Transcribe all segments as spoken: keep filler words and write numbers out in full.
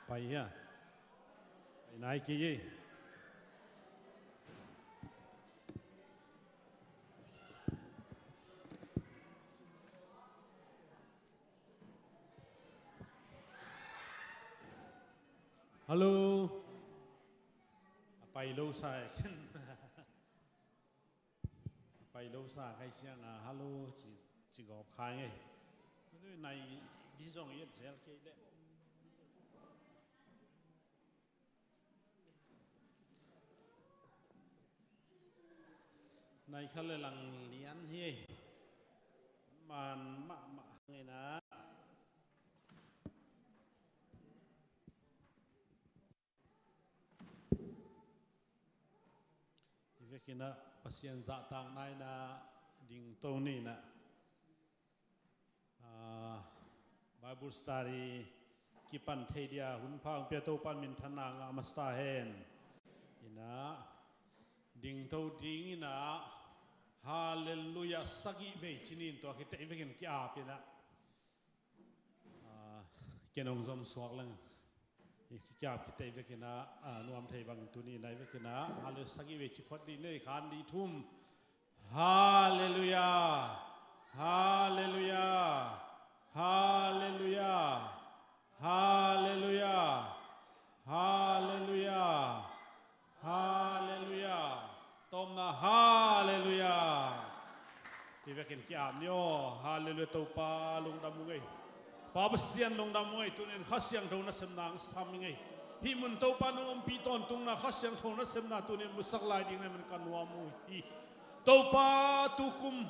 Pai hia? Pai nai kei ei. Hallo. A pai lo sa e ken. A pai lo sa khai siang a hallo ci, ci gawp khai ngei. Nai di zong i et zel kei leh. Nai kha le lang lian hi. Man mahmah hangin ah. Hi vekin ah Pasian zahtakna in ah dingto ni in ah. Ah, Bible study kipan thei dia hun pha hong pia Topa in minthanna ngah masa ta hen. In ah, dingto ding in ah, Halleluiah sagih vei ci ni in tua khit teh hi vekin ki-ap in ah. Ah, ken hong zom suak leng. Hi ki-ap khit teh hi vekin ah, ah, nuam thei bang tuni in ah hi vekin ah, Halleluiah sagih vei ci phot dih ni, khat, nih, thum. Halleluiah. Halleluiah. Halleluiah. Halleluiah. Halleluiah. Halleluiah. Tawpna, Halleluiah. Hi vekin ki-ap ni aw, Halleluiah. Topa lungdam ung ei. Pa Pasian lungdam ung ei, tuni in Kha Siangtho nasemna hong sam ing ei. Hih mun Topa nong ompih tawntungna Kha Siangtho nasemna tuni in musak lai ding na hih man ka nuam uh hi. Topa tukum,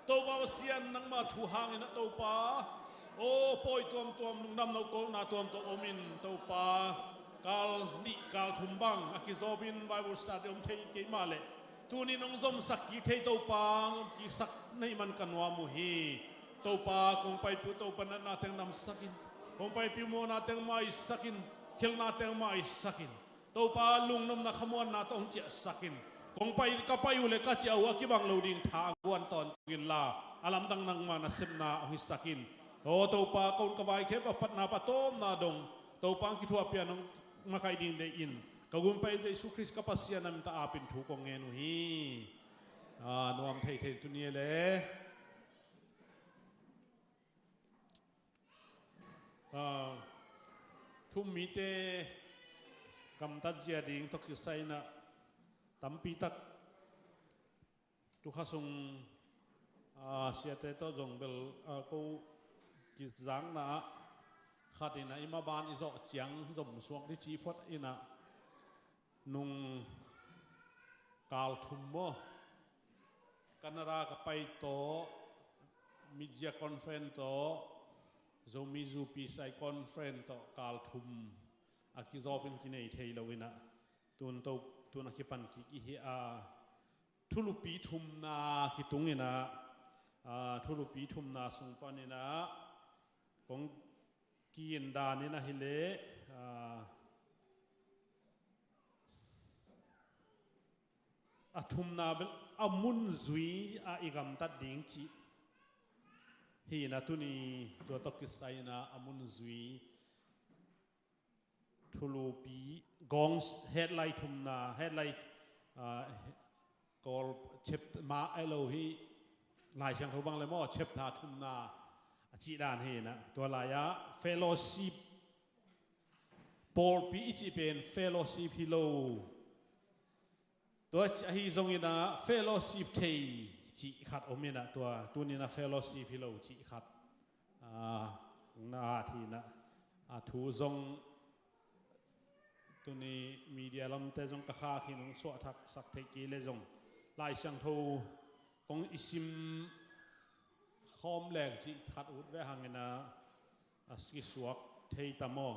Topa Pasian nangma thu hangin ah Topa, aw pawi tuamtuam, lungdamna kohna tuamtuam om in Topa, kal nih kal thum bang a kizawpin Bible study om thei kei mah leh tuni in hong zomsak kik thei Topa, hong zom kiksak na hih man ka nuam uh hi. Topa kong paipih uh Topa natna teng damsak in, kong paipih uh mawhna teng maisak in, khelhna teng maisak in. Topa lungnopna khamuanna tawh hong ciahsak in. Kong pai, ka pai uh le ka ciah uh a kibang lo ding tha a guan tawntung inla, a lamdang nangma nasemna hong hisak in. Aw Topa, ka hun ka vai khempeuh a patna, a tawpna dong Topa hong kithuahpih a nong makaih ding deih in, ka gunpa Jesu Khrist ka Pasian na min tawh apin thu kong ngen uh hi. Ah, nuam theithei tuni e le. Ah, thu-um mite gamtat zia ding tawh kisai in ah tampi tak tu kha sung, ah, siate tawh zong bel, ah, ko kizakna ah khat in ah i maban i zawh ciang zom suak ding ci phot in ah, nung kal thum maw, Canada ka pai tawh, media conference tawh, Zomi Zupi Sai conference tawh kal thum a kizawpin kinei thei lo in ah, tun to, tun a kipan kik i hi a, thulupi thumna kitung in ah, ah, thulupi thumna sung pan in ah, kong ki-in dan in ahih leh, ah, a thumna bel a mun zui a i gamtat ding cih hi in ah, tuni tua tawh kisai in ah a mun zui thulupi gawng headline thumna, headline, ah, Kawl chapter mah a hi lo hi, Lai Siangtho bang le maw, chapter thumna a cih dan hi in ah, tua lai-ah fellowship, pawlpi i cih pen fellowship hi lo. Tua ahi zongin ah fellowship thei cih khat om in ah, tua tuni in ah fellowship hi lo cih khat, ah, na at hi in ah, a thu zong tuni media lamte zong ka khak hi in hong suahtaksak theih kei leh zong, Lai Siangtho kong i sim khawm leng cih khat ut ve hang in ah, a kisuak thei ta maw?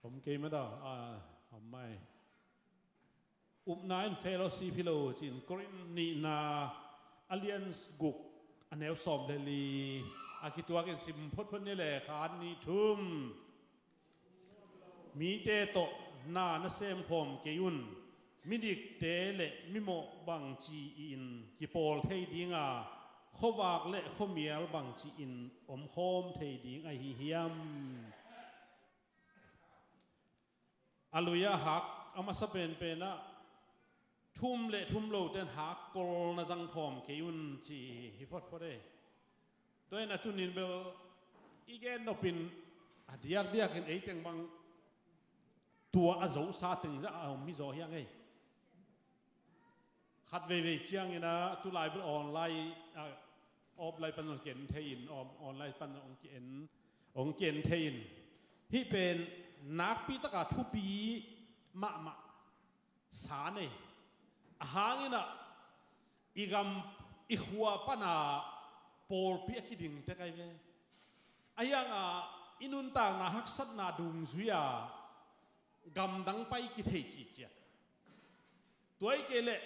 Om kei mah daw, ah, om mai. Upna in fellowship hi lo ci-in Korin nihna a lian guk a neu sawm le li a kituakin sim photphot ni le, khat, nih, thum. Mite tawh na na semkhawm kei un. Midikte le mimawh bangci-in kipawl thei dinga, khuavak le khuamial bangci-in omkhawm thei ding ahi hiam? A lui-ah hak a masa penpenah thum le thum loten hakkol na zangkhawm kei un ci hi photphot e. Tua in a tunin bel i gen nopin a diakdiakin eiteng bang tua a zosa teng zah a om hi zaw hiang ei. Khat veivei ciangin a tulai bel online, a, offline pan hong ki-en thei in, on-, online pan hong ki-en, hong ki-en thei in. Hih pen nakpi taka thupi mahmah sa nei. A hangin a i gam i khua pana pawlpi a kiding tek ahi ve. A hianga i nuntakna haksatna dungzui-a gamdang pai kithei cihciat. Tua hi kei leh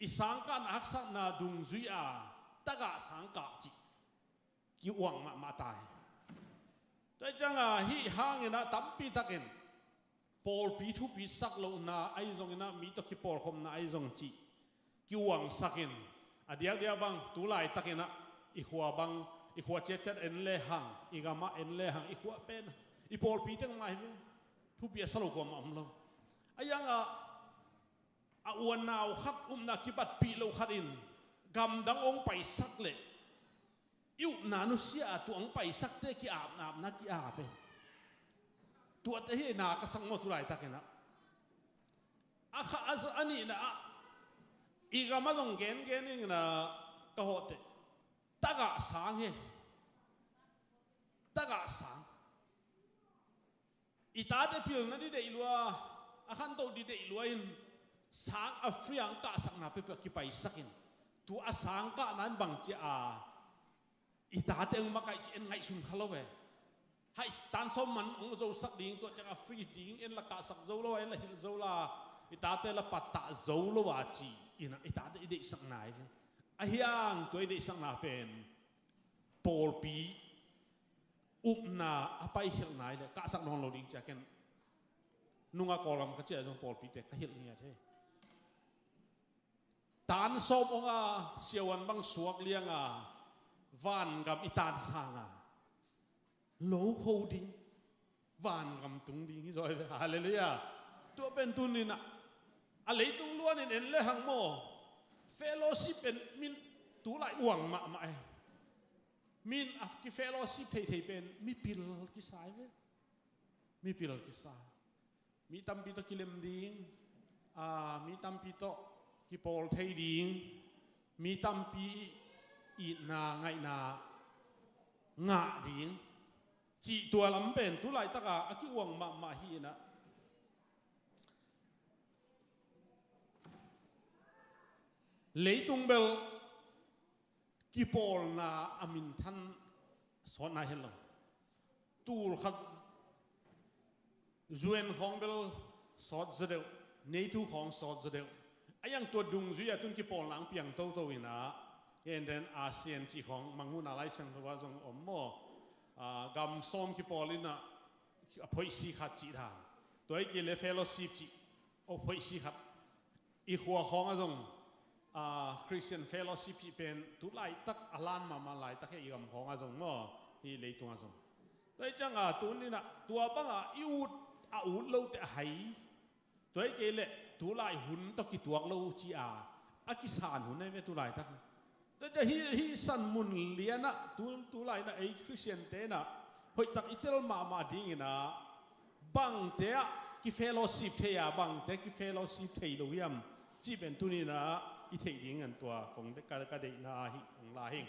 i sangkahna haksatna dungzui-a tagah sangkah cih ki-uang mahmah ta hi. Tua hi cianga hih hangin a tampi takin pawlpi thupi sak lohna ahi zongin a mi tawh kipawlkhopna ahi zong cih ki-uangsakin a diakdiak bang tulaitakin a i khua bang, i khua ciatciat en lehang, i gamah en lehang, i khua pen i pawlpi teng mah hi ve. Thupi a sa lo kuamah om lo. A hianga a u a nau khat upna kibatpih lo khatin gamdang hong paisak leh i upna nusia a tua hong paisakte ki-apna apna ki-ap e. Tuate hi na ka sak maw tulaitakin a. A kha a, a nihna ah i gam a zong gengen in a ka hawhteh. Tagah sang hi. Tagah sang. I tate pilna di deih lua, a khantoh di deih lua in sang a free ang kahsakna peuhpeuh kipaisakin tua a sang kahna in bangci a i tate hong makaih ci en ngaihsun kha lo ve. Hai tan sawm man hong zosak ding tua ciang a free ding en la kahsak zo lo a en la hilh zo la i tate la pattah zo lo a ci in a i tate i deihsakna hi ve. A hiang tua i deihsakna pen pawlpi upna a paikhialhna hi leh kahsak nawn lo ding cia ken nunga Kawlgam ka ciah zong pawlpite ka hilh ngiat hi. Tan sawm hong a siavuan bang suak lianga vangam i tan sanga lo kho ding, vangam tung ding hi zaw hi ve. Halleluiah. Tua pen tuninah a leitung luanin en lehang maw fellowship pen min tulai uang mahmah e. Min a kifellowship theithei pen mipil kisa hi ve. Mipil kisa. Mi tampi tawh kilem ding, a, mi tampi tawh kipawl thei ding, mi tampi itna ngaihna ngah ding cih tua lam pen tulaitaka a ki-uang mahmah hi inah leitung bel kipawlna a minthan sawtna hi lo. Tul khat U N khawng bel sawt zaw deuh, NATO khawng sawt zaw deuh. A iang tua dungzui a tun kipawlna ang piang toto inah, and then ASEAN cih khawng manghuna Lai Siangtho ah zong om maw? Ah, gam sawm kipawl inah a phoihsi khat cih dan. Tua hi kei le fellowship cih a phoihsi khat. I khua khawng ah zong, ah, Christian fellowship cih pen tu laitak a lan mahmah laitak hi i gam khawng ah zong maw, hi leitung ah zong. Tua hi cianga tuninah tua banga i ut a ut lote a hai. Tua hi kei leh tulai hun tawh kituak lo ci-a a kisan hun ahi ve tulaitak. Tua ciah hih, hih san mun lianah tu, tulainah ei Khristian tenah hoihtak i tel mahmah dinginah bangte ah kifellowship thei a, bangte kifellowship thei lo hiam cih pen tuninah i theih dingin tua kong de-, ka, ka deihna ahi hong la hing.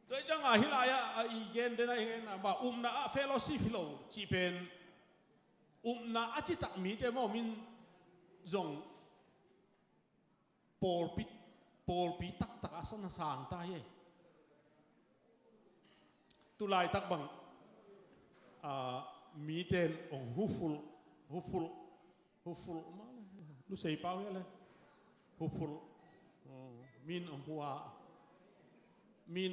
Tua hi ciangah hih lai-ah a i gen den a i gen a bah upna ah fellowship hi lo cih pen upna a citak mite maw min zong pawlpi, pawlpi taktak a sana sang ta hi. Tulaitak bang, ah, miten ong huful, huful, huful, ma le, lusei pau hi le, huful, oh, min ong hua, min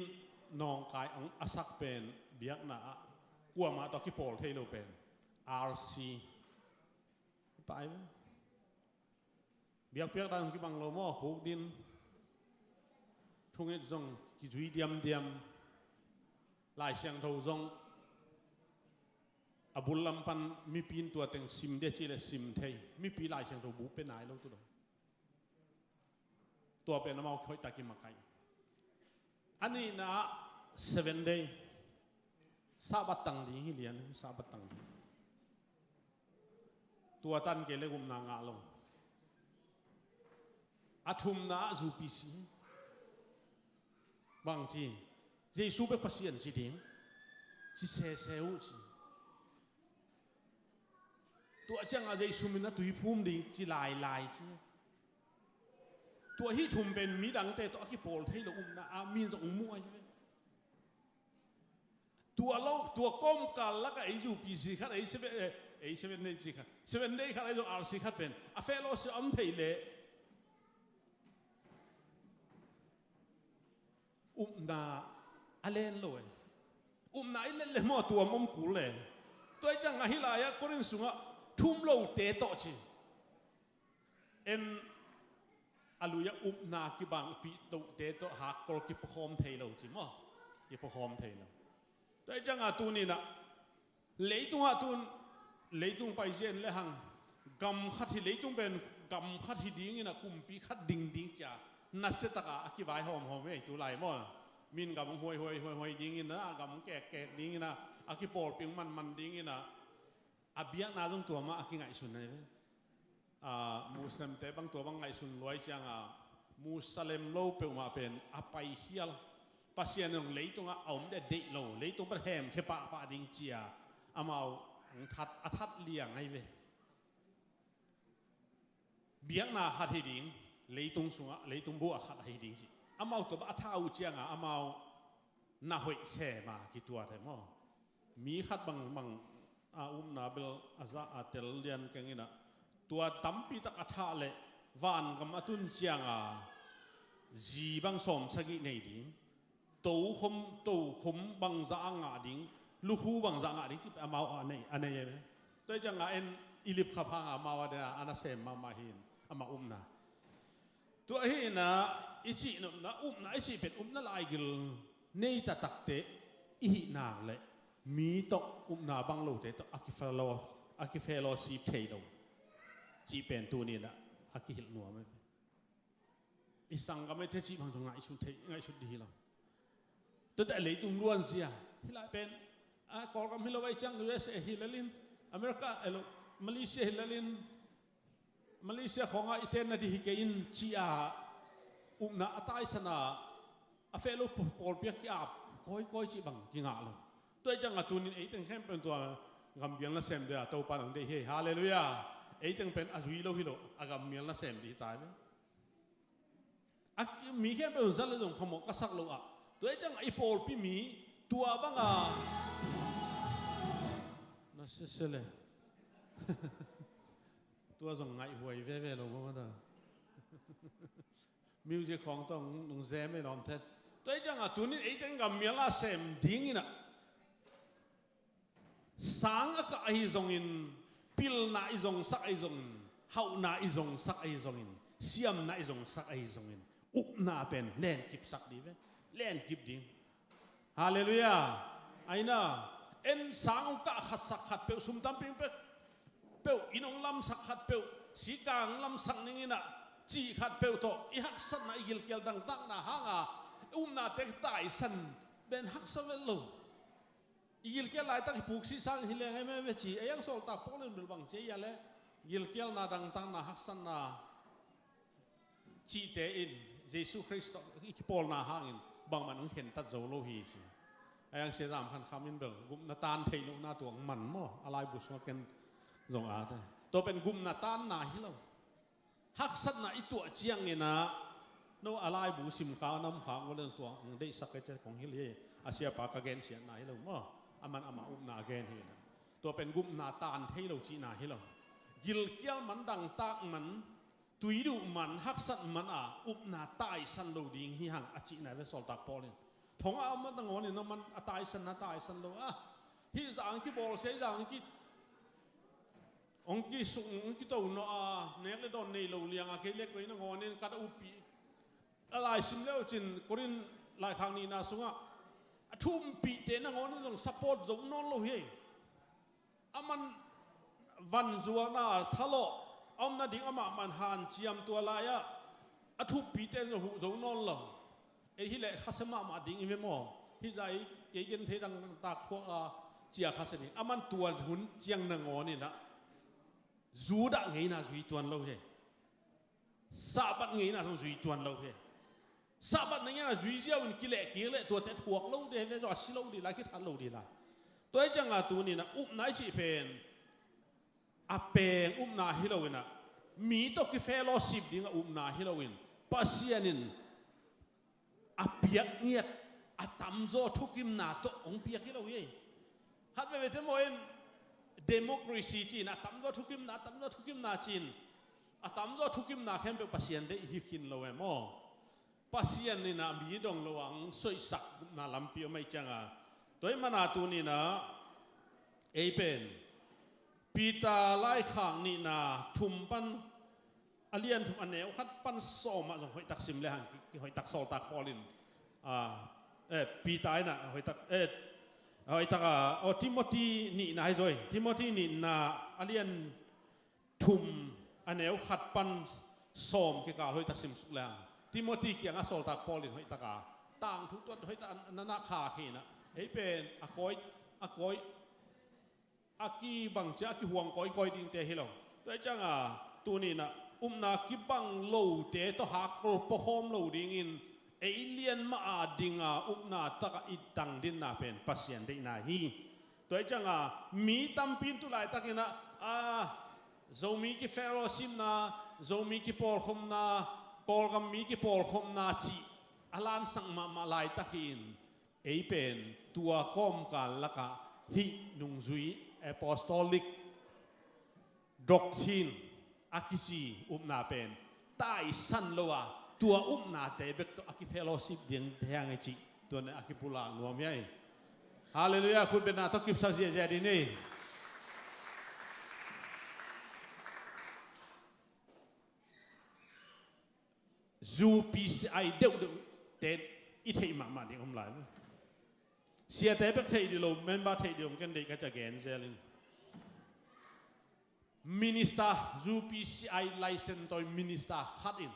nawngkai ong a sak pen biakna ah kuamah tawh kipawl thei lo pen R C. Pai ve. Biakpiak dan kibang lo maw, khukdin, thunget zong kizui diamdiam, Lai Siangtho zong a bul lam pan mipi in tua teng sim dia cih leh sim thei. Mipi Lai Siangtho bu pe nai lo tu lo. Tua pen amau hoihtak kimakaih. A nihna ah Seven Day, Sabbath tang ding hi lian, Sabbath tang ding. Tua tan kei leh upna ngah lo. A thumna ah U P C. Bang ci, Jesu bek Pasian ci ding, ci sese uh ci. Tua ciangah Jesu min a tui phum ding ci lailai ci. Tua hih thum pen midangte tawh a kipawl thei lo upna ah mi in zong muh ahi ve. Tua lo, tua kawmkal lakah ei U P C khat, ei Seven, eh, ei Seven Day ci khat, Seven Day khat, ei zong R C khat pen a fellowship a om thei leh upna a len lo e. Upna i let leh maw, tua om kul e. Tua hi ciangah hih lai-ah Korin sungah thum lote tawh ci. En a lui-ah upna kibangpih lote tawh hakkol kipuakhawm thei lo ci maw? Kipuakhawm thei lo. Tua hi ciangah tuni-in ah leitungah tun, leitung paizia in lehang gam khat hi, leitung pen gam khat hi dingin ah kumpi khat ding ding ci-a nasia takah a kivaihawmhawm hi ei tu lai maw? Min gam hong huaihuai, huaihuai dingin ah, gam hong kekkek dingin ah, a kipawlpi hong manman dingin ah, a biakna zong tua mah a kingaihsun ahi ve. A, Muslimte bang tua bang ngaihsun lua hi ciangah, Muslim lo peuhmah pen a paikhial, Pasian in hong leitungah a om deuh deih lo, leitung pan hemkhia pahpah ding ci-a amau hong that, a that liang ahi ve. Biakna khat hi ding, leitung sungah, leitung buah khat ahi ding ci. Amau tua bang a thah uh ciangah amau na hoih sem a kituat e maw? Mi khat bangbang a upna bel a zah a tel lian keng in ah, tua tampi tak a thah leh vangam a tun ciangah zi bang sawmsagih nei ding, tokhom, tokhom bangzah a ngah ding, lukhu bangzah a ngah ding cih amau a nei, a nei e. Tua hi ciangah en i lipkhap hangah amau a dena a nasem mahmah hi in amah upna. Tua hi in ah i cih nopna, upna i cih pen upna laigil nei taktakte i hih nak leh mi tawh upna bang lote tawh a kifelo, a kifellowship thei lo cih pen tuni-in ah a kihilh nuam e. I sanggam eite cih bang tawh ngaihsut thei, ngaihsut dih hi lo. Tuate a leitung luanzia hih lai pen, a, Kawlgam hi lo ahih ciang U S A hi lel in, America, elo, Malaysia hi lel in, Malaysia khawngah i tenna dih hi kei in ci-a upna a taisan a, a feh lo pawlpi a ki-ap kawikawi cih bang kingah lo. Tua hi ciangah tunin eiteng khempeuh in tua gammial nasem dia Topa in hong deih hi. Halleluiah. Eiteng pen a zui lo hi lo, a gammial nasem dih hi ta hi ve. A, mi khempeuh in za leh zong phamawh ka sak lo ah, tua hi ciangah i pawlpi mi tua banga na sese le. Tua zong ngaihhuai veve lo mama ta. Music khawng tawh nung zem ei lawm then. Tua hi ciangah tunin eiteng gammial a sem dingin ah, sang a kah ahi zongin, pilna i zongsak ahi zongin, hauhna i zongsak ahi zongin, siamna i zongsak ahi zongin, upna pen lenkipsak dih ve. Lenkip ding. Halleluiah. Aina, en sang hong kah khat sak khat peuh, sum tampi hong pia peuh, inn hong lamsak khat peuh, sikkang hong lamsak ning in ah, cih khat peuh tawh i haksatna, i gilkial dangtakna hanga upnate taisan pen haksa vet lo. I gilkial laitak i puk sih sang hi leng ei meh ve ci. Ei ang sawltak Paul in bel bang ci a hia leh, gilkialna, dangtakna, haksatna cihte in Jesu Khrist tawh i kipawlna hangin bangmah in hong khentat zo lo hi ci. Ei ang Sia Zam Khan Kham in bel gupna tan theih lohna tua hong man maw, a laibu sungah ken zong a te. Tua pen gupna tanna hi lo. Haksatna i tuah ciangin ah, no a laibu simkhak, namkhak ngol in tua hong deihsak kei ciang kong hilh hi. A siapa ka gensiatna hi lo maw? Aman ama upna a gen hi in ah, tua pen gupna tan thei lo cihna hi lo. Gilkial man, dangtak man, tuiduh man, haksat man a upna taisan lo ding hi hang a cihna ve sawltak Paul in. Thong a om a nangawn in a man a taisan, na taisan lo a, hih zang kibawlsia, hih zang ki Hong kisuk, hong kito nawh a, nek le dawn nei lo liang a, kei le koi nangawn in ka ta upih. A laisim le uh cin, Korin laikhak nihna sungah a thu umpihte nangawn in zong support zo nawn lo hi. A man vanzuakna thalawh a om nading amah man hanciam tua lai-ah a thu umpihte zong huh zo nawn lo. Ei hi leh khasia mahmah ding i ve maw? Hih zah ei kei gen thei dang takphuak a cia khasia ding. A man tua hun ciang nangawn in ah Judah ngeina zui tuan lo hi. Sabbath ngeina zong zui tuan lo hi. Sabbath ngeina zui ziau in kileh kik leh tuate thuak lo ding hi ve, zong a si lo ding lai, kithat lo ding lai. Tua hi ciangah tuni-in ah upna i cih pen a peng upna hi lo in ah, mi tawh ki fellowship ding a upna hi lo in, Pasian in a piak ngiat a tamzaw thukimna tawh hong piak hi lo hi. Khat veve te maw in democracy ci-in a tamzaw thukimna, a tamzaw thukimna ci-in a tamzaw thukimna khempeuh Pasian deih hi khin lo e maw? Pasian in ah mi dong lo ang soihsak na lampi om ahih ciangah, tua ahih mana tuni-in ah ei pen Peter laikhak nihna thum pan a lian thum a neu khat pan sawm ah zong hoihtak sim le hang ki, ki hoihtak Sawltak Paul in, ah, eh, Peter in ah hoihtak, eh, hoihtak a, oh, Timothy nihna hi zaw hi. Timothy nihna a lian thum a neu khat pan sawm kikal hoihtak simsuk le hang Timothy kiangah Sawltak Paul in hoihtak a tangthu tuat hoihtak a na na khak hi in ah, ei pen a kawi, a kawi a kibang cia a kihuang kawikawi dingte hi lo. Tua hi ciangah tuni-in ah upna kibang lote tawh hakkol pawkhawm lo dingin ei lian mah a dinga upna takah i tang dinna pen Pasian deihna hi. Tua hi ciangah mi tampi in tu laitakin ah, ah, Zomi ki fellowshipna, Zomi ki pawlkhopna, Kawlgam mi ki pawlkhopna cih a lansak mahmah laitakin ei pen tua kawmkal lakah hih nungzui apostolic doctrine a kici upna pen taisan lo a, tua upnate bek tawh a ki fellowship ding te hang i cih, tua ne a kipulak nuam hi ai. Halleluiah, khutbetna tawh kipsak ziahziah ding ni. U P C I deuhdeuh te i theih mahmah ding om lai. Siate bek theih dih lo, member theih dih om ken deih ka ca gen zel in. Minister, U P C I license tawi minister khat in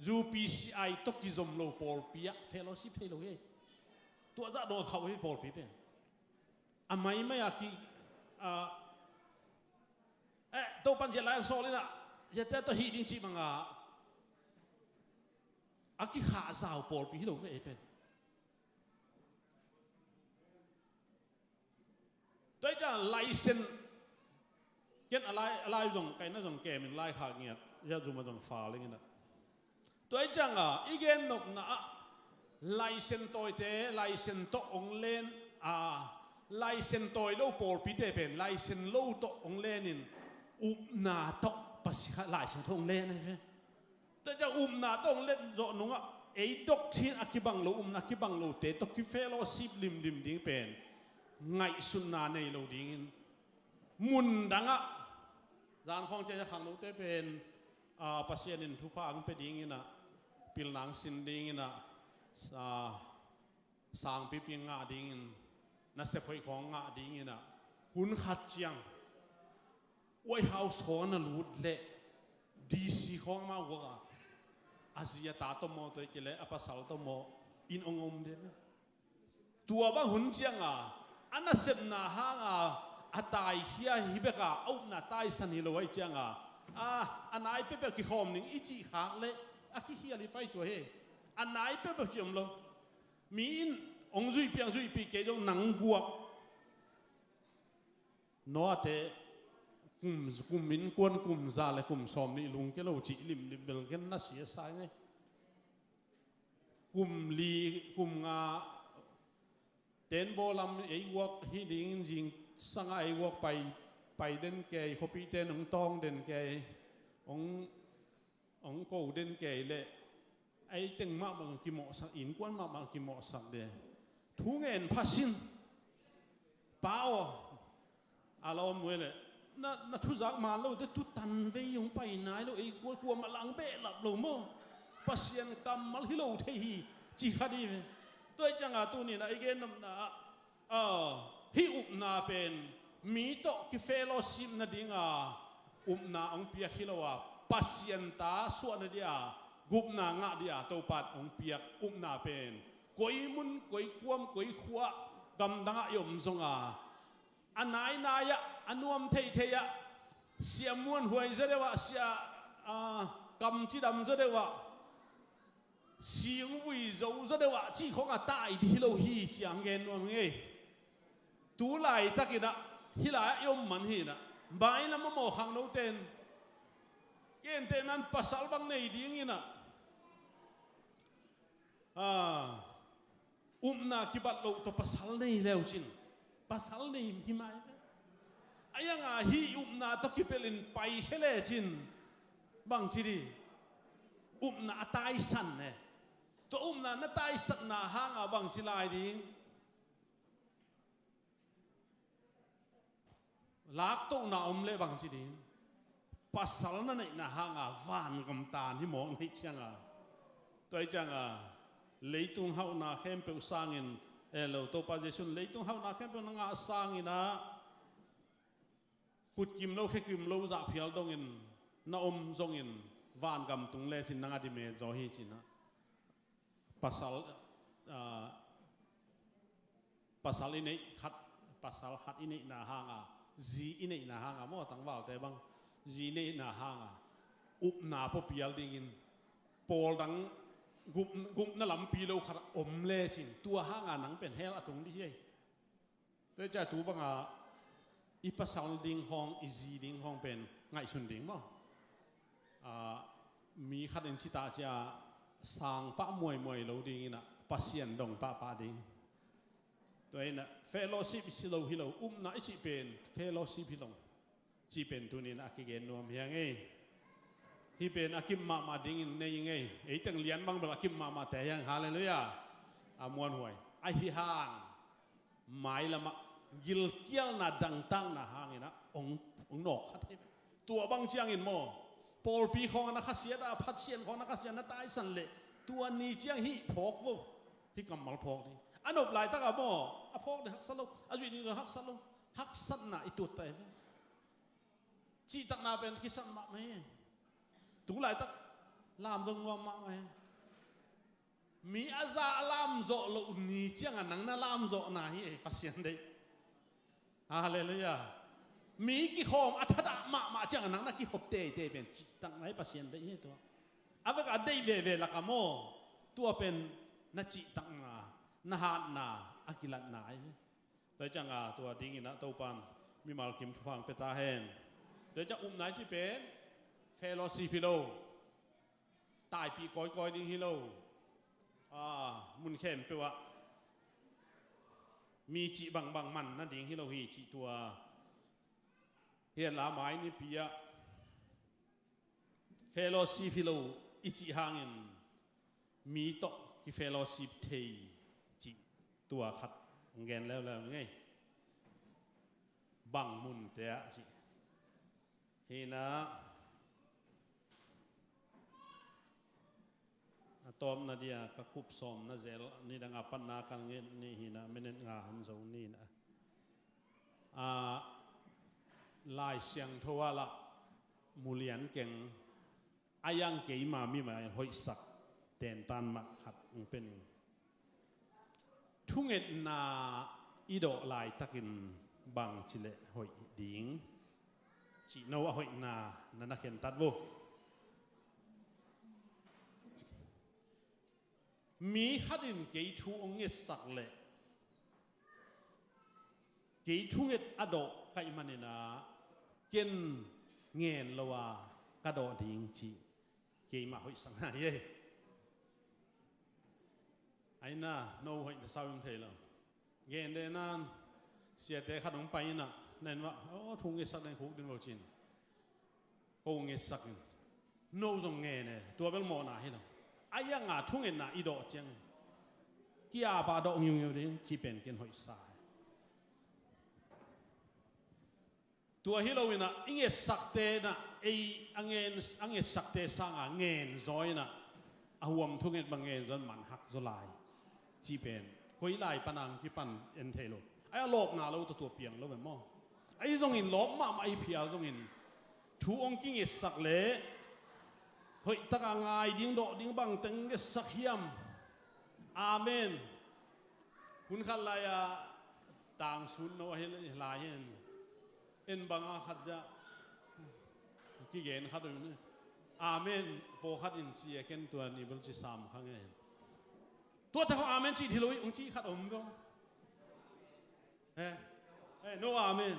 U P C I tawh kizom lo pawlpi ah fellowship thei lo hi. Tua zah dong a khauh hi pawlpi pen. A maimai a ki, a, eh, Topan ziat lai ang sawl in ah, ziate tawh hih ding cih banga a kikhah zau pawlpi hi lo ve ei pen. Tua hi ciang license, ken a lai, a lai zong, kaina zong kem in lai khak ngiat, ziat zum a zong fal ing in ah. Tua hi ciangah i gen nopna ah license tawite license tawh hong len a, license tawi lo pawlpite pen license lo tawh hong lenin upna tawh Pasian kha license tawh hong len ahi ve. Tua ciang upna tawh hong let zawh nungah ei doctrine a kibang lo, upna kibang lote tawh ki fellowship limlim ding pen ngaihsutna nei lo dingin mun dangah zan khawng ciang a khangnote pen, a, Pasian in thupha ang pia dingin ah, pilna ang sin dingin ah, sa, sangpipi ngah dingin, nasep hoih khawng ngah dingin ah, hun khat ciang White House khawng na lut leh D C khawng mah uak a, a zi a ta tawh maw, tua hi kei leh a pasal tawh maw, in hong om ding. Tua bang hun cianga a nasepna hanga a taikhia hi beka, a upna taisan hi lo ahi cianga, a, a nai peuhpeuh kikhawm ning i cih khak leh a kikhial hi pai tua hi. A nai peuhpeuh ci om lo. Mi in hong zuihpih ang zuihpih kei zong nang guak. Noah te kum, kum innkuan kum za le kum sawm nih lungkia lo cih limlim bel ken na sia sa ing ei. Kum li, kum nga tenbaw lam ei uak hi dingin zingsanga ei uak pai, pai den kei, khuapihte in hong tawng den kei, hong, hong ko den kei leh ei teng mahmah kimawhsak, innkuan mahmah kimawhsak de. Thu ngen phasin. Pa aw, a lawm uh hi leh na, na thuzak man lote tu tanvei hong pai nai lo, ei kuakua malang behlap lo maw? Pasian kammal hi lo thei hi, ci kha dih ve. Tua hi cianga tuni-in ah i gennopna ah, ah, hih upna pen mi tawh kifellowship nadinga upna hong piak hi lo a, Pasian ta suahna dia, gupna ngah dia Topa in hong piak upna pen koi mun, koi kuam, koi khua, gamdangah i om zonga, a nainai-ah, a nuam theithei-ah, Sia Muan Huai zaw deuh ah, Sia, ah, Kam Ci Dam zaw deuh ah, singvui zo zaw deuh ah cih khawngah tai dih hi lo hi, ci-a gen nuam hi ngei. Tu laitakin ah hih lai-ah i om man hi-in ah, mailam a maw khangnote in, gentehna-in pasal bang nei dingin ah, ah, upna kibat loh tawh pasal nei le uh cin, pasal nei hi mai ve. A ianga hih upna tawh kipelhin paikhia lecin bangci ding? Upna a taisan e. Tua upna na taisatna hanga bangci lai ding? Laktohna om leh bangci ding? Pasal na neihna hanga vangam taan hi mawk na hih cianga. Tua hi cianga leitung hauhna khempeuh sangin, eh, lo, Topa Jesuh in leitung hauhna khempeuh na ngah sangin ah, khutkim lo, khekim lo, zahphial dongin na om zongin, vangam tung lecin nang a dime zaw hi, ci-in ah. Pasal, ah, pasal i neih khat, pasal khat i neihna hanga, zi i neihna hanga maw, tangvalte bang, zi i neihna hanga upna pua pial dingin pawl dang gup, gupna lampi lo khat om lecin, tua hanga nang pen hell a tung dih hi. Tua hi cianga tu banga i pasal ding khawng, i zi ding khawng pen ngaihsun ding maw? Ah, mi khatin cita cia sang pah muaimuai lo dingin ah, Pasian dong pahpah ding. Tua hi-in ah fellowship hi lo, hi lo, upna i cih pen fellowship hi lo, cih pen tuni-in a kigen nuam hi ing ei. Hih pen a kim mahmah dingin nei ing ei. Ei teng lian bang bel a kim mahmahte hi ing. Halleluiah. A muanhuai. Ahi hang mailamah gilkialna dangtakna hangin ah hong, hong nawk kha thei. Tua bang ciangin maw, pawlpi khawng na khasiat a, Pasian khawng na khasiat, na taisan leh, tua ni ciang hih phawk vo. Hih kammal phawk ding. A nop laitakah maw, a phawk ding haksa lo, a zuih ding zong haksa lo. Haksatna i tuat ta hi ve. Cihtakna pen kisam mahmah hi. Tu laitak lam zong nuam mahmah hi. Mi a za a lamzawh loh ni ciangah nang na lamzawhna hi ei, Pasian deih. Halleluiah. Mi kikhawm a thadah mahmah ciangah nang na kikhop teitei pen cihtakna hi, Pasian deih hi tua. A vekah a deih veve lakah maw, tua pen na cihtakna, na hatna a kilatna hi. Tua hi cianga tua dingin ah Topan mimal kim thupha hong pia ta hen. Tua hi ciang upna i cih pen fellowship hi lo, taipih kawikawi ding hi lo. Ah, mun khempeuh ah mi cih bangbang man nading hi lo hi, cih tua. Hih a la mai nipi ah fellowship hi lo i cih hangin mi tawh kifellowship thei cih tua khat gen leuleu ing ei. Bang munte ah cih. Hi-in ah a tawpna dia ka khup sawm na zel, nidanga patna kan nget ni hi-in ah, minute nga hong zo ni-in ah. Ah, Lai Siangtho ah lah mu lian keng, a iang keima mimal hoihsak tentan mah khat hong pia ning. Thungetna i dawh laitakin bangci leh hoih ding cih no a hoihna na na khentat vo. Mi khatin kei thu hong ngetsak leh kei thunget a dawh ka hih manin ah ken ngen lo a ka dawh ding cih keimah hoihsakna hi ei. Aina no hoih na sau in thei lo. Gen deh nan siate khat hong pai in ah, na in mah, aw, thu ngetsak ding khuk ding lo ci-in. Ko ngetsak in. No zong ngen e, tua bel mawhna hi lo. A ianga thungetna i dawh ciang, ki-ap a dawh ngiungiu ding cih pen ken hoihsa hi. Tua hi lo in ah, i ngetsakte in ah, ei a ngen, a ngetsakte sanga ngen zaw in ah, a huam thunget bang ngen zaw in manhak zaw lai. Cih pen koi lai pan a hong kipan en thei lo. Ai a lawpna lo tawh tua piang lo ve maw? Ahi zongin lawp mahmah i phial zongin thu hong kingetsak leh hoih taka ngai ding dawh ding bang teng ngetsak hiam? Amen. Hun khat lai-a tangsun no ahi lai hin, en banga khat zah kigen khat uh in, amen pawlkhat in ci a, ken tua ni bel ci sam kha nge. Tua teh amen cih hi lo hi, hong cih khat om ko. He, he, no amen.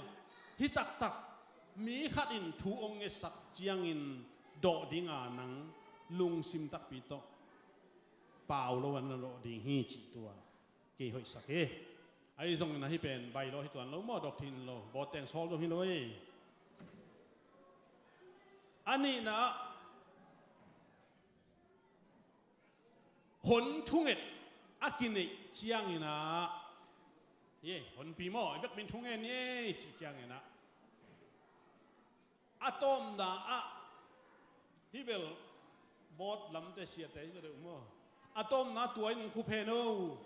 Hi taktak mi khat in thu hong ngetsak ciangin dawh dinga nang lungsim takpi tawh pau lo a na dawh ding hi cih tua kei hoihsak hi. Ahi zongin ahi pen bai lo hi tuan lo maw, dok thin lo, bawteng sawl zong hi lo hi. A nihna ah, hon thunget a kineih ciangin ah, ye, honpi maw, i vekpi in thungen ye i cih ciangin ah, a tawpna ah, hi bel bawt lamte siate hi zaw deuh maw? A tawpna tua in hong khup hen o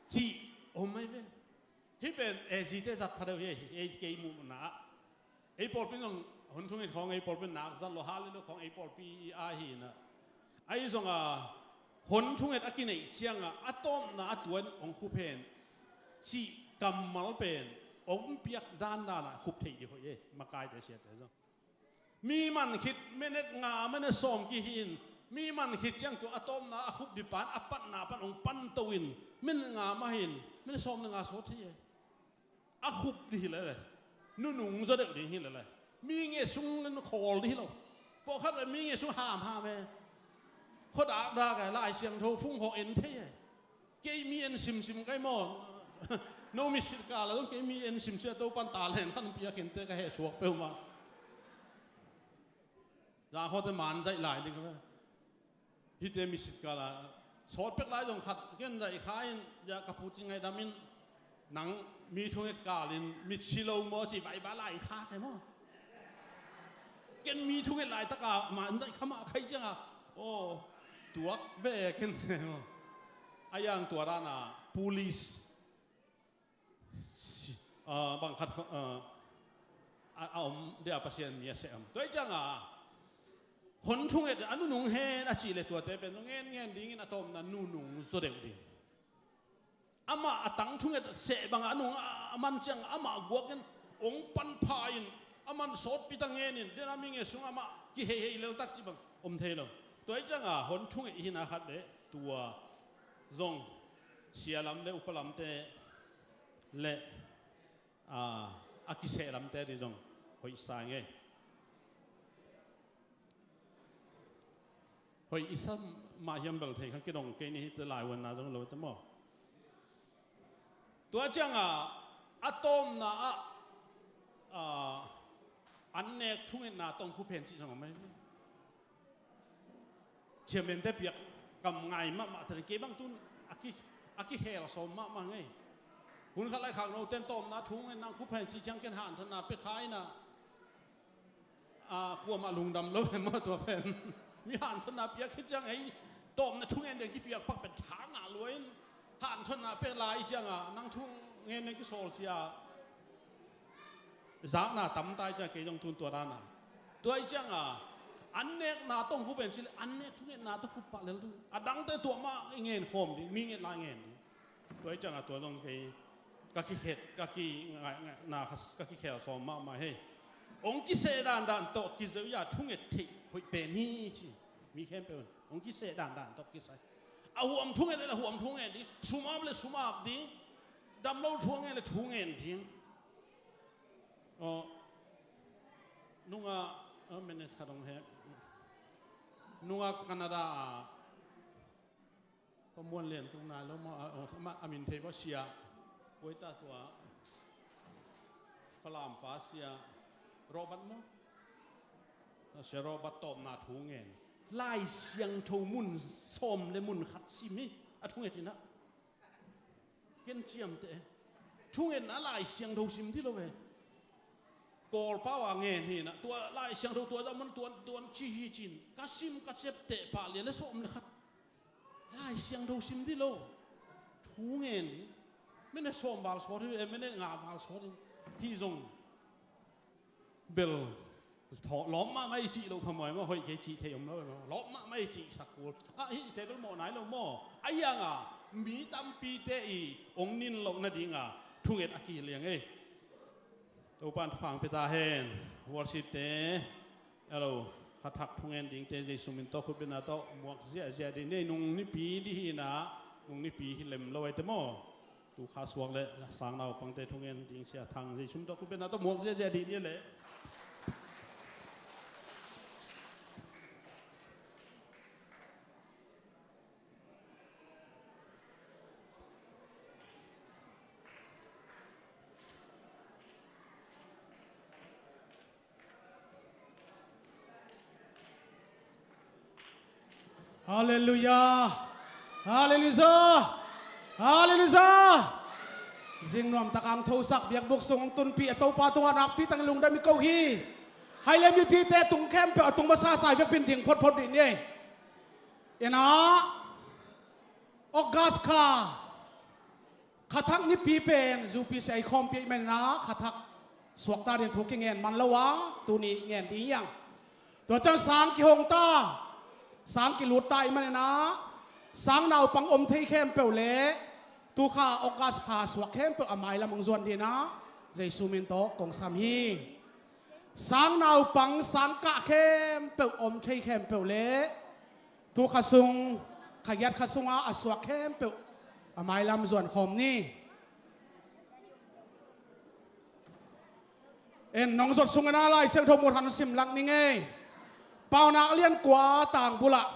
cih om ahi ve. Hih pen A G te zat pha deuh hi, ei kei muhna ah. Ei pawlpi in zong hon thunget khawng ei pawlpi in nak zat lo, hal lo khawng ei pawlpi a hi na. Ahi zonga hon thunget a kineih cianga a tawpna a tua in hong khup hen cih kammal pen hong piak dandan ah khup theih ding hoih ei, makaite siate zong. Mi man khit minute nga, minute sawm kihi in, mi man khit ciang tua a tawpna a khup ding pan, a patna pan hong pan to in, minute nga mah hi in, minute sawm le nga sawt hi e. A khup ding hi lele. Nunung zaw deuh ding hi lele. Mi nge sung le nu khawl ding hi lo. Pawlkhat le mi nge sung hamham e. Khuadak dak e, Lai Siangtho phung haw en thei e. Kei mi en simsim kai maw? No mitsit kal a zong kei mi en simsim a, Topan talent khat hong pia khin teh ka heh suak peuhmah. Zang khawte man zaih lai ding ka ve. Hihte mitsit kal a sawt pek lai zong khat ken zaih kha in, ya ka pu ci ngaihdam in, nang mi thunget kal in mitsi lo maw ci, vai ba lai kha kai maw? Ken mi thunget laitaka man zaih kha mah khai cianga, aw, tuak ve ken se maw? A yang tua dana police, si, ah, bang khat, ah, a, a om dia Pasian mi a seh am. Tua hi cianga hon thunget a nunung hen a cih le tuate pen ngen ngen dingin a tawpna nunung zaw deuh ding. Amah a tang thunget seh banga a nung a, a man cianga amah guak in hong pan pha in, a man sawtpi ta ngen in, dena mi nge sung amah kiheihei leltak cih bang om thei lo. Tua hi cianga hon thunget i hina khat le tua zong sia lam le upa lamte le, a, a kiseh lamte ding zong hoih sa ngei. Hoih i sa mah hiam bel thei kha kidong kei ni hi, te laivuanna zong lo te maw? Tua cianga a tawpna ah, a, an nek thungetna tawh hong khup hen cih zong om ahi. Chairman te piak kam ngai mahmah te, kei bang tun a ki, a kikhel sawm mahmah ngei. Hun khat lai khak no ten tawpna thungen nang khup hen cih ciang ken hanthawnna pia kha ina, a, kuamah lungdam lo hen maw tua pen. Mi hanthawnna piak hi ciang ei tawpna thungen den kipiak pak pen tha ngah lua in, hanthawnna pia lai cianga nang thungen den kisawl cia. Zakna tam tai ciang kei zong tun tua dana. Tua hi cianga an nekna tawh hong khup en cih le an nek thungetna tawh khup pah lel tu. A dangte tua mah i ngen khawm ding, mi nget lai ngen ding. Tua hi cianga tua zong kei ka kikhet, ka ki ngai, ngai, na kha, ka kikhel sawm mahmah hi. Hong kiseh dandan tawh kizeu ya thunget theih hoih pen hi ci. Mi khempeuh in hong kiseh dandan tawh kisai. A huam thunget le huam thungen ding, sum ap le sum ap ding, dam lo thungen le thungen ding. Aw, nunga, a, minute khat hong he. Nunga Canada a, Pa Muan Lian tung nai lo maw, a, aw, a min thei vua sia. Koi ta tua. Falam pa sia Robert maw? A, sia Robert tawpna thu ngen. Lai Siangtho mun sawm le mun khat sim hi. A thunget ina. Ken ciamteh e. Thungetna Lai Siangtho sim ti lo ve. Kawlpau a ngen hi na, tua Lai Siangtho tua dah man tua, tua ci hi cin. Ka sim ka cep teh pah lia le sawm le khat. Lai Siangtho sim dih lo. Thu ngen dih. Minute sawm val sawt hi, eh, minute nga val sawt hi. Hi zong. Bel. Thaw, lawm mahmah i cih lo phamawh maw, hoih kei cih thei om lo maw. Lawm mahmah i cih sak kul. Ah, hi thei bel mawh nai lo maw. A iang a, mi tampite i ong nin loh nading a. Thunget a kiliang ei. Topan thupha pia ta hen. Worship te. Hello. Khathak thungen dingte Jesu min tawh khutbetna tawh muak ziahziah dih ni. Nung nipi dih hi na. Nung nipi hi lem lo ai te maw. Tu kha suak le sang naupangte thungen ding sia thang Jesu min tawh khutbetna tawh muak ziahziah dih ni le. Halleluiah. Halleluiah. Halleluiah. Zing nuam tak ang thosak biakbuk sung hong tunpih a Topa tungah nakpi tangin lungdam i ko hi. Hai le mipite tung khempeuh a tung masa sa i biakpin ding photphot dih ni. Ina August kha khathak nipi pen U P C a i khawmpi ahih manin ah khathak suakta ding thu kingen man lo a, tuni ngen ding hiang. Tua ciang sang kihongta, sang kilutta ahih manin ah sang naupang om thei khempeuh le tu kha August kha suak khempeuh a mailam hong zuan dingin ah Jesu min tawh kong sam hi. Sang naupang sang kah khempeuh om thei khempeuh le tu kha sung, kha giat kha sungah a suak khempeuh a mailam zuan khawm ni. En nong zot sungin ah Lai Siangtho mut han sim lak ning ei. Paunak lian kua tang bulah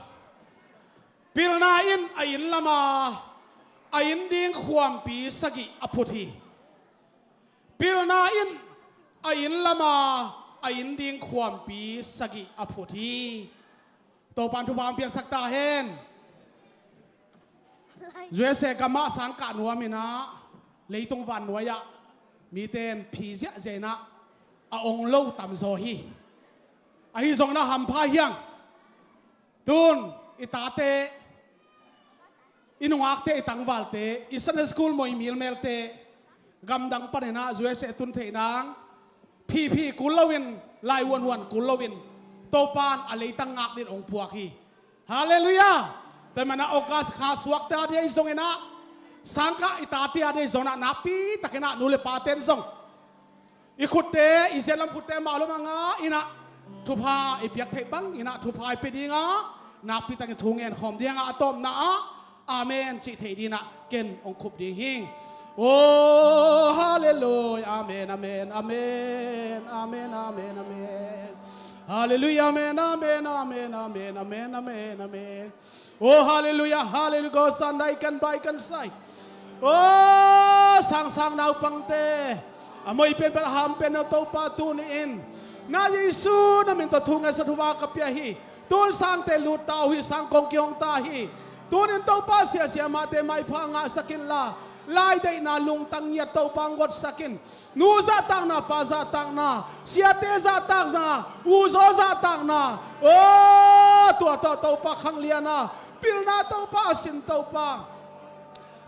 pilna in a inn lama a inn ding khuampi sagih a phut hi. Pilna in a inn lama a inn ding khuampi sagih a phut hi. Topan thupha hong piaksak ta hen. U S A gamah sang kah nuam in ah leitung vannuai ah mite in phi ziahziah in ah a ong lo tamzaw hi. Ahi zongin ah hampha hiang. Tun i tate, i nungakte, i tangvalte, i Sunday school maw, i milmelte gamdang panin ah U S A tun theih nang phiphi kul loin, lai huanhuan kul loin Topan a leitang ngak dingin ong puak hi. Halleluiah. Tua ahih manin ah August kha suakte a ding ahi zongin ah sang kah i tate a ding ahi zongin ah nakpi takin ah nu le paten zong i khutte i ziatlam khutte mah lom a nga in ah thupha i piak theih bangin ah thupha i pia ding a, nakpi takin thu ngen khawm ding a, a tawpna ah amen cih theih dingin ah ken ong khup ding hi. Oh, halleluiah, amen, amen, amen, amen, amen, amen. Halleluiah, amen, amen, amen, amen, amen, amen, amen. Oh, halleluiah, halleluiah, go sandai kan bai kan sai. Oh, sangsang naupangte, a moi pen bel a ham pen no Topa tuni-in na Jesu na min tawh thu ngetsak thupha ka pia hi. Tun sangte lut ta uh hi, sang kong kihong ta hi. Tunin Topa siasia mahte maipha ngahsak inla, lai deihna lungtang ngiat Topa hong gotsak in. Nu zahtakna, pa zahtakna, siate zahtakna, uzaw zahtakna, oh, tua tawh Topa khanglian a pilna Topa, a sin Topa,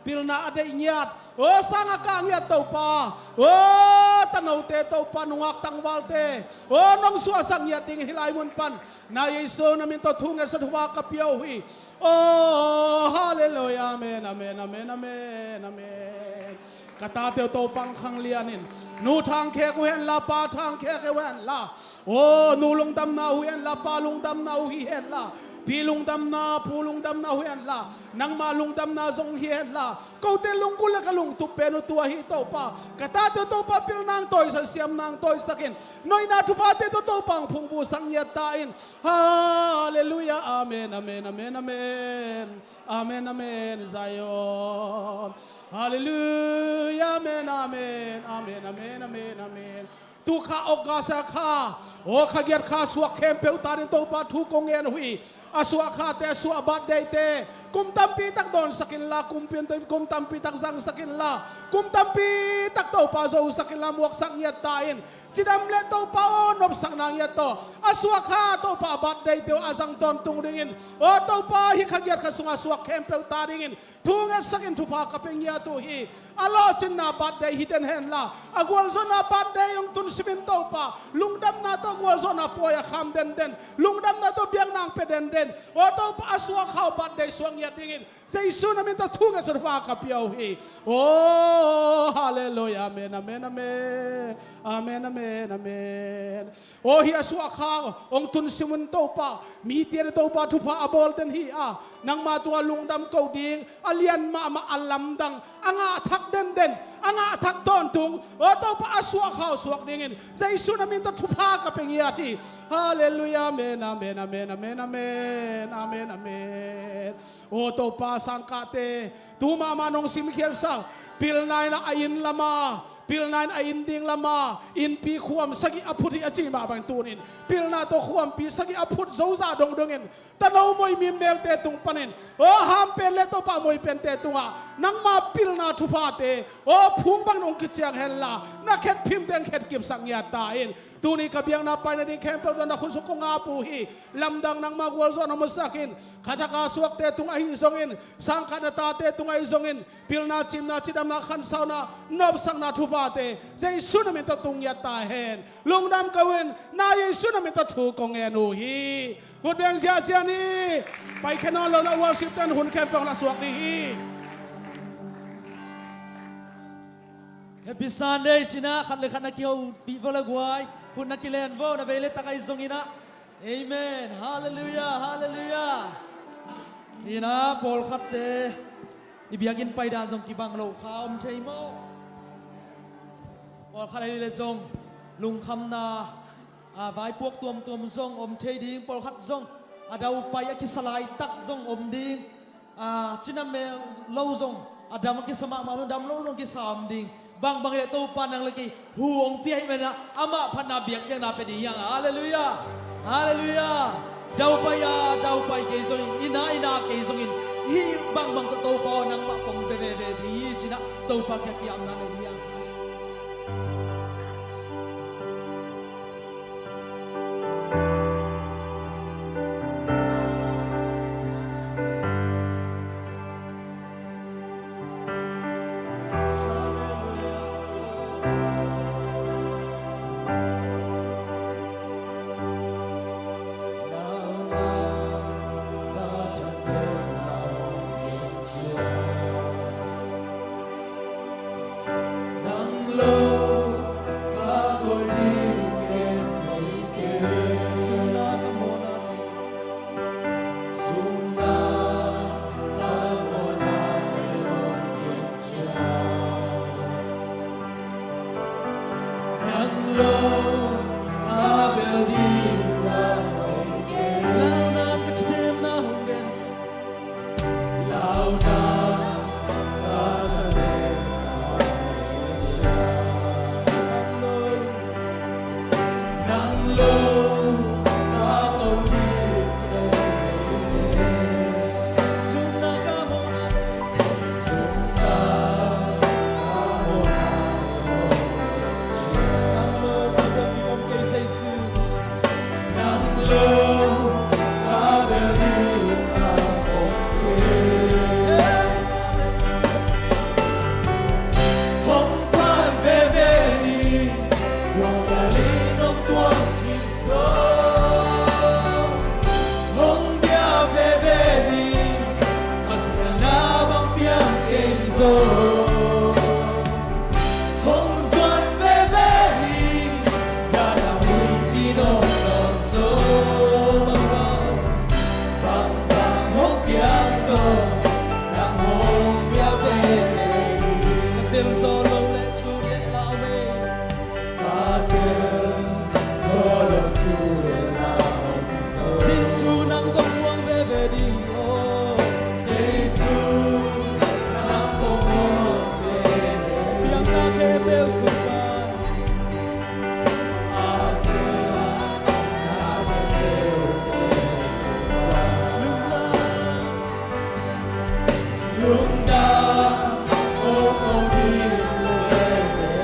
pilna a deih ngiat, oh, sang a kah ngiat Topa, oh, tanote Topa, nungak tangvalte, oh, nong suahsak ngiat dingin hih lai mun pan na Jesu na min tawh thu ngetsak thupha ka pia uh hi. Oh, halleluiah, amen, amen, amen, amen, amen. Ka tate uh Topa hong khanglian in. Nu thangkhek uh henla, pa thangkhek uh henla, oh, nu lungdamna uh hi henla, pa lungdamna uh hi henla, pi lungdamna, pu lungdamna uh hi henla, nangmah lungdamna zong hi henla, kote lunggulh le ka lungtup pen uh tua hi Topa. Ka tate uh Topa pilna hong tawisak, siamna hong tawisak in, noihna thuphate tawh Topa hong phungvuhsak ngiat ta in. Halleluiah, amen, amen, amen, amen. Amen, amen, Zion. Halleluiah, amen, amen, amen, amen, amen, amen. Tu kha August kha, oh, kha giat kha suak khempeuh ta dingin Topa thu kong ngen uh hi. A suah khate, a suah birthday-te, Kum tampi tak dawnsak inla, kum pin kum tampi tak zangsak inla, kum tampi tak Topa zosak inla, muaksak ngiat ta in. Cidam le Topa aw, nopsakna ngiat tawh a suak kha Topa birthday te uh a zang tawntung dingin, aw Topa, hih kha giat kha sungah suak khempeuh ta dingin thu ngetsak in, thupha ka pia ngiat uh hi. A lawhcinna birthday hi den henla, a gualzawhna birthday hong tun simin Topa, lungdamna tawh gualzawhna pawi a kham denden, lungdamna tawh biakna hong pia denden, aw Topa, a suak kha uh birthday suak ngiat dingin Jesu na min tawh thu ngetsak, thupha ka pia uh hi. Aw, halleluiah, amen, amen, amen. Amen, amen, amen. Aw, hih a suak kha hong tun simin Topa, mite Topa, thupha a bawl den hi a, nangma tungah lungdam ko ding, a lian mahmah, a lamdang, a ngah thak denden, a ngah thak tawntung, aw Topa, a suak kha uh suak dingin Jesu na min tawh thupha ka pia ngiat hi. Halleluiah, amen, amen, amen, amen, amen. Amen, amen. Aw Topa, sangkahte, tu mahmah nong simkhiatsak, pilna in a inn lama, pilna in a inn ding lama innpi khuam sagih a phut hi a ci mah bangin, tunin pilna tawh khuampi sagih a phut zozah dongdongin, tano moi mim melte tung panin, aw hampen le Topa moipente tungah nangma pilna thuphate, aw phung bangin hong kiciang henla, na khetphimte hong khetkipsak ngiat ta in. Tuni ka biakna paina ding khempeuh tawh na khut sung kong ap uh hi. Lamdang, nangma gualzawhna musak in. Khathak a suakte tung ahi zongin, sangkah na tate tung ahi zongin, pilna, cimna, cidamna, khansauna, nopsakna thuphate Jesu na min tawh tung ngiat ta hen. Lungdam ko in, na Jesu na min tawh thu kong ngen uh hi. Khut beng ziahziah ni. Paikhia nawn lo na worship ten hun khempeuh na suak ding hi. Happy Sunday ci-in ah khat le khat na kihopih vo le guai. Khut na kilen vo, na vei le tak ahi zongin ah. Amen. Halleluiah, halleluiah. Hi-in ah pawlkhatte i biakinn paidan zong kibang lo kha om thei maw? Pawlkhat ahi le zong lungkhamna, a, vaipuak tuamtuam zong om thei ding, pawlkhat zong a daupai a kisa laitak zong om ding. A, cina mel lo zong, a dam a kisa mahmah lo, dam lo zong kisa om ding. Bangbang hi leh Topa nang le kei hu hong pia hi manin ah, amah phatna biakpiakna pia ding hi hang. Halleluiah. Halleluiah. Daupai a daupai kei zongin, i na i na kei zongin, hih bangbang tawh Topa aw, nangmah kong bia veve ding hi ci-in ah Topa kiang kiamna nei ding hi hang.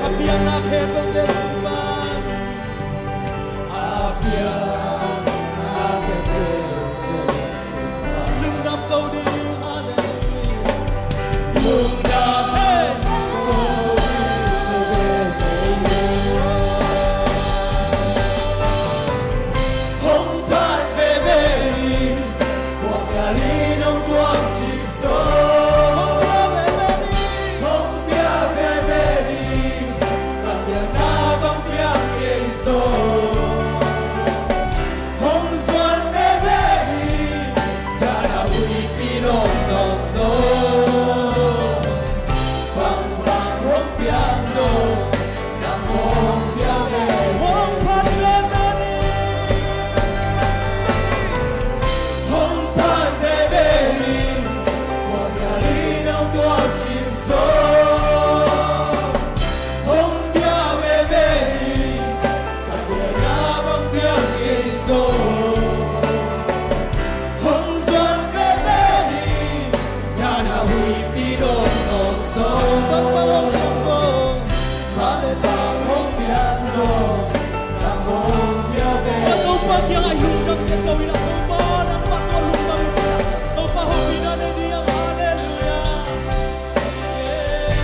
A pianna khempeuhte sung pan. A pianna khempeuhte sung pan. Lungdam ko ding, halleluiah. Lungdam ko ding. Hong phat veve ni. Hong pia li nong tuam cik sawm. Hong pia veve ni. Hong pia veve ni. Ka pianna bang piang kei sawm. Hong zuan veve ni. Dana huipi nong nong sawm. Bang bang hong piang sawm. Hong phat veve ni. Hong phat veve ni. Hong pia li nong tuam cik sawm. Hong pia veve ni. Ka pianna bang piang kei sawm. Hong zuan veve ni. Dana huipi nong nong sawm. Bang bang hong piang sawm. Halleluiah, hong piang sawm, nang hong piang veve. Ka Topa kiangah i lungdam te ko in a Topa, nangmah tawh lungdam i ciah. Topa hong pina nei ding a, halleluiah. Yeah.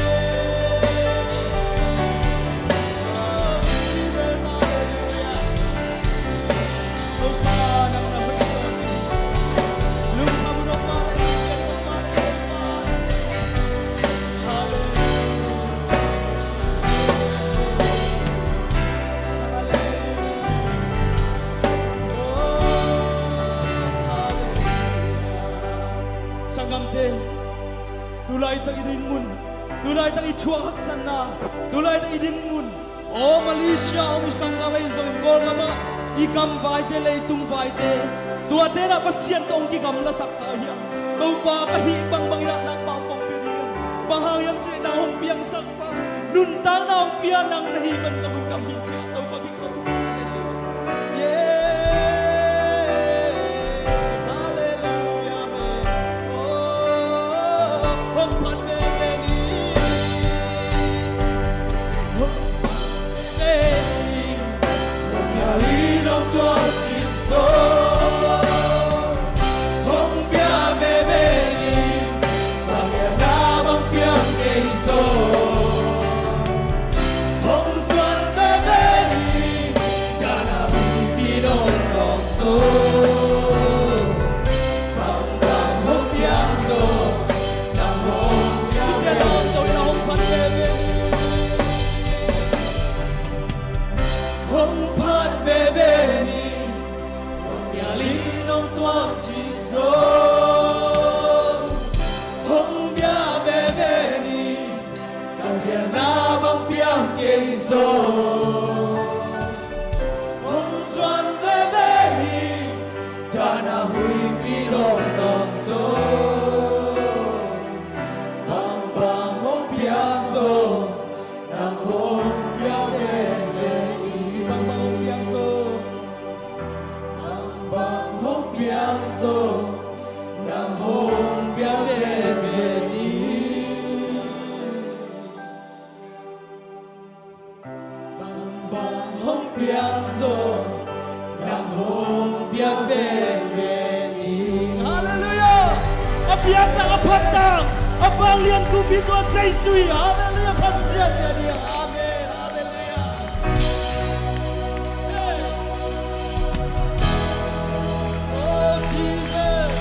Oh, Jesus, halleluiah. Topa nang na hoih. Lungdam uh Topa, lungdam uh Topa. Halleluiah. Sanggamte, tulaitak i dinmun, tulaitak i thuak haksatna, tulaitak i dinmun, aw Malaysia om i sanggam ahi zongin Kawlgam ah i gamvaite, leitung vaite, tuate na Pasian tawh hong kigamlasak kha hiam? Topa ka hih bangbang in ah nangmah hong pia ding hiam? Bang hang hiam cih leh nang hong piangsak nuntakna hong pia nang na hih man ka lungdam hi, ci-a Topa kikhop. Halleluiah. Yeah. Halleluiah. Amen. Oh, hong phat veve ni. Hong phat veve ni. Hong pia li nong tuam cik sawm. Hong pia veve ni. Ka pianna bang piang kei sawm. Hong zuan veve ni. Dana huipi nong nong sawm. Bang bang hong piang sawm. Nang hong piang veve ni. Hong phat veve ni. Hong pia li nong tuam cik sawm. Hong pia veve ni. Ka pianna bang piang kei sawm. Hong zuan veve ni. Dana huipi nong nong sawm. Bang bang hong piang sawm. Nang hong piang veve ni. Bang bang hong piang sawm. Bang bang hong piang sawm. Nang hong piang veve ni. Bang bang hong piang sawm. Nang hong piang veve ni. Halleluiah. A piangtang, a phattang, a vanglian kumpi tua Jesu hi. Halleluiah. Phat ziahziah ding. Amen. Halleluiah. Hey. Oh, Jesus.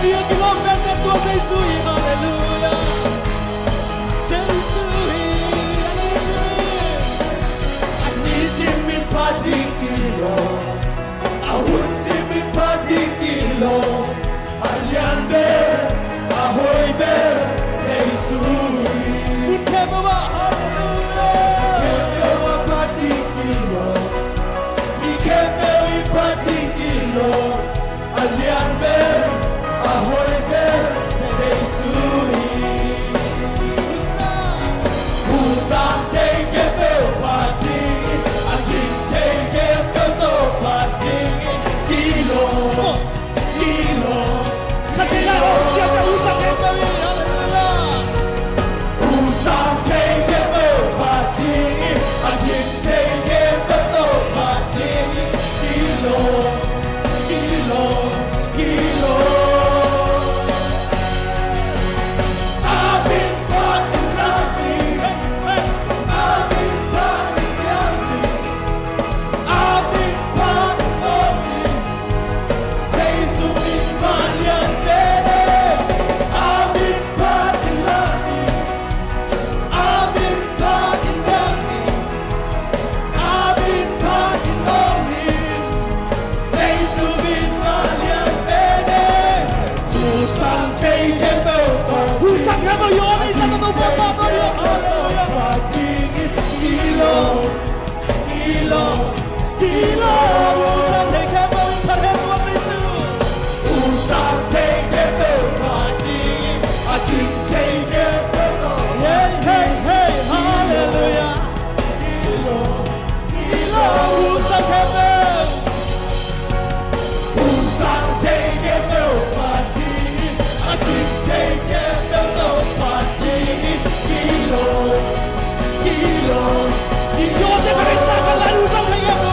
Hallelujah, kilawm penpen tua Jesu hi, hallelujah. Jesu hi, a nisim in, a nisim in phat ding kilawm, a hun sim in phat ding kilawm, a lian bel, a hoih bel, Jesu hi. Hun khempeuh ah, hallelujah. Khempeuh ah phat ding kilawm, mi khempeuh in phat ding kilawm. A lian bel, a hoih bel, Jesu hi. Husam thei khempeuh phat ding, a ging thei khempeuh tawh phat ding. Kilawm, kilawm, kilawm. Hallelujah. Husam thei khempeuh phat ding, a ging thei khempeuh tawh phat ding. Kilawm, kilawm, kilawm. A min phat in lam hi, a min phat in lam hi. A min phat in lam hi. Jesu min phat lian pen hi. A min phat in lam hi. A min phat in lam hi. A min phat in lam hi. Jesu min phat lian pen hi. Husam thei khempeuh phat. Husam khempeuh yawn in sa na to phat phat to. Hallelujah. Phat ding in kilawm. Kilawm, kilawm, husam thei khempeuh in phat hen tua Jesu. Husam thei khempeuh phat ding, a ging thei khempeuh tawh. Hey, hey, hey, hallelujah. Kilawm, kilawm, husam khempeuh. Husam thei khempeuh phat ding, a ging thei khempeuh tawh phat ding. Kilawm, kilawm, kilawm. Husam thei khempeuh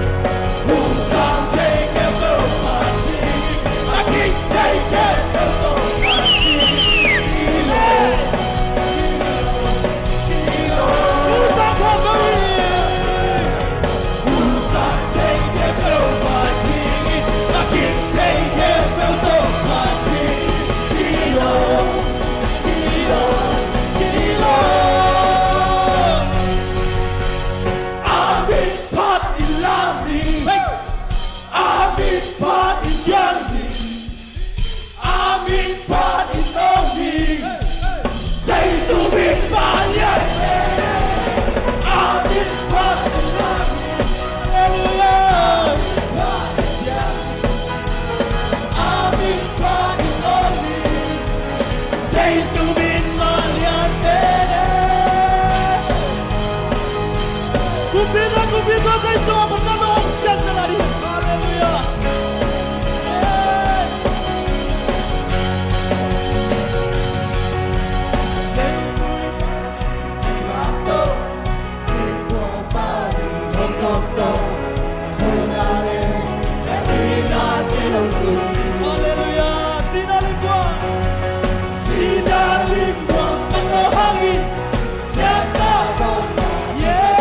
in. Husam thei khempeuh phat ding, a ging thei khempeuh tawh phat ding. Kilawm, kilawm, kilawm. Husam khempeuh in. Amen. Phat in lam hi. Amen. Phat in lam hi. Jesu min phat lian pen hi. Amen. Phat in lam hi. Hallelujah. Amen. Phat in lam hi. Amen. Phat in lam hi. Jesu min phat lian pen hi. Kumpite, kumpite, Jesu a phatna na om siasia lai hi. Hallelujah. Amen. Hallelujah. Sihna limbuang. Sihna limbuang. Yeah.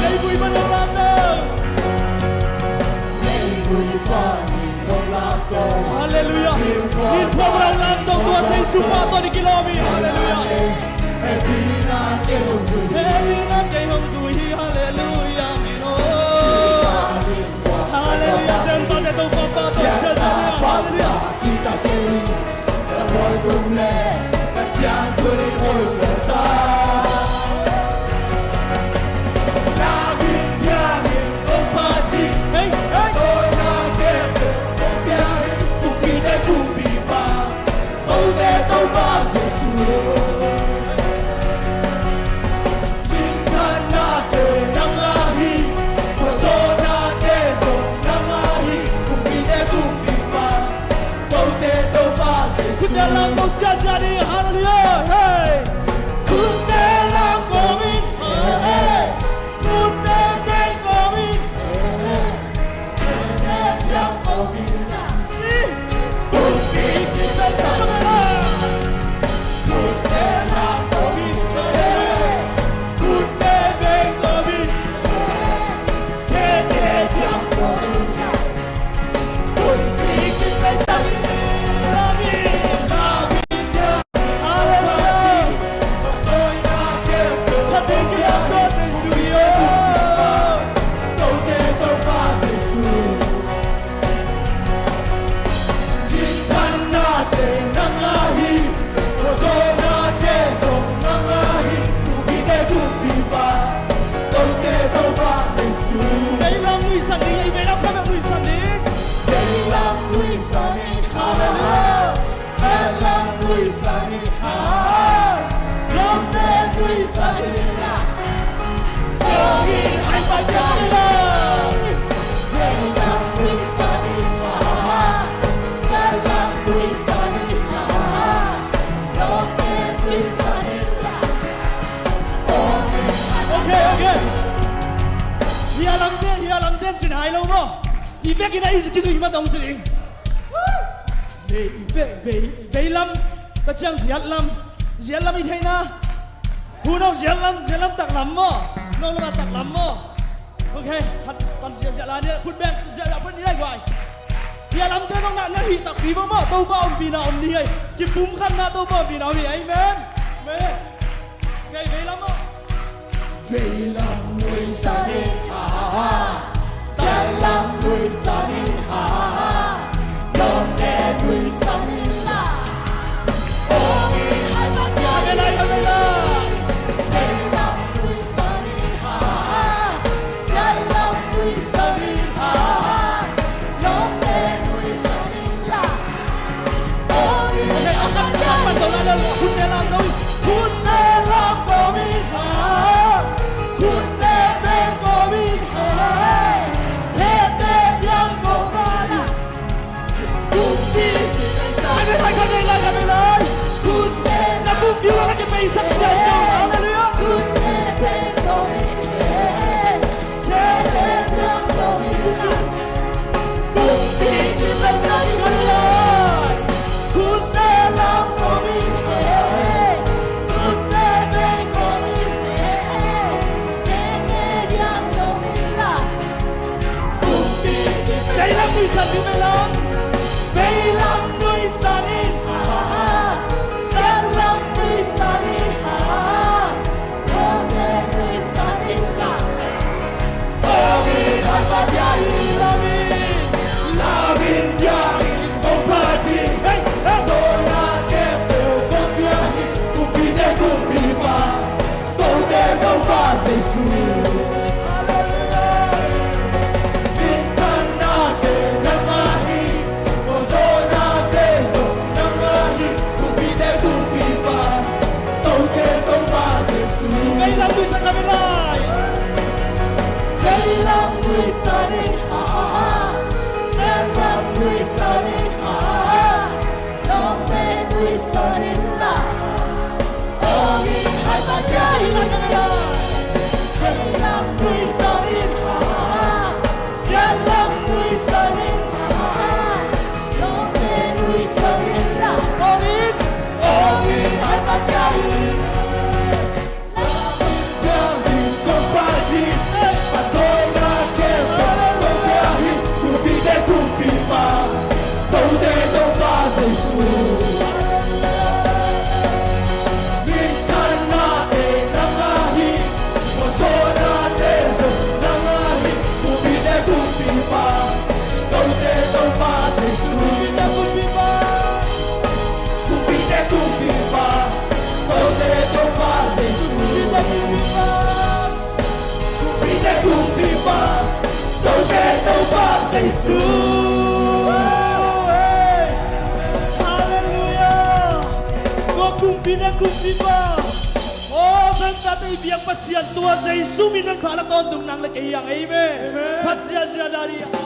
Leivui pan hong lamto. Leivui pan hong lamto. Hallelujah. Min phuak pan hong lamto. Tua Jesu pa tawh i kilawm hi. Hallelujah. Hehpihna kei hong zui hi. Hallelujah. Amen. Oh. Hallelujah. Siangthote Topa pa tawh. Hallelujah. Hallelujah. Hey. Veilam nuihsan ding, ei, veilam kha bek nuihsan ding. Veilam nuihsan ding. Hallelujah. Veilam nuihsan ding. Hallelujah. Veilam nuihsan ding. Okay, okay. Hia lamte, hia lamte cin hai lo maw? I bek in a i kizui ma dong cin. Vei, vei, vei, veilam, ka ciang ziat lam, ziat lam i theihna. Hun aw, ziat lam, ziat lam taklam maw? Nong lam a taklam maw? Okay, khat pan ziat ziat la ni, khut beng ziat la pan ni lai guai. Hia lamte zong na, na hih takpi maw maw, Topa ompihna om ni ei. Kipumkhatna Topa ompihna om hi, amen. Amen. Okay, veilam maw? Veilam nuihsan in, ha, ha, ha. Ziatlam nuihsan in, ha, ha, ha. Lawmte nuihsan in la. Ong in hai pa tia. Veilam nuihsan in, ha, ha, ha. Ziatlam nuihsan in, ha, ha, ha. Lawmte nuihsan in la. Ong in hai pa tia. Khut te lam dong. Khut te lam dong. Veilam nuihsan ding, veilam. Veilam nuihsan in, ha, ha, ha. Ziatlam nuihsan in, ha, ha, ha. Lawmte nuihsan in la. Ong in hai pa tia hi lam in. Lam in tia in kong phat hi. Hey, hey. Dona kempeuh kong pia hi. Kumpite kumpipa. Tote Topa Jesu. Hallelujah. Minthanna te nang a hi. Muanhuai nate zong nang a hi. Kumpite kumpipa. Tote Topa Jesu. Veilam nuihsan kha vei lai. Veilam nuihsan in, ha, ha, ha. Ziatlam nuihsan in, ha, ha, ha. Lawmte nuihsan in la. Ong in hai pa tia hi. Veilam nuihsan in, ha, ha, ha. Ziatlam nuihsan in, ha, ha, ha. Lawmte nuihsan in la. Ong in, ong in hai pa tia hi. Kumpite kumpipa, tote Topa Jesu. Kumpite kumpipa, tote Topa Jesu. Hallelujah. Ko kumpite kumpipa. O, vengtate i biak Pasian tua Jesu min in pha la tawntung nang le kei hi hang. Amen. Amen. Phat ziahziah dan hi. Amen.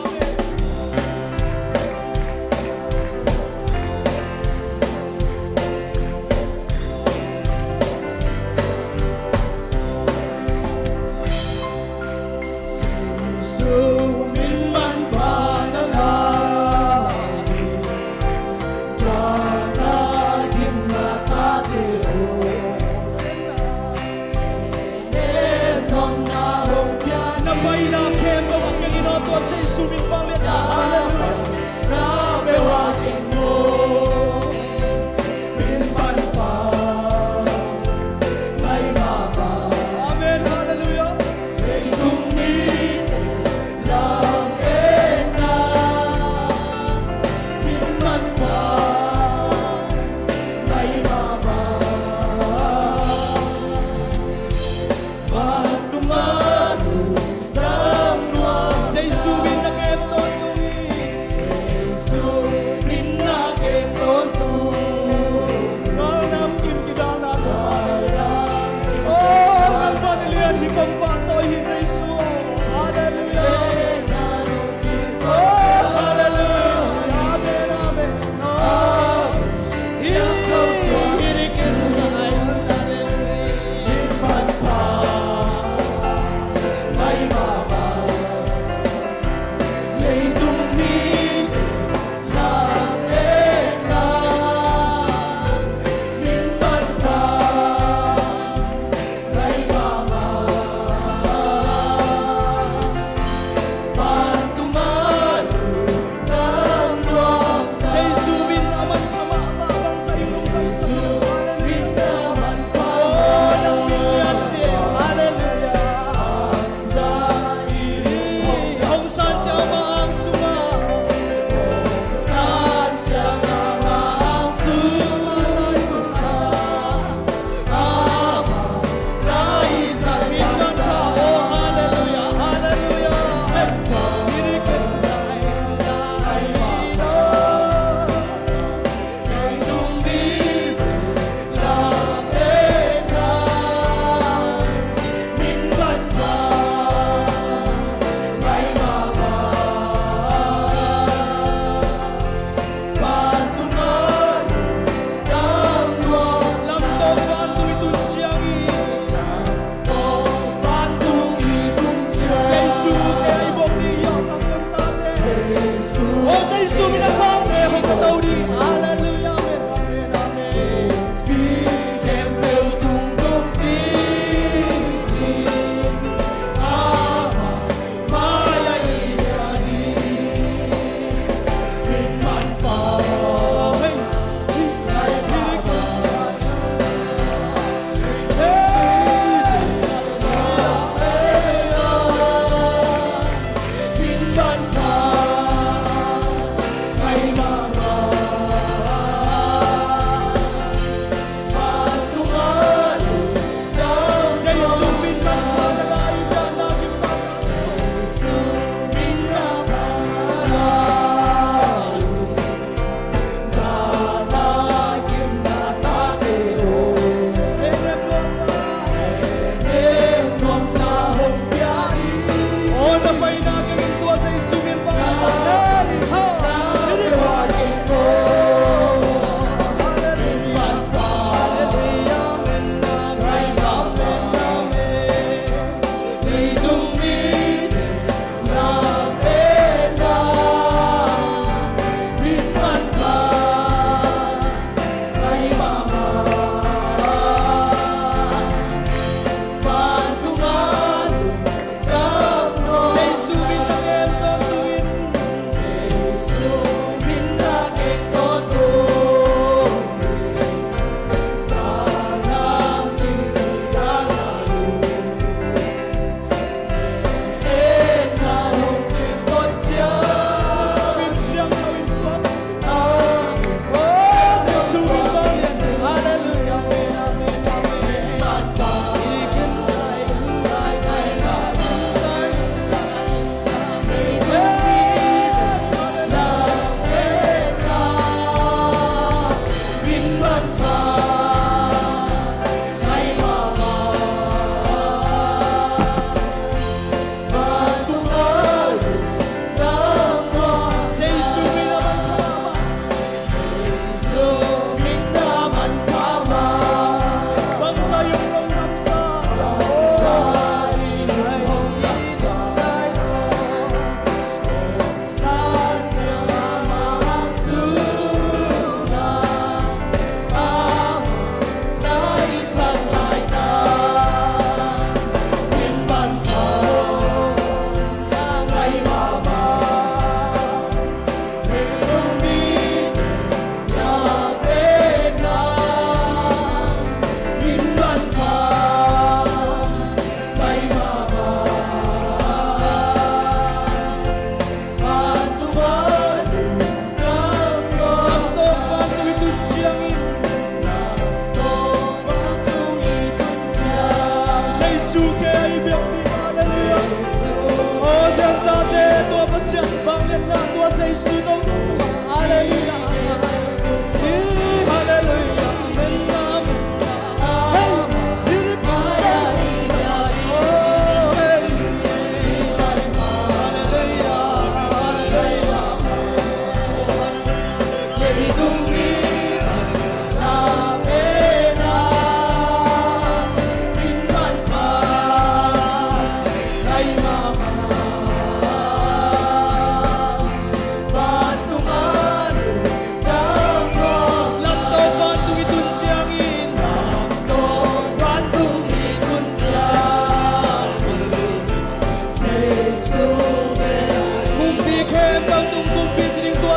Galnam kim kidalna. Oh, nangmah na lian hi, pampa tawi hi Jesu. Hallelujah. Oh, hallelujah. Amen, amen. Oh, hi, hi, hi, hi.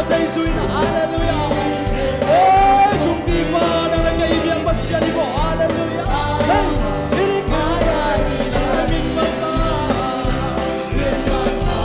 Jesu in, halleluiah. Ei, kumpipa, nang na kei biak Pasian hi maw, halleluiah. Ei, hih ding ken cai, min man pha, min man pha.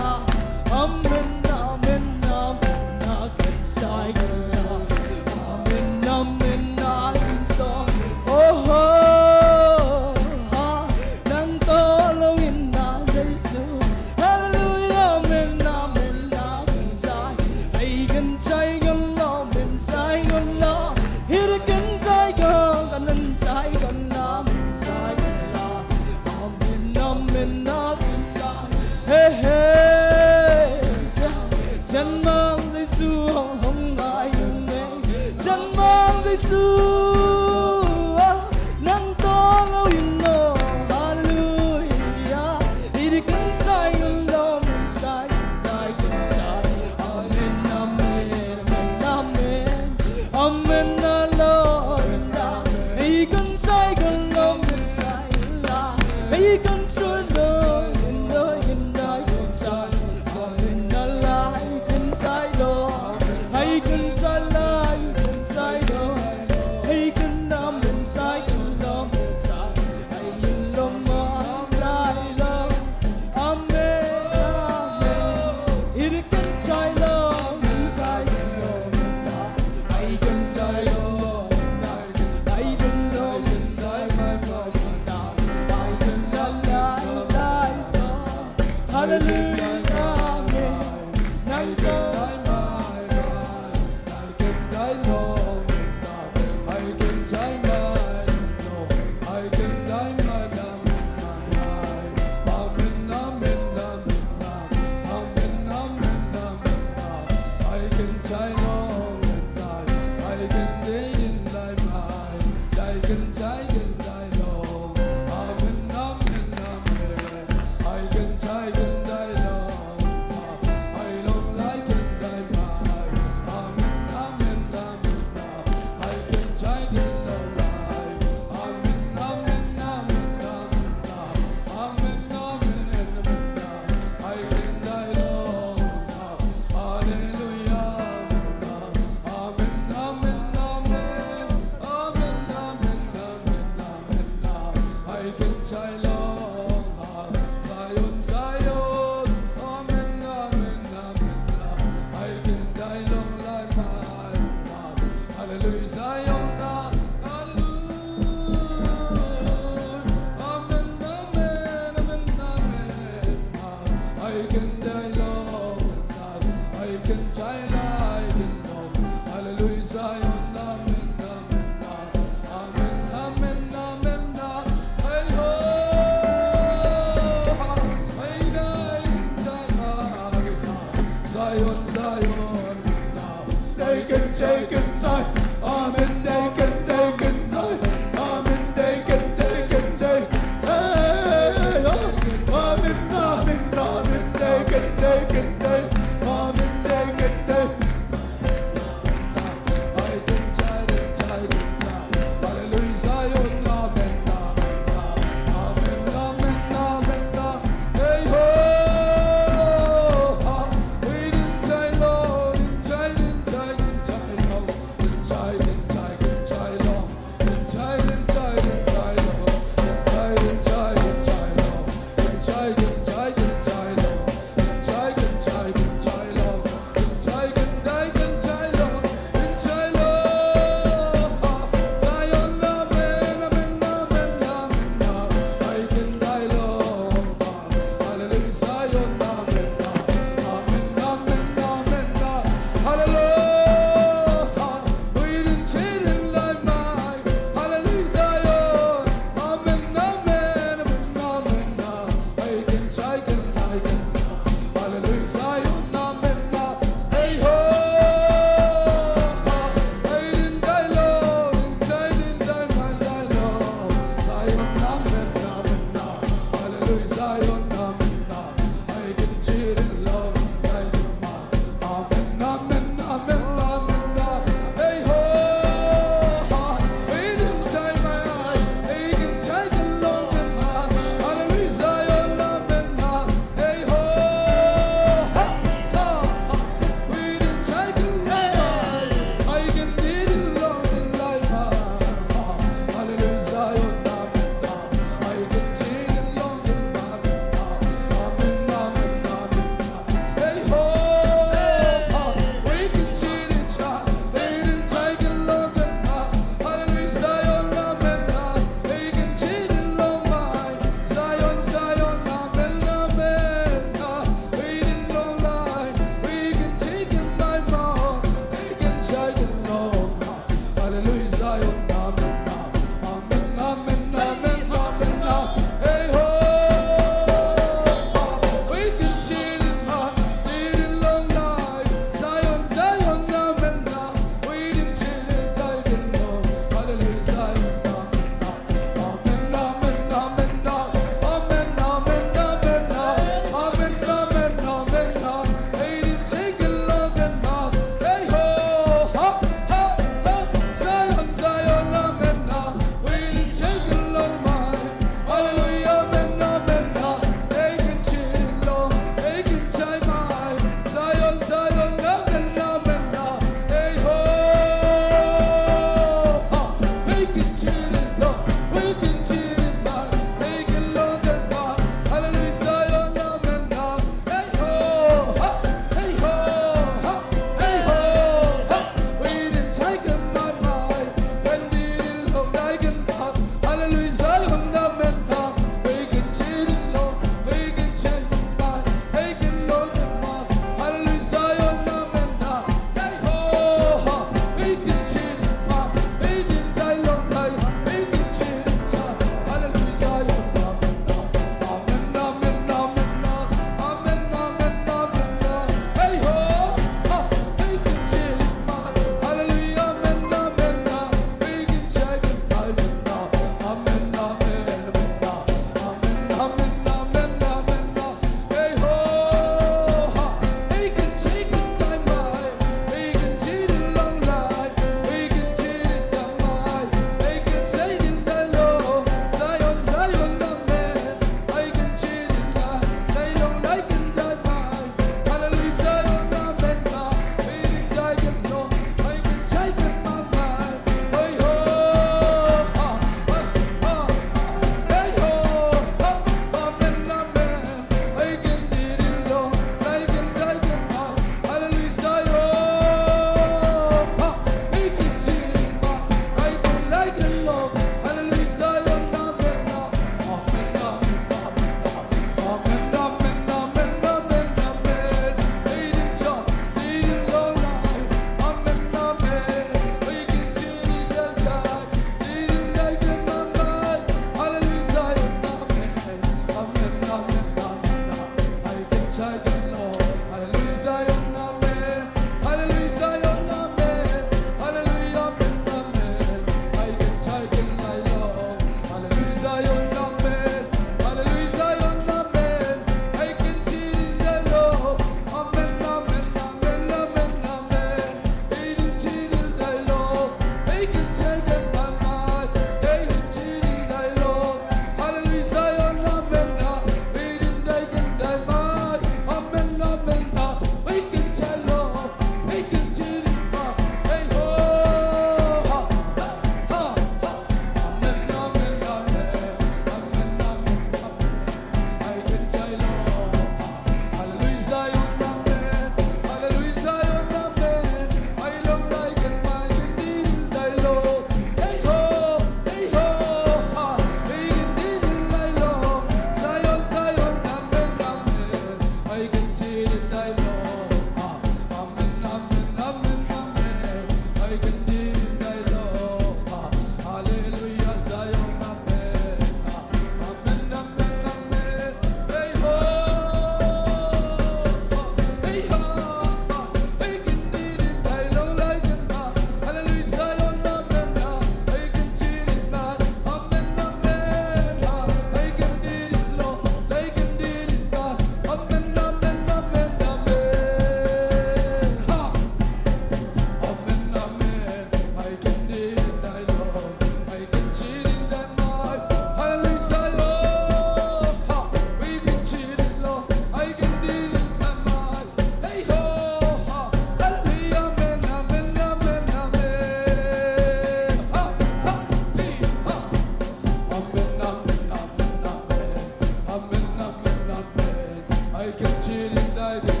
Halleluiah.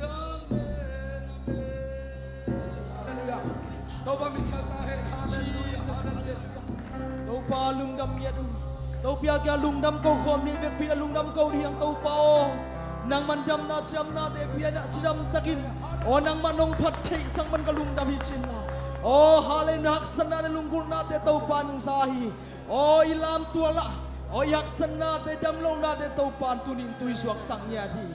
Amen. Amen. Halleluiah. Topa min thang ta hen. Halleluiah. Halleluiah. Topa lungdam ngiat uh. Topa kia lungdam ko khawm ni vekpi na lungdam ko ding hiang Topa aw. Nangman damna cidamnate piana cidam takin. Aw nangman nong phat theih sang man ka lungdam hi cin la. Aw halleluiah haksatna le lunggulhnate Topa nong za hi. Aw i lamtual ah. Aw i haksatnate damlohnate Topa tunin tui suaksak ngiat hi.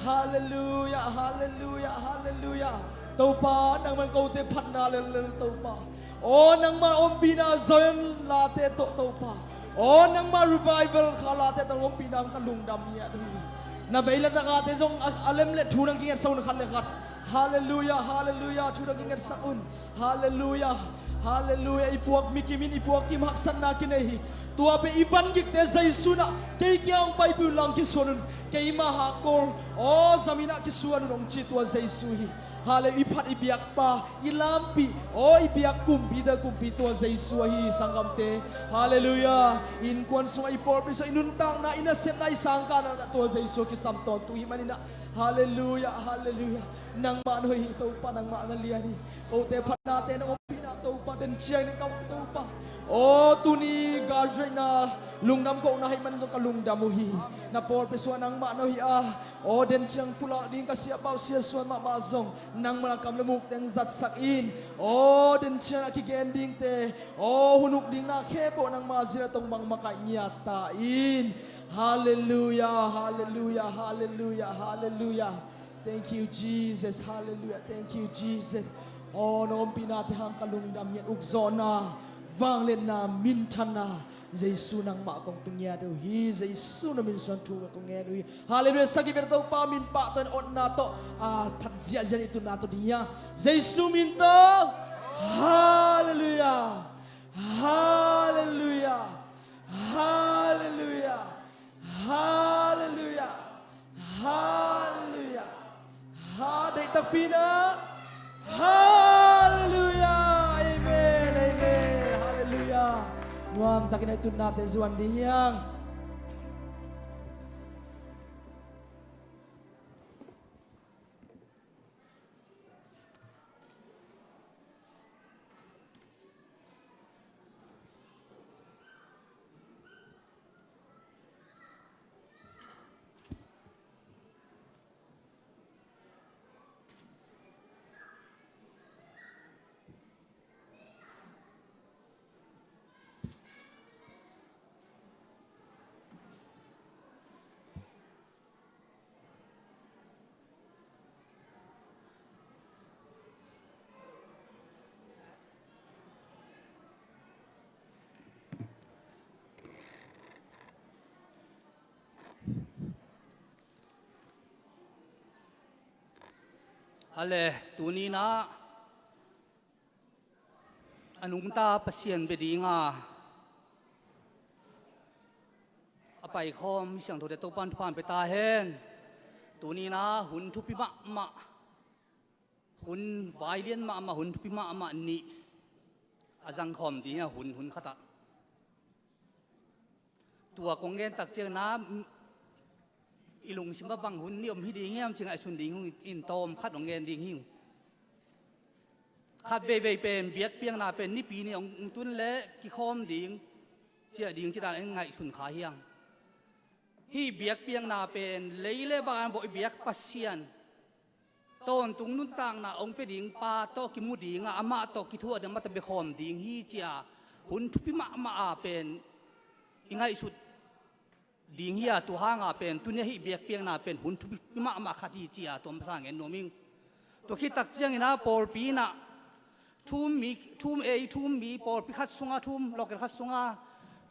Halleluiah, halleluiah, halleluiah. Topa nangman kote phatna lel lel Topa. Aw nangma ompihna Zion late tawh Topa. Aw nangma revival kha late tawh ompihna ka lungdam ngiat hi. Na vei le na gate zong a, a lem le thu nang kingetsak un khat le khat. Halleluiah, halleluiah, thu nang kingetsak un. Halleluiah, halleluiah. I puak mikim in i puak kim haksatna kinei hi. Tua pen i van gikte Jesu na kei kia hong paipih un lang kisuan un. Keima hakkol aw zamin ah kisuan un hong ci tua Jesu hi. Halleluiah, i phat i biakpa i lampi aw i biak kumpi da kumpi tua Jesu ahi sanggamte. Halleluiah. Innkuan sungah i pawlpi sungah i nuntakna i nasepna i sangkahna tua Jesu a kisam tawntung hi maninah. Halleluiah, halleluiah. Nangmah na hoih hi Topa nangmah na lian hi. Kote phatnate na ompihna Topa den ciang na kam Topa. Aw tuni graduate na lungdam kohna hei man zong ka lungdam uh hi. Na pawlpi sungah nangmah na hoih a. Aw den ciang pulak ding ka siapau siasuan mahmah zong nangmah na kam le muk teng zatsak in. Aw den ciang a kigen dingte aw hun uk ding na khempeuh nangma zia tong bang makaih ngiat ta in. Halleluiah, halleluiah, halleluiah, halleluiah. Thank you Jesus. Halleluiah. Thank you Jesus. Aw na ompihnate hang ka lungdam ngiat ukzawhna vangliatna minthanna Jesu nangmah kong pia ngiat uh hi. Jesu na min suan thu kong ngen uh hi. Halleluiah. Sagih vet Topa min pahtawi na otna tawh a phat ziahziah i tunna tawh ding hi a Jesu min tawh. Halleluiah. Halleluiah. Halleluiah. Halleluiah. Halleluiah. Ha deih takpi na. Halleluiah. Amen. Amen. Halleluiah. Nuam takin a i tunnate zuan ding hiang. Ale, tuni na a nungta Pasian bia dinga a paikhawm siangthote Topan thupha pia ta hen. Tuni-in ah hun thupi mahmah, hun vailian mahmah, hun thupi mahmah nih a zangkhawm ding hi a, hun, hun khatah. Tua kong gen tak ciangin ah, i lungsim ah bang hun nih om hi ding hiam ci ngaihsun ding hi ung, in tawm khat hong gen ding hi ung. Khat veivei pen biakpiakna pen Nipi ni hong tun leh kikhawm ding, ciah ding ci dan in ngaihsun kha hi ung. Hih biakpiakna pen lei le van bawh i biak Pasian, tawntung nuntakna hong pia ding pa tawh kimu ding a, amah tawh kithuah ding, amah tawh biakhawm ding hi ci-a hun thupi mahmah a pen i ngaihsut ding hi a, tua hang a pen tuni-a hih biakpiakna pen hun thupi mahmah khat hi ci-a tua masa ngen nuam ing. Tua khit tak ciangin ah pawlpi in ah thu-um mi, thu-um ei, thu-um mi, pawlpi khat sungah thu-um, local khat sungah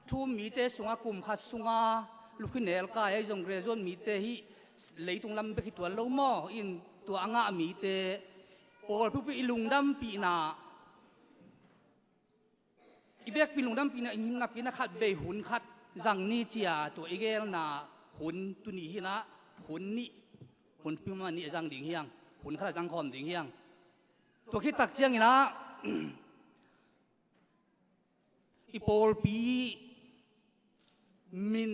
thu-um mite sungah kum khat sungah lukhinel kai ahi zong graduate mite hih leitung lam bek hi tuan lo maw, in tua a ngah mite pawlpi i lungdampihna, i vekpi lungdampihna, i napi-in ah khat vei hun khat zang ni ci-a tua i gelna hun tuni hi-in ah hun nih, hun thupi mahmah nih a zang ding hi ung, hun khat a zangkhawm ding hi ung. Tua khit tak ciangin ah i pawlpi min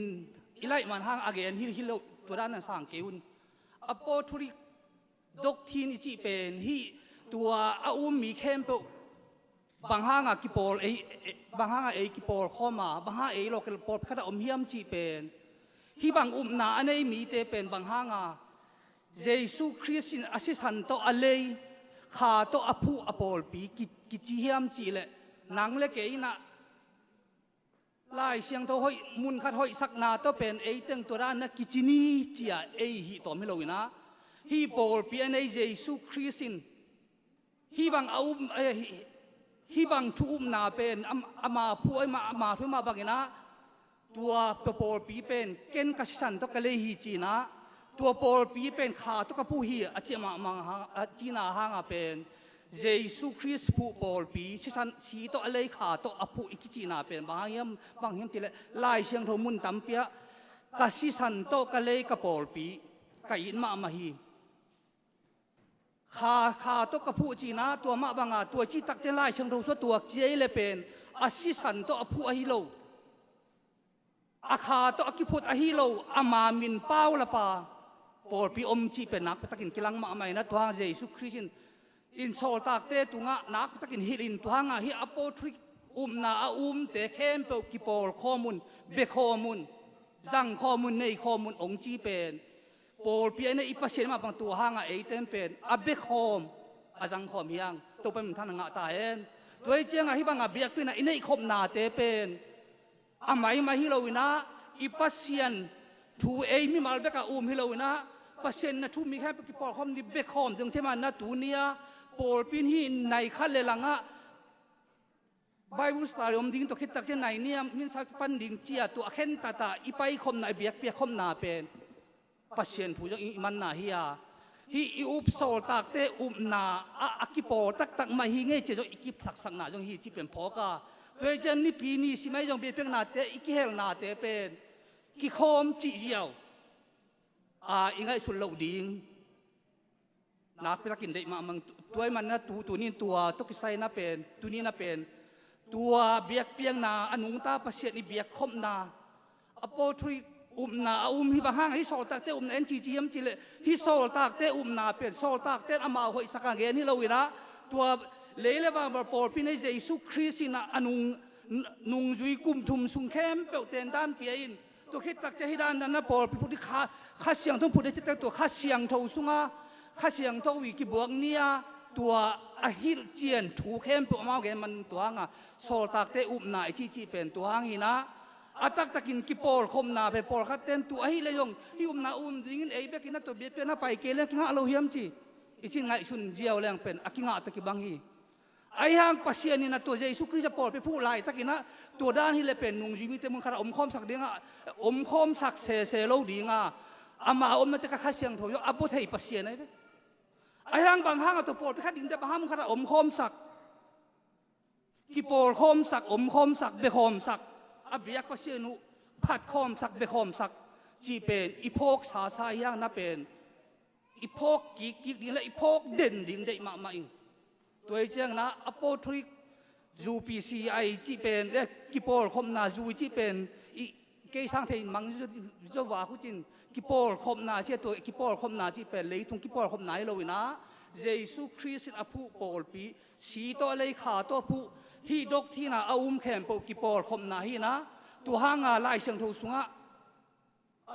i laih man hang a gen hi, hi lo, tua dan a sang kei un. Apostolic doctrine i cih pen hih tua a um mi khempeuh bang hang a kipawl ei, ei, bang hang a ei kipawl khawm a, bang hang a ei local pawlpi khat a om hiam cih pen, hih bang upna a nei mite pen bang hang a Jesu Khrist in a sisan tawh a lei, kha tawh a phuh a pawlpi ki, kici hiam cih leh, nang le kei in ah Lai Siangtho hoih, mun khat hoihsakna tawh pen ei teng tua dan a kici ni ci-a ei hih tawm hi lo-in ah, hih pawlpi a nei Jesu Khrist in hih bang a um, eh, hih, hih bang thu upna pen am-, ama phuh, ama, ama thu, ama bangin ah, tua, tua pawlpi pen ken ka sisan tawh ka lei hi ci-in ah, tua pawlpi pen kha tawh ka phuh hi a cih mahmah hang, a cihna hang a pen Jesu Khrist phuh pawlpi, sisan, si tawh a lei, kha tawh a phuh i kicihna pen bang hang hiam, bang hiam cih leh Lai Siangtho mun tampi ah ka sisan tawh ka lei ka pawlpi, ka it mahmah hi. Kha, kha tawh ka phuh ci-in ah tua mah bang a, tua cih tak ciang Lai Siangtho sung a tuak ci ei leh pen a sisan tawh a phuh ahi lo, a kha tawh a kiphut ahi lo, ama min pau lapa pawlpi om cih pen nakpi takin kilang mahmah in ah, tua hang Jesu Khrist in, in sawltakte tungah nakpi takin hilh in, tua hang a hih apostolic upna a umte khempeuh kipawl khawm un, bia khawm un, zang khawm un, nei khawm un hong ci pen pawlpi a nei i Pasian mah bang tua hang a eite pen a bia khawm, a zang khawm hi ung. Topa min thang ngah ta hen. Tua hi ciang a hih bang a biakpiakna i neih khopnate pen a maimai hi lo-in ah, i Pasian thu ei mimal bek a um hi lo-in ah, Pasian na thu mi khempeuh kipawl khawm ni, bia khawm ding thei man na tuni-a pawlpi in hih nai khat le lang ah Bible study om ding, tua khit tak ciang nai nih a misa pan ding ci-a tua a khentat a i pai khopna, i biakpiak khopna pen Pasian thu zong i manna hi a, hih i up sawltakte upna ah a kipawl taktak mah hi ngei ci-a zong i kipsaksakna zong hi cih pen phawk a. Tua hi ciang Nipi ni sim ahi zong biakpiaknate i kihelnate pen kikhawm cih ziau a i ngaihsut loh ding nakpi takin deih mahmah. Tua ahih manin ah tu, tuni-in tua tawh kisai-in ah pen, tuni-in ah pen tua biakpiakna, a nungta Pasian i biakkhopna, apostolic upna a um, hih bang hang a hih sawltakte upna en cici hiam cih leh, hih sawltakte upna pen sawltakte in amau hoihsak a gen hi lo-in ah, tua lei le van bawh pawlpi nei Jesu Khrist in ah a nung, nungzui kum thum sung khempeuh tendan pia in, tua khit tak ciang hih dandan a pawlpi phut ding, Kha, Kha Siangtho phut ding cih tak, tua Kha Siangtho sungah Kha Siangtho i kibuak ni-a tua a hilhcian thu khempeuh amau gen man, tua hang a sawltakte upna i cihcih pen tua hang hi-in ah, a taktakin kipawlkhopna pen pawlkhatte in tua ahih leh zong hih upna um dingin ei bekin a tua biakpiakna pai kei leng kingah lo hiam ci i cih ngaihsun ziau leng pen a kingah tawh kibang hi. Ahi hang Pasian in ah tua Jesu Khrist a pawlpi phuh laitakin ah tua dan hi leh pen nungzui mite mun khatah omkhawmsak ding a, omkhawmsak sese lo ding a, ama omnate Kha Siangtho zong a bua thei Pasian ahi ve. Ahi hang bang hang a tua pawlpi khat dingte bang hang mun khatah omkhawmsak, kipawlkhawmsak, omkhawmsak, biakhawmsak, a biak Pasian uh phatkhawmsak, biakhawmsak cih pen i phawk sasa hi hang na pen i phawk kikkik ding le i phawk den ding deih mahmah ing. Tua hi ciangin ah apostolic zu, P C I cih pen le kipawlkhopna zu i cih pen i kei sang thei mang zo, zo vak uh cin, kipawlkhopna cih, tua kipawlkhopna cih pen leitung kipawlkhopna hi lo in ah, Jesu Khrist in a phuh pawlpi, si tawh a lei, kha tawh a phuh, hih doctrine a a um khempeuh kipawlkhopna hi in ah, tua hanga Lai Siangtho sungah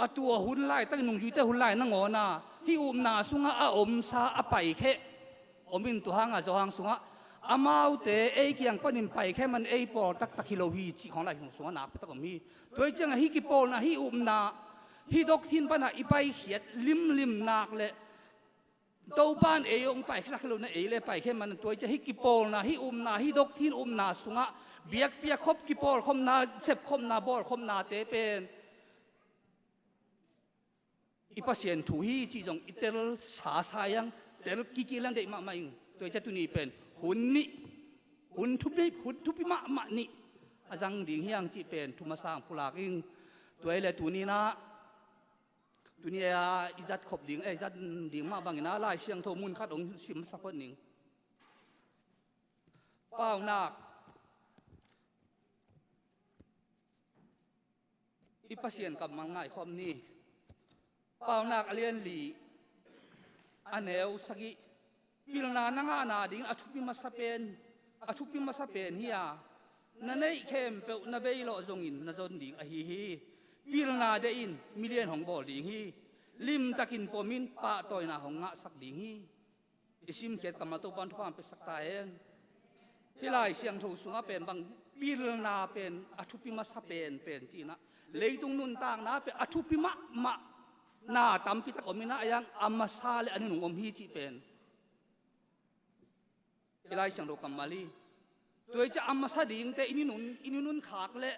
a tua hun laitakin nungzuite hun lai nangawn a hih upna sungah a omsa a paikhia om in, tua hanga Johan sungah amaute ei kiang panin paikhia man ei pawl taktak hi lo hi cih khawng Lai Siangtho sungah nakpi tak om hi. Tua hi ciangah hih kipawlna, hih upna, hih doctrine panah i paikhiat limlim nak le Topa in ei hong paikhiasak hi lo in ah, ei le paikhia man, tua hi ciang hih kipawlna, hih upna, hih doctrine upna sungah biakpiak khop, kipawlkhopna, sepkhopna, bawlkhopnate pen i Pasian thu hi cih zong i tel sasa hi hang, tel kikkik leng deih mahmah ing. Tua hi ciang tuni pen hun nih, hun thupi, hun thupi mahmah nih a zang ding hi hang cih pen thu masa hong pulak ing. Tua hi leh tuni in ah, tuni a i zat khop ding, eh, zat ding mah bangin ah Lai Siangtho mun khat hong sim masa phot ning. Paunak, i Pasian kammal ngaikhawm ni. Paunak a lian li, a neu sagih. Pilna na ngahna ding a thupi masa pen, a thupi masa pen hi a, na neih khempeuh na beilawh zongin na zon ding ahi hi. Pilna deih in, milian hong bawl ding hi. Limtakin pom in, pahtawina hong ngahsak ding hi. I simkhiat kammal Topa'n thupha hong piasak ta hen. Hih Lai Siangtho sungah pen bang, pilna pen a thupi masa pen pen cih in ah, leitung nuntakna pen a thupi mahmah na tampi tak om in ah, a yang a masa le a nunung om hi cih pen i Lai Siangtho kammal hi. Tua hi ciang a masa dingte i nunun, i nunun khak leh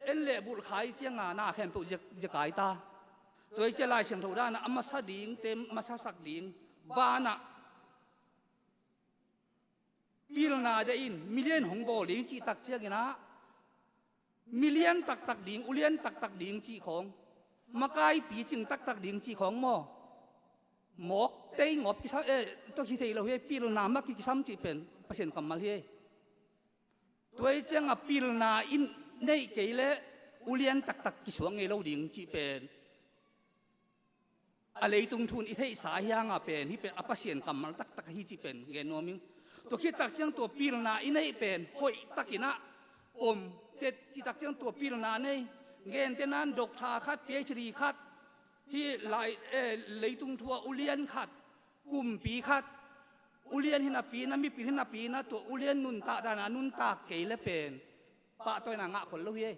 en le bulh kha hi ciangah na khempeuh zia, zia kai ta. Tua hi ciang Lai Siangtho dan ah a masa dingte masasak ding banah pilna deih in, milian hong bawl ding cih tak ciangin ah, milian taktak ding, ulian taktak ding cih khawng, makai picing taktak ding cih khawng maw, mawk tei ngawp kisam, eh, tua hi thei lo hi. Pilna mah ki, kisam cih pen Pasian kammal hi. Tua hi ciangah pilna i neih kei leh ulian taktak kisuak ngei lo ding cih pen a leitung thu in i theihsa hi hang a pen, hih pen a Pasian kammal taktak ahi cih pen gen nuam ing. Tua khit tak ciang tua pilna i neih pen hoih takin ah om, tua cih tak ciang tua pilna nei, gentehna in doctor khat, P H D khat, hih lai, eh, leitung thu a ulian khat, kumpi khat, ulian hi napi in ah, mipil hi napi in ah, tua ulian nuntak dan a nuntak kei leh pen pahtawina ngah khol lo hi.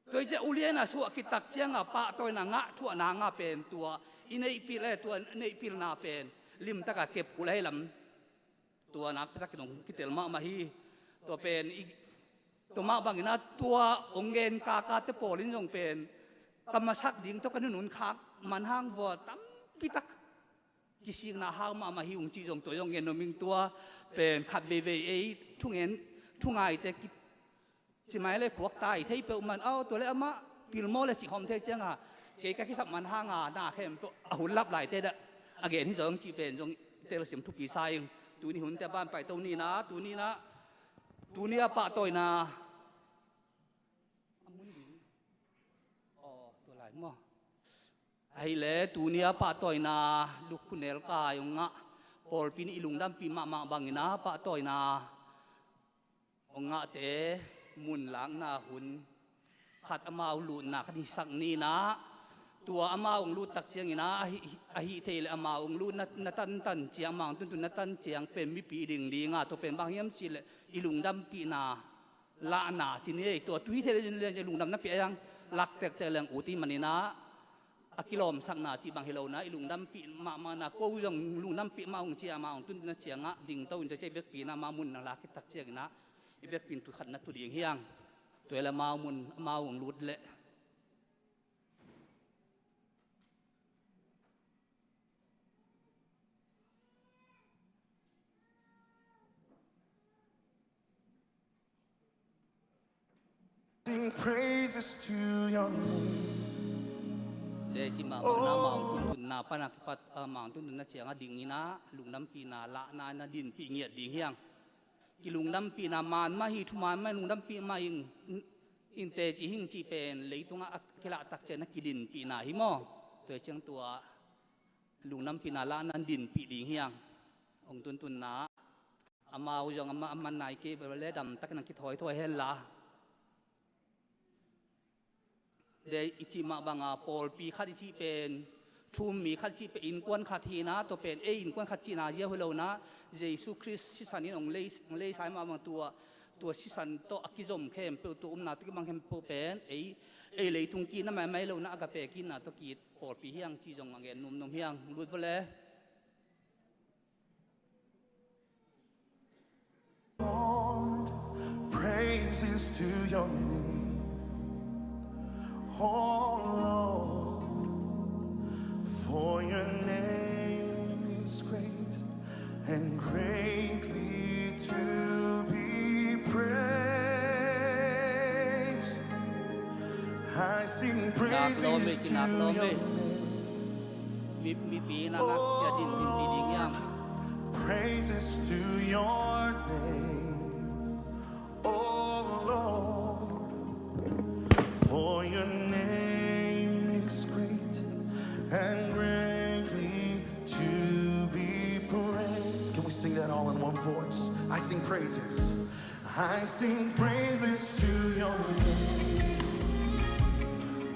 Tua hi ciang ulian a suah khit tak ciangah pahtawina ngah thuahna ngah pen tua i neihpil, eh, tua neihpilna pen limtaka kep kul ahi lam. Tua nakpi takin hong kitel mahmah hi. Tua pen i, tua mah bangin ah tua hong gen kakate pawl in zong pen ka masak ding tawh ka nunun khak man hang vua tampi tak kisikna hau mahmah hi ung cih zong tua zong gen nuam ing. Tua pen khat veivei ei thungen, thungaite ki, ci mai le khuak tai thei peuh man, au, tua le amah pilmaw le cih khawm thei ciangah kei ka kisap man hanga na khempeuh a hun lap laite dah a gen hi zong cih pen zong telsiam thupi sa ing. Tuni hunte a ban pai to ni in ah, tuni in ah, tuni a pahtawina a mun ding. Aw, tua lai maw? Ahih leh tuni a pahtawina lukhu nelkai hong ngah, pawlpi in i lungdampih mahmah bangin ah pahtawina hong ngahte mun lakna hun khat amau lutna khat hisak ni in ah, tua amau hong lut tak ciangin ah, ahi, ahi thei leh amau hong lut na, na tantan ciang, amau hong tuntun na tan ciang pen mipi i ding ding a, tua pen bang hiam cih leh i lungdampihna lahna ci ni ei. Tua tu hi thei leh lungdam na pia a, lak tektek leng ut hi manin ah, a kilawmsakna cih bang hi lo in ah, i lungdampih mahmahna, ko zong lungdampih mah ung ci a, amau hong tuntunna ciangah dingto in, tua ciang i vekpi in ah amau mun na lak khit tak ciangin ah i vekpi in tu khat na tu ding hi hang. Tua hi leh amau mun, amau hong lut leh Sing praises to your name. Leh ci mahmah na amau hong tuntun na pana kipat a Mangtuntunna cianga dingina lungdampihna lahna na dinpih ngiat ding hiang. Kilungdampihna man mah hi, thuman mah lungdampih mah in, in teci hing cih pen leitungah a kilahtak ciangin a kidinpihna hi maw? Tua ciang tua lungdampihna lahna dinpih ding hiang. Hong tuntunna amau zong amah a man nai kei bel le damtakin a kithawithawi henla. Dei i cih mah banga pawlpi khat i cih pen, thu-um mi khat i cih pen innkuan khat hina, tua pen ei innkuan khat cihna zia hi lo na, Jesu Khrist sisan in hong lei, hong leisai mah bang tua, tua sisan tawh a kizom khempeuh, tua umna tawh kibang khempeuh pen ei, ei leitung ki-itna maimai lo na, agape ki-itna tawh ki-it pawlpi hiang cih zong a gen numnum hiang. Lut vua le. Lord, praises to your name. Oh Lord, for your name is great and greatly to be praised. I sing praises to your name. Mipi na ngak cia din din pi ding hiang. Praises to your name, oh Lord, for your name is great and greatly to be praised. Can we sing that all in one voice? I sing praises. I sing praises to your name.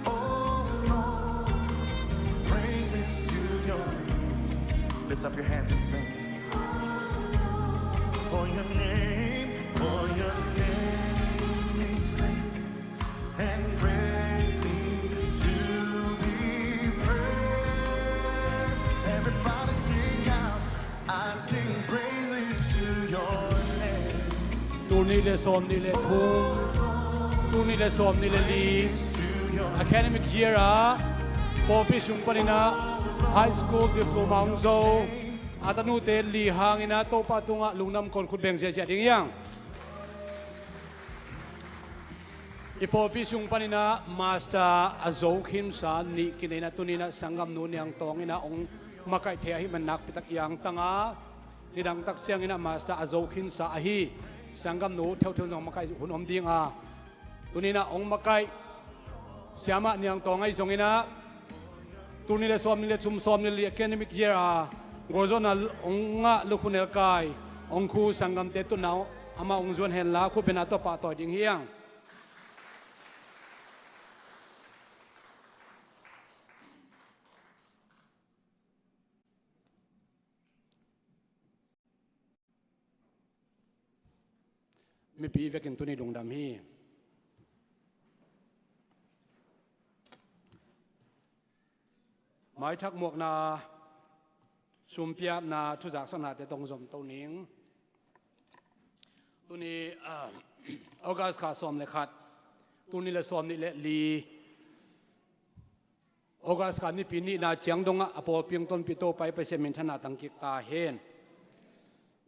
Oh Lord, praises to your name. Lift up your hands and sing. For your name, for your name is great and greatly to be praised. Everybody sing out. I sing praises to your name. Tul nih le sawm nih le thum, tul nih le sawm nih le li academic year ah pawlpi sung panin ah high school diploma hong zo a tanute li hangin ah Topa tungah lungdam kawlkhut beng ziahziah ding hiang. I pawlpi sung panin ah master a zo khinsa nih kineihna tuni-in ah sanggamnu Niang Tawng in ah hong makaih thei ahih man nakpi tak i angtang a, nidang tak ciangin ah master a zo khinsa ahi sanggamnu theutheu zong makaih hun om ding a, tuni-in ah hong makaih Siamah Niang Tawng ahi zongin ah tul nih le sawm nih le thum, sawm nih le li academic year a gualzawhna hong ngah Lukhu Nelkai hong khu sanggamte tunna amah hong zuan henla khutbetna tawh pahtawi ding hiang. Mipi vekin tuni lungdam hi. Maithak muakna, sumpiapna, thuzaksaknate tawh zom to ning. Tuni, ah, August kha sawm le khat, tul nih le sawm nih le li August kha Nipi nihna ciang dongah a pawlpi hong tonpih Topa i Pasian minthanna tangkik ta hen.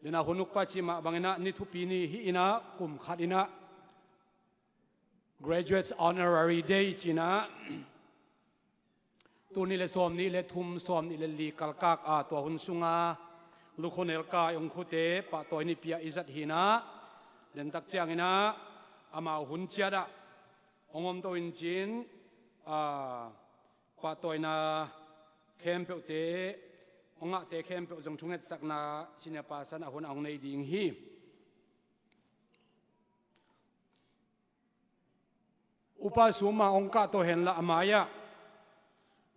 Dena hun ukpa cih mah bangin ah ni thupi ni hi-in ah kum khat in ah Graduates Honorary Day ci-in ah tul nih le sawm nih le thum, sawm nih le li kalkak a tua hun sunga Lukhu Nelkai hong khute pahtawi nipi ah i zat hi-in ah, dentak ciangin ah amau hun ciat ah hong om to in cin, ah, pahtawina khempeuhte, hong ngahte khempeuh zong thungetsakna senior pastor in a hun a hong nei ding hi. Upa sum a hong kahto henla a mai-ah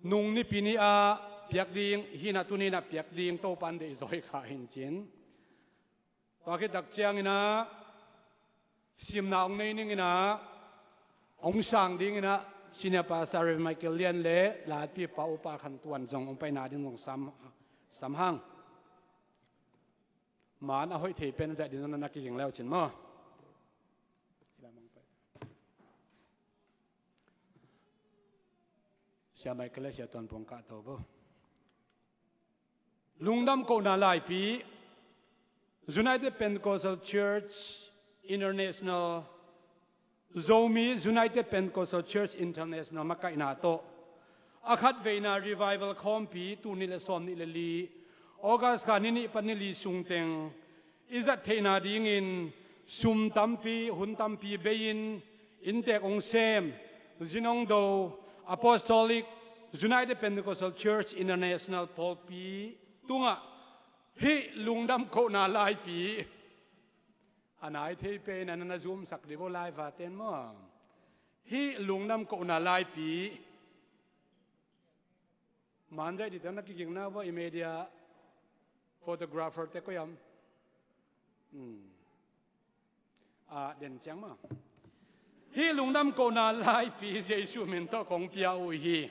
nung Nipi ni-a piak ding hi-in ah tuni-in ah piak ding Topa in deihzaw hi kha hi-in cin. Tua khit tak ciangin ah simna hong nei ning in ah hong sang dingin ah senior pastor Reverend Michael Lian le latpipa Upa Khan Tuan zong hong paina ding zong sam, sam hang. Man a hoih thei pen a zaih ding zong na kiging leu cin maw? Sia Michael le Sia Tuan Pung kahto bo. Lungdam kohna laipi, United Pentecostal Church International, Zomi United Pentecostal Church International makaihna tawh a khatveina Revival khawmpi, tul nih le sawm nih le li, August kha ni nih pan ni li sungteng i zat theihna dingin sum tampi, hun tampi bei-in inntek hong sem, zin hong do, Apostolic United Pentecostal Church International pawlpi tungah hih lungdam kohna laipi, a nai thei pen a na na zumsak dih vo, live a ten maw. Hih lungdam kohna laipi, manzaih dih teng na kigingna vo, i media photographer te koi am? Hmm. A den ciang maw. Hih lungdam kohna laipi Jesu min tawh kong pia uh hi.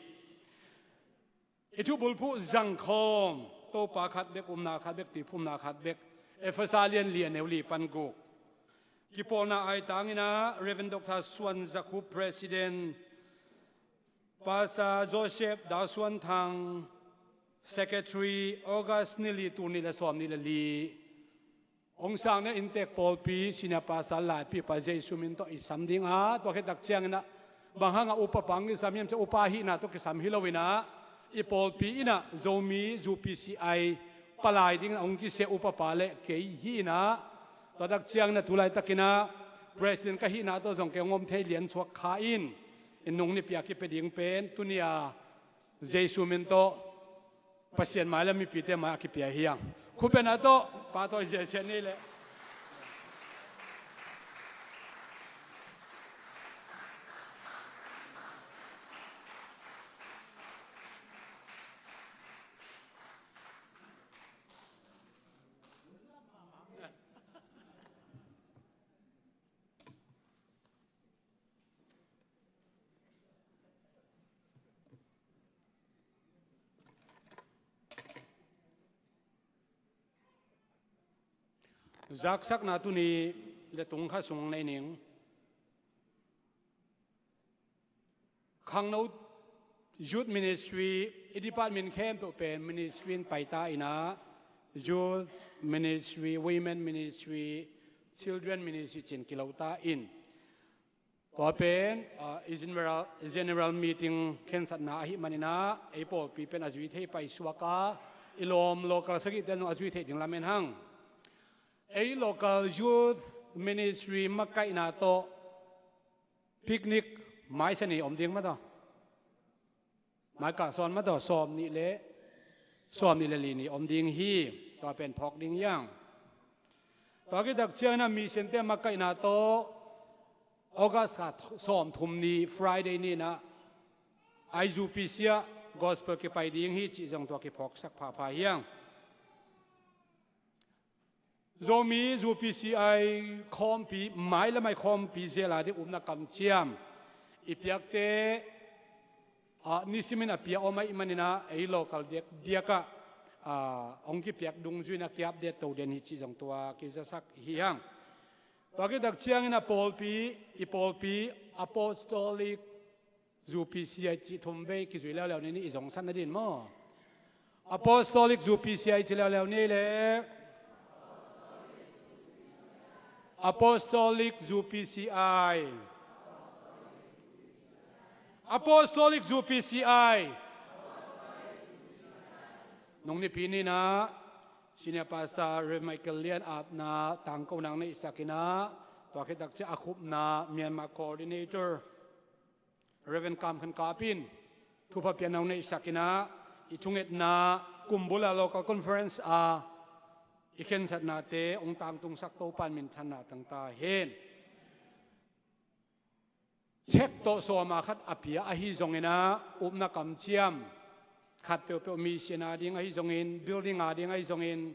I thubulphuh zangkhawm, Topa khat bek, upna khat bek, tuiphumna khat bek, Efesa lian li, a neu li pan guk. Kipawlna aitangin ah Reverend Doctor Suan Za Khup, President, Pastor Joseph Dau Suan Thang, Secretary, August ni li, tul nih le sawm nih le li. Hong sang na inntek pawlpi, senior pastor laipipa Jesu min tawh i sam ding a, tua khit tak ciangin ah bang hangah upapa hong kisam hiam cih leh upa hihna tawh kisam hi loin ah, i pawlpi in ah Zomi U P C I palai dingin hong kisia upapa le kei hi in ah, tua tak ciangin ah tu laitakin ah president ka hihna tawh zong kei hong om thei lian suak kha in, i nung nipi a kipia ding pen tuni a Jesu min tawh Pasian mai le mipite mai a kipia hi hang. Khut beng a tawh, pa tawh i ziahziah ni leh. Zaksakna tuni le tung kha sung nei ning. Khangno Youth Ministry, i department khempeuh pen ministry in paita in ah, Youth Ministry, Women Ministry, Children Ministry ci-in kilo ta in. Tua pen, ah, i general, general meeting khensatna ahih manin ah, ei pawlpi pen a zui thei paisuak a, i lawm local sagihte zong a zui theih ding lamen hang. Ei local youth ministry makaihna tawh picnic maisa ni om ding mah tawh. Mai kah sawn mah tawh, sawm nih le, sawm nih le li ni om ding hi, tua pen phawk ding hi hang. Tua khit tak ciangin ah mission te makaihna tawh, August kha th-, sawm thum ni Friday ni in ah, I U P C ah gospel kipai ding hi cih zong tua kiphawksak phapha hi hang. Zomi U P C I khawmpi, mai le mai khawmpi zel a ding upna kamciam i piakte, ah, nisimin a pia om ahih manin ah, ei local diak, diak ah, ah, hong kipiak dungzui in ah ki-update to den hi cih zong tua kizasak hi hang. Tua khit tak ciangin ah pawlpi, i pawlpi Apostolic U P C I cih thum vei kizui leuleu ni, i zong satna dingin maw. Apostolic U P C I ci leuleu ni le. Apostolic U P C I. Apostolic U P C I. Nung nipi ni in ah, Senior Pastor Rev Michael Lian apna tangko nang neihsak in ah, tua khit tak ciang a khupna Myanmar Coordinator Reverend Kam Khan Kap in thupha piakna hong neihsak in ah, i thungetna kum bul a local conference a i khensatnate hong tangtungsak Topa'n minthanna tang ta hen. Cheque tawh sawm a khat a pia ahi zongin ah, upna kamciam khat peuhpeuh mission a ding ahi zongin, building a ding ahi zongin,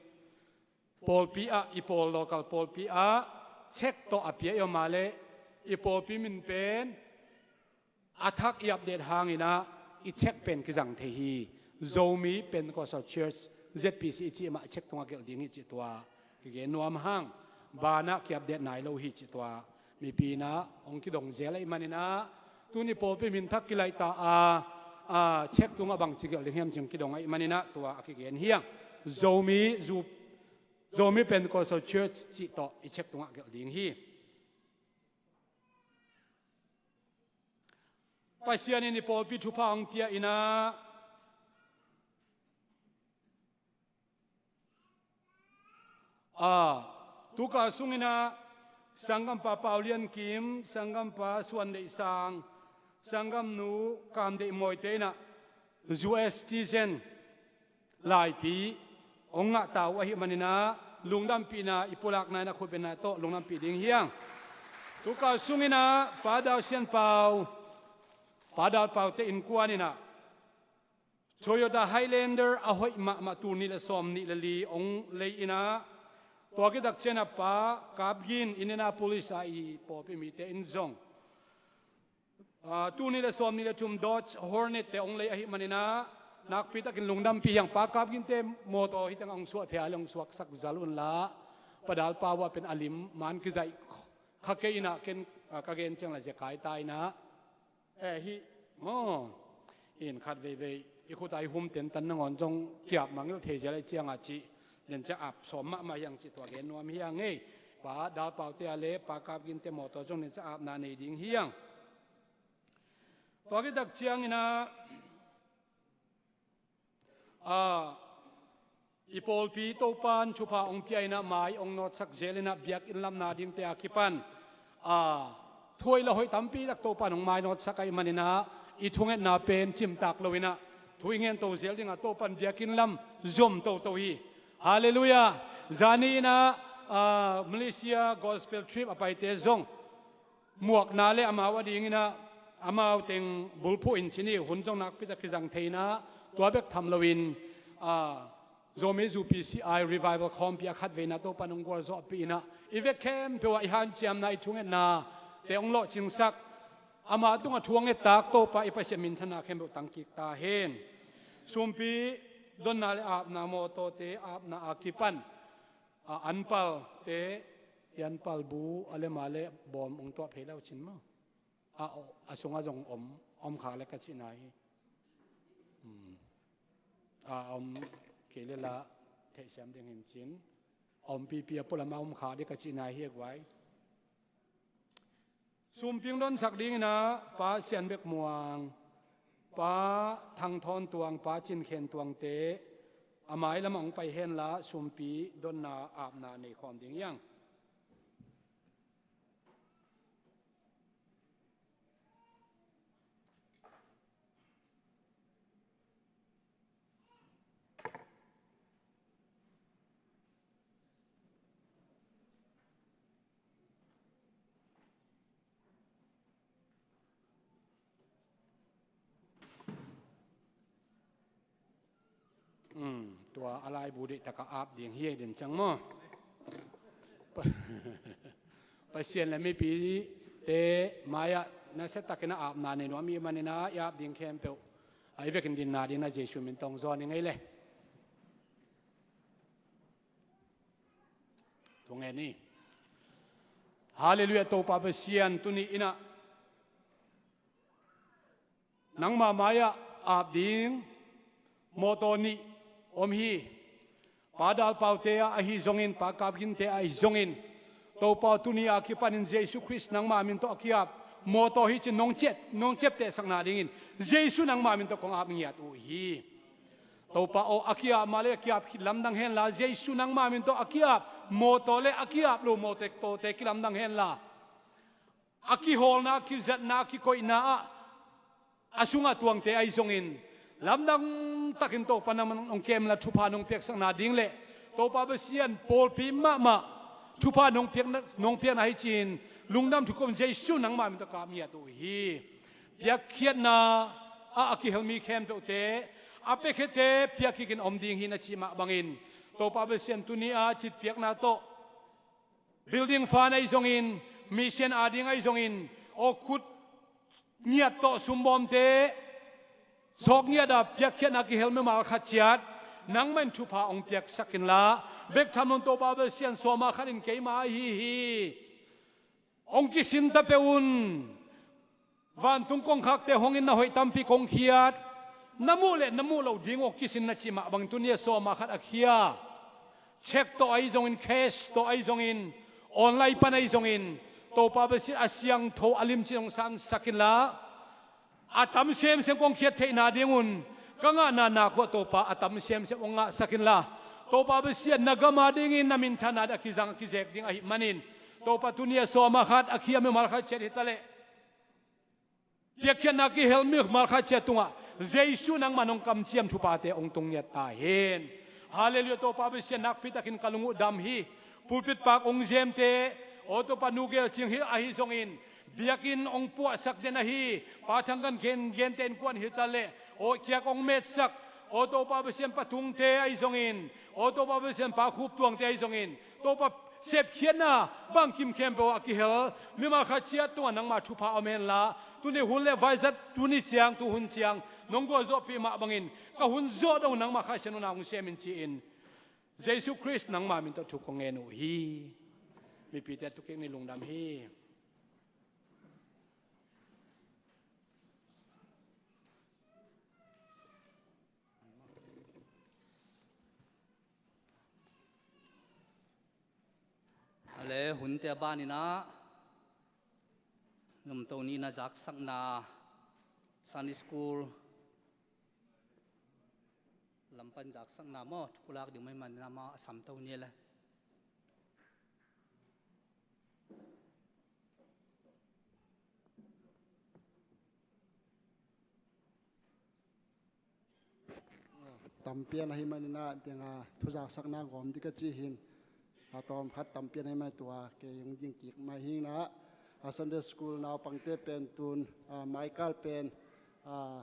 pawlpi ah, i pawl local pawlpi ah cheque tawh a pia i om a leh, i pawlpi min pen a thak i update hangin ah, i cheque pen kizang thei hi. Zomi Pentecostal Church, Z P C i cih mah cheque tungah gelh ding hi cih tua kigen nuam hang. Banah ki-update nai lo hi cih tua mipi in ah hong kidong zel ahih manin ah, tuni pawlpi min thak kilaih ta a, a, cheque tungah bangci gelh ding hiam ci-in kidong ahih manin ah tua a kigen hi hang. Zomi, Zu-, Zomi Pentecostal Church cih tawh i cheque tungah gelh ding hi. Pasian in i pawlpi thupha hong pia inah, a, tukal sunginah sanggampa Pau Lian Kim, sanggampa Suan Deih Sang, sanggamnu Kam Deih Mawite inah U S citizen laipi hong ngah ta uh ahih maninah lungdampihna i pulakna inah khutbetna tawh lungdampih ding hiang. Tukal sunginah Pa Dau Sian Pau, Pa Dal Paute innkuan inah Toyota Highlander a hoih mahmah, tul nih le sawm nih le li hong lei inah, tua kitak cianah Pa Kap Gin, Indianapolis a i pawlpi mite in zong, a, tul nih le sawm nih le thum Dodge Hornet te hong lei ahih maninah nakpitakin lungdampih hiang. Pa Kap Ginte mawtaw hih tengah hong suah thei a le hong suaksak zal unla, Pa Dal Pau ah pen a lim man kizaih kha kei inah ken, a, ka gen ciang la zekai ta inah, eh, hih maw, in khat veivei i khut a i hum tentan nangawn zong kiap mangngilh thei zel ahih ciangah cih, den ciang ap sawm mahmah hiang cih tua gen nuam hiang ei. Pa Dal Paute a le Pa Kap Ginte mawtaw zong den ciang apna nei ding hiang. Tua kitak cianginah, a, i pawlpi Topan thupha hong pia inah mai hong nawtsak zel inah biakinn lamna dingte a kipan, a, thu hoih la hoih tampi tak Topan hong mainawtsak ahih maninah i thungetna pen cimtak lo inah thu i ngen to zel dingah Topan biakinn lam zom toto hi. Halleluiah. Zani inah, a, Malaysia Gospel Trip a paite zong muakna le amau a dinginah amau teng bulphuh in cin hi. Hun zong nakpitakin kizang thei inah tua bek tham loin, a, Zomi U P C I Revival khawmpi a khat veina Topan hong gualzawhpih inah i vek khempeuh ah i hanciamna, i thungetnate hong lawhcingsak, ama tungah thu a ngettak Topa i Pasian minthanna khempeuh tangkik ta hen. Sumpi donna le apna, mawtawte apna a kipan, a, anpalte, i anpal bu a le ma le bawm hong tuah phei lo cin maw? A, a sungah zong om, om khak le ka cihna hi. Um, a om kei le la theihsiam ding hin cin. A om pipi a pualam a om khak ding ka cihna hi a guai. Sumping donsak dinginah Pa Sian Bek Muang, Pa Thang Thawn Tuang, Pa Cin Khen Tuangte a mailam ah hong pai henla sumpi donna apna nei khawm ding hiang. Um, tua a laibu deih takah ap ding hi ei den ciang maw? Pa-, Pasian le mipite mai-ah nasiatakin a apna nei nuam i hih maninah i ap ding khempeuh a i vekin dinna dingin a Jesu min tawh hong zawn i ngei le. Thungen hi. Halleluiah. Topa Pasian, tuni inah nangma mai-ah ap ding mawtaw nih om hi. Pa Dal Paute ah ahi zongin, Pa Kap Ginte ah ahi zongin, Topa aw, tuni a kipanin Jesu Khrist nangma min tawh a ki-ap mawtaw hi cin nong ciap, nong ciaptehsakna dingin Jesu nangma min tawh kong ap ngiat uh hi. Topa aw, a ki-ap mah le a ki-ap khit lamdang henla, Jesu nangma min tawh a ki-ap mawtaw le a ki-ap lo mawtaw tawte kilamdang henla, a kihawlna, a kizatna, a kikoihna ah a sungah tuangte ahi zongin, lamdang takin Topa nangmah nong kem la thupha nong piaksakna ding le Topa Pasian pawlpi mahmah thupha nong piakna, nong piakna hi cin lungdam thu kong Jesu nangma min tawh ka ap ngiat uh hi. Piakkhiatna ah a kihel mi khempeuhte a piakhiate piakhikin om ding hi na cih mah bangin, Topa Pasian, tuni a citpiakna tawh building fund ahi zongin, mission ading ahi zongin, aw khut ngiat tawh sumbawmte sawk ngiat a piakkhiatna kihel mimal khat ciat nangmah in thupha hong piaksak inla, bek tham lo in Topa Pasian, sawma khat in keima ahi hi. Hong kisin ta peuh un. Vantung kongkhakte hong in na hoih tampi kong khiat. Na muh le na muh loh ding uh kisin na cih mah bangin tuni a sawma khat a khia, cheque tawh ahi zongin, cash tawh ahi zongin, online pan ahi zongin, Topa Pasian, a siangtho a limci hong sansak inla, a tam semsem kong khiat theihna dingun ka ngahna nak uah Topa a tam semsem hong ngahsak inla, Topa Pasian na gam a dingin na minthanna a kizang a kizek ding ahih manin, Topa tuni a sawm a khat a khia mimal khat ciat hi taleh, piakkhiatna kihel mimal khat ciat tungah Jesu nangman hong kamciam thuphate hong tung ngiat ta hen. Halleluiah, Topa Pasian nakpi takin ka lung uh dam hi. Pulpit pak hong zemte, aw Topa nu Gelcing hi ahi zongin, biakinn hong puahsak den ahi Pa Thang Gan Khen Gente innkuan hi taleh, aw kiak hong metsak, aw Topa Pasian Pa Tungte ahi zongin, aw Topa Pasian Pa Khup Tuangte ahi zongin, Topa sepkhiatna bangkim khempeuh a kihel mimal khat ciat tungah nangma thupha om henla, tuni hun le vaizat tuni ciang tu hun ciang nong gualzawhpih mah bangin ka hun zawh dong nangma Kha Siangtho na hong sem in ci-in, Jesu Khrist nangma min tawh thu kong ngen uh hi. Mipite a tukik ni, lungdam hi. Ale, hunte a banin ah, namto ni in a zaksakna, Sunday school lam pan zaksakna maw, thupulak ding mah ahih manin ah, amau a samto ni le. Tampian ahih manin ah, ding a, thuzaksakna gawm ding ka cih hi in, a tawm khat tampian ahih manin tua kei hong ding kik mai hi in ah, a Sunday school naupangte pen tun, a, maikal pen, a,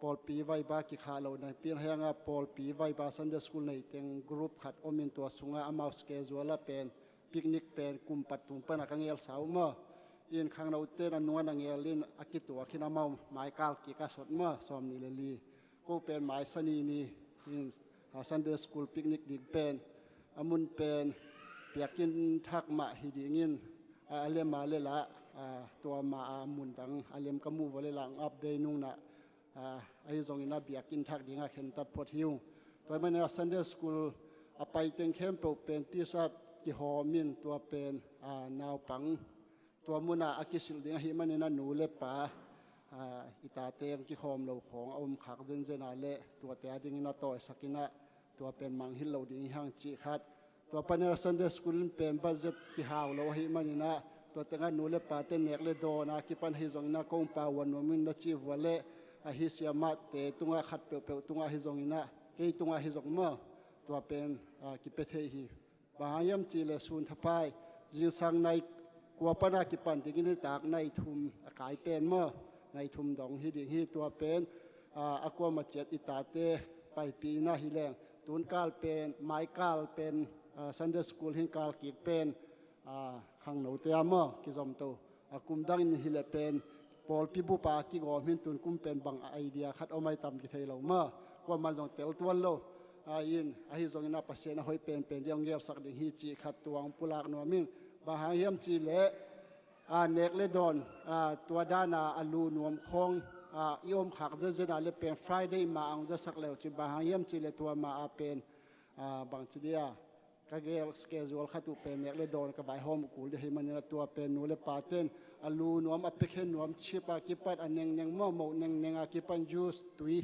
pawlpi vaiba kikhah lo napi in, hih hang a pawlpi vaiba Sunday school nei teng group khat om in, tua sungah amau schedule ah pen picnic pen kum pat tung pan a ka ngelsa uh maw. In khangnote in a nung ah na ngel in a kituak hi in, amau maikal kik a sawt maw, sawmnih le li. Ko pen mai Sani ni in, a, Sunday school picnic ding pen, a mun pen biakinn thak mah hi dingin, a, a lem a le lah, a, tua mah a mun dang a lem ka muh uh a le lah hong update nung in ah, a, ahi zongin ah biakinn thak ding a khentat phot hi ung. Tua ahih manin ah Sunday school a pai teng khempeuh pen T-shirt kihawm in, tua pen, a, naupang tua mun ah a kisilh ding ahih manin ah nu le pa, a, i tate hong kikhawm lo khawng a om khak zenzen a leh tuate a dingin a tawisak in ah, tua pen mangngilh lo ding hi hang cih khat. Tua panin ah Sunday school in pen budget kihau lo ahih manin ah, tua teng ah nu le pate nek le dawn a kipan ahi zongin ah, kong pau uh a nuam ing na cih uh a leh, ahi siamahte tungah khat peuhpeuh tungah ahi zongin ah, kei tungah ahi zong maw, tua pen, a, kipia thei hi. Bang hang hiam cih leh sun thapai, zingsang nai kua pan a kipan dingin nitak nai thum a kai pen maw, nai thum dong hi ding hi. Tua pen, a, a kuamah ciat i tate paipih in ah hi leng, tun kal pen, maikal pen, a, Sunday school hing kal kik pen, a, khangnote a maw, kizomto. A, kum dang in hi leh pen pawlpi bup a kigawm hi in, tun kum pen bang idea khat om a i tam kithei lo maw. Kuaman zong tel tuan lo. A, in, ahi zongin ah Pasian a hoih penpen ding hong gelsak ding hi cih khat tua hong pulak nuam ing. Bang hang hiam cih leh, a, nek le dawn, a, tua dan a a lu nuam khawng, a, i om khak zenzen a leh pen Friday mah a hong zasak le uh cin, bang hang hiam cih leh tua mah a pen, a, bangci dia, ka gel schedule khat uh pen nek le dawn ka vaihawm uh kul ding ahih manin ah, tua pen nu le pate'n a lu nuam, a piakhiat nuam, chip a kipan a nengneng maw, moh nengneng a kipan juice, tui,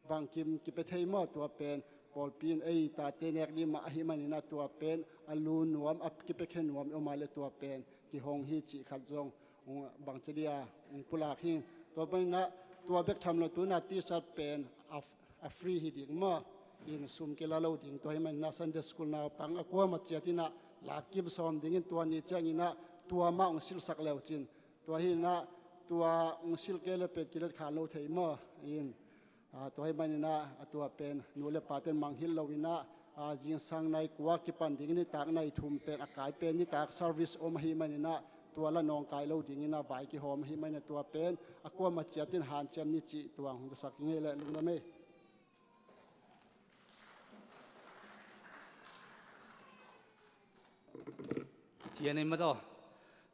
bangkim kipia thei maw, tua pen pawlpi in ei tate nek ding mah ahih manin ah, tua pen a lu nuam, a kipiakhia nuam i om a leh tua pen kihong hi cih khat zong, ung, bangci dia, ung, pulak hi. Tua panin ah, tua bek tham lo, tun a T-shirt pen a, a free hi ding maw, in sum kila lo ding. Tua ahih manin ah Sunday school naupang a kuamah ciat in ah lak kim sawm dingin, tua ni ciangin ah tua mah ung silhsak le uh cin, tua hi in ah, tua ung silh kei leh pen kilet khan lo thei maw. In, a, tua ahih manin ah, a, tua pen nu le pate'n mangngilh lo in ah, a, zingsang nai kua kipan dingin nitak nai thum pen a kai pen nitak service om ahih manin ah, tua lah nawngkai lo dingin ah vai kihawm ahih manin ah, tua pen a kuamah ciat in hanciam ni cih tua hong zasak ing ei leh, lungdam ei. Cian ei maw taw.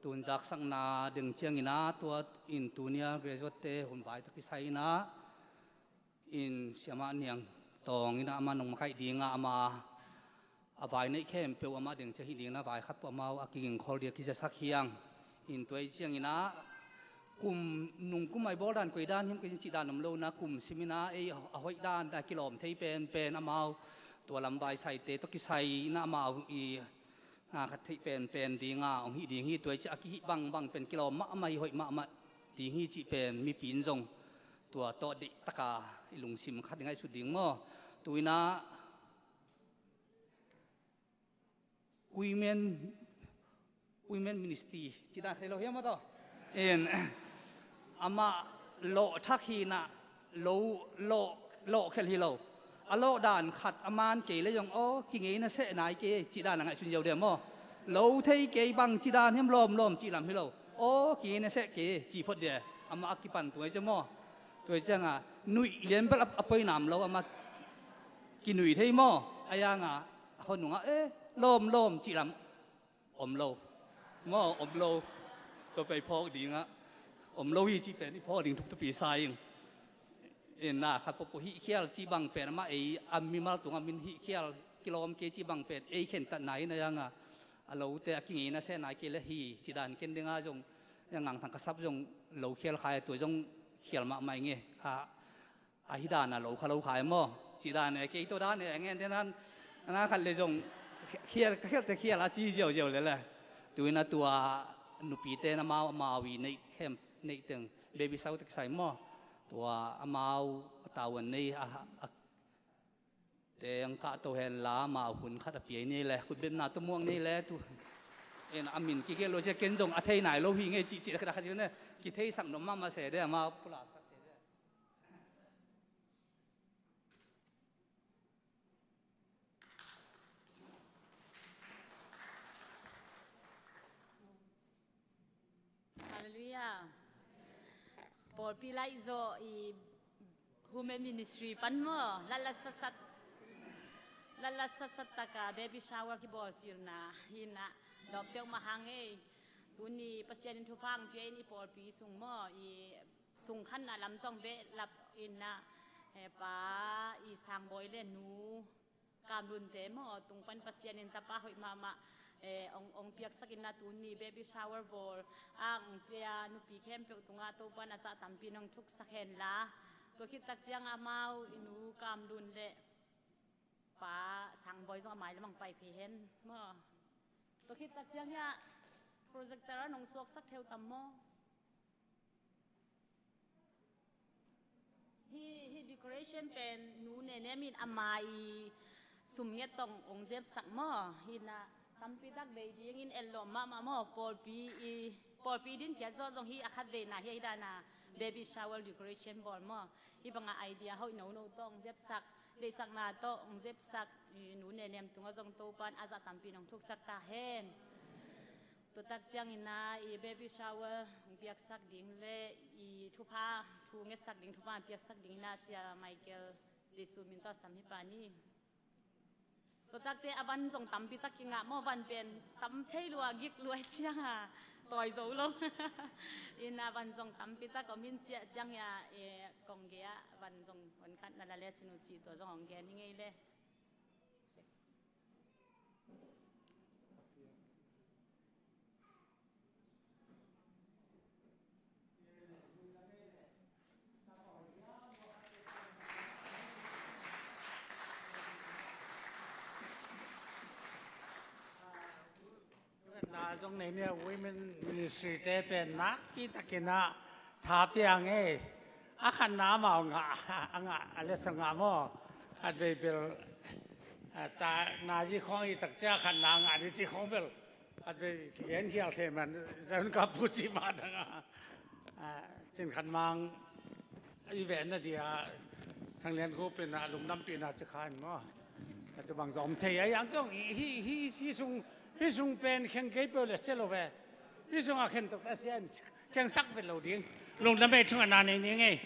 Tun zaksakna ding ciangin ah, tua in tuni a graduate hun vai tawh kisai in ah, in Siamah Niang Tawng in ah amah nong makaih ding a, amah a vai neih khempeuh amah ding ciang hi ding in ah, vai khat peuh amau a kigingkhol ding a kizasak hi hang. In tua ahih ciangin ah Kum nung kum a i bawl dan koi dan hiam kei cih dan om lo na, kum simin a ei a hoih dan a kilawm thei penpen amau tua lam vaisaite tawh kisai na amau i na khat theih penpen dinga hong hih ding hi. Tua i cih a kihih bangbang pen kilawm mahmah hi, hoih mahmah ding hi cih pen mipi in zong tua tawh deih taka i lungsim khat i ngaihsut ding maw. Tuina women, women ministry cih dan thei lo hiam maw taw? In amah lawh thak hi na, lo lawh, lawh khelh hi lo. A lawh dan khat a man kei le zong aw kingeina seh nai kei cih dan a ngaihsun yo dia maw? Lo thei kei bang cih dan hiam lawmlawm cih lam hi lo. Aw kingeina seh kei cih phot dia amah a kipan tua i cia maw? Tua i cianga nuih lian bel a poinam lo amah kinuih thei maw? A yanga a hon nunga e lawmlawm cih lam om lo maw, om lo. Tua pai phawk dingah om lo hi cih pen i phawk ding thuk tupi sa ing. Inna khat pawh pawh hihkhial cih bang pen amah ei a mimal tungah min hihkhial kilawm kei cih bang pen ei khentatna in a yanga a lote a kingeina seh nai kei le hi cih dan ken dinga zong a ngangthang ka sap zong lo khial khai tua zong khial mahmah ing e. A a hi dana lo kha lo khai maw? Cih dan e kei tawh dan e ngen te nan na khat le zong khial ka khialte khial a ci ziauziau le le. Tuina tua nupite na mau amau i neih khem neih teng baby shower te kisai maw? Tua amau a tauan nei a teng kah to hen la amau hun khat a piai nei le khutbetna tawh muang nei le tu. En a min kigelh lo cia ken zong a thei nai lo hi ngei cih cih khat a khat ne kitheisak nop mahmah se de amau pulaksak se de. Halleluiah. Pawlpi laih zawh i human ministry pan maw latlat satsat latlat satsat taka baby shower kibawl cilna hinah dawp peuhmah hang ei. Tuni Pasian in thupha ang pia in i pawlpi sung maw i sungkhanna lamtawng behlap innah pa i sangbawi le nu Kamlunte maw tungpan Pasian in tapa hoih mahmah ong piaksak innah tuni baby shower bawl ang pia nupi khempeuh tungah Topan a zah tampi nong thuksak henla tua khittak ciang amau i nu Kamlun le pa Sangbawi zong a mai lamang pai phei hen maw tua khittak ciang hiah projector a nong suaksak theu tam maw? Hi, hi decoration pen nu Nenem in ama i sum nget tong ong zepsak maw? Hinah tampi tak vei dingin ellawm mahmah maw? Pawlpi i pawlpi din kiat zawh zong hi a khat veina hi a hi dana baby shower decoration bawl maw? Hi banga idea hoih nono tawh ong zepsak deihsakna tawh ong zepsak i nu Nenem tungah zong Topan a zah tampi nong thuksak ta hen. Tuatak cianginah i baby shower hong piaksak ding le i thupha thu ngetsak ding thupha hong piaksak dinginah Sia Michael Jesu min tawh sam hi pa ni. Tuatakte a van zong tampi tak kingah maw van pen tam thei lua gik lua cianga tawi zo lo. Innah van zong tampi tak om hin ciah ciangya e kong gei ah van zong hon khat na la le cinu cih tua zong hong gen hi ngei le. Na zong nei nia women ministry te pen nakpi takinah tha piang ei. A khatna amau ngah a ngah a lesa ngah maw? Khat vei bel ta nazi khawng i takcia khatna ngah ni ci khawng bel khat vei kigen khial thei man zan ka pu ci ma danga cin khat mang i ve na dia Thang Lian Khup in a lungdampihna ci khan maw? Atu bang zom thei a yang kong hi hi hi sung hi sung pen kheng kei peuh le se lo ve. Hi sung a khen tok ta sian khengsak vet lo ding. Lungdam ei thungetna nei ni ngei.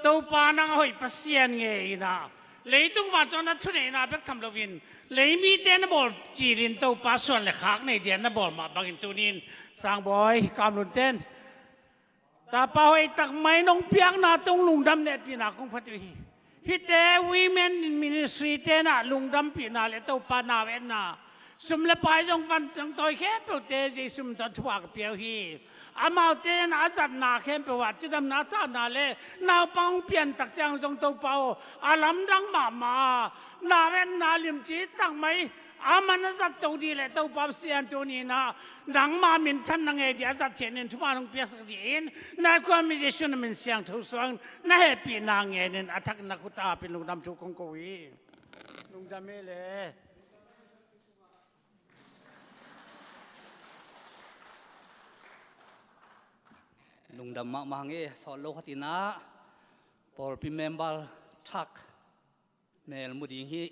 Topa nang a hoih Pasian ngei ina leitung vantawna thuneihna bek tham loin lei mite na bawl cilin Topa suan le khak nei dian na bawl mah bangin tunin Sangbawi Kamlunten tapa hoih tak mai nong piakna tung lungdam nehpihna kong phat uh hi. Hihte women ministry tenah lungdampihna le Topa nau etna Sum le pai zong van tang tawi khempeuhte Jesu min tawh thupha ka pia uh hi. Amaute in a zatna khempeuh ah cidamna, thahna le naupang hong piantak ciang zong Topa aw, a lamdang mahmah a, na venna limci tak mai, a man a zat to dih leh Topa Pasian, tuni-in ah nangma minthanna ngei dih a zat theihna in thupha hong piaksak dih in, na khua mi Jesu na min siangtho suang, na hehpihna ngenin a thak na khut a pin lungdam thu kong ko hi. Lungdam hi le. Lungdam mahmah hang e, sawt lo khat in ah pawlpi member thak mel mu ding hi.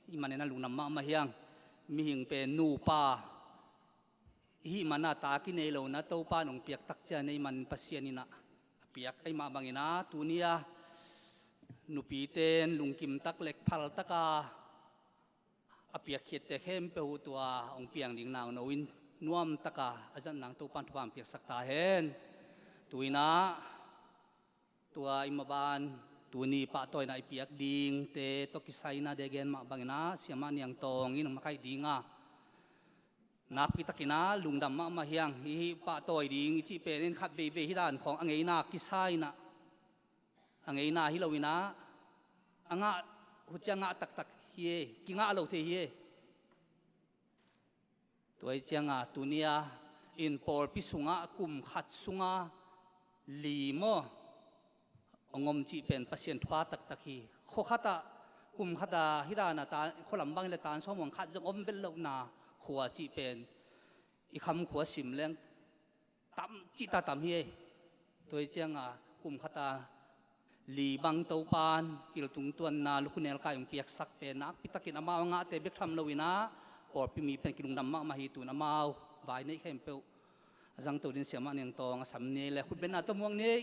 Hih manin ah lungdam mahmah hi hang. Mihing pen nupa i hih manin ah ta kinei lo in ah Topa in hong piak tak ciang ei manin Pasian in ah a piak ahih mah bangin ah tuni-a nupite in lungkim tak le phal tak a a piakkhiatte khempeuh uh tua hong piang ding nauno in nuam tak a a zat nang Topa in thupha hong piaksak ta hen. Tu-in ah tua i maban tuni pahtawina i piak dingte tawh kisai in ah dei gen mah bangin ah Siamah Niang Tawng in hong makaih ding a, nakpi takin ah lungdam mahmah hi hang. Hih pahtawi ding i cih pen in khat veivei hih dan khawng a ngeina kisai in ah, a ngeina hi lo in ah, a ngah, hucia ngah taktak hi e, kingah lo thei hi e. Tua hi ciang a tuni-a in pawlpi sungah kum khat sunga li maw hong om cih pen Pasian thupha taktak hi. Khua khat ah, kum khat ah hih dan a ta, khua lam bang hi leh tan sawm hong khat zong om vet lohna khua cih pen i Kham khua sim leng tam cih ta tam hi e. Tua hi ciang a kum khat a li bang Topa in pil tungtuanna lukhu nelkai hong piaksak pen nakpi takin amau a ngahte bek tham lo in ah pawlpi mi pen kilungdam mahmah hi. Tu-in amau vai neih khempeuh a zangto ding Siamah Niang Tawng a sam ni le khutbetna tawh muak ni.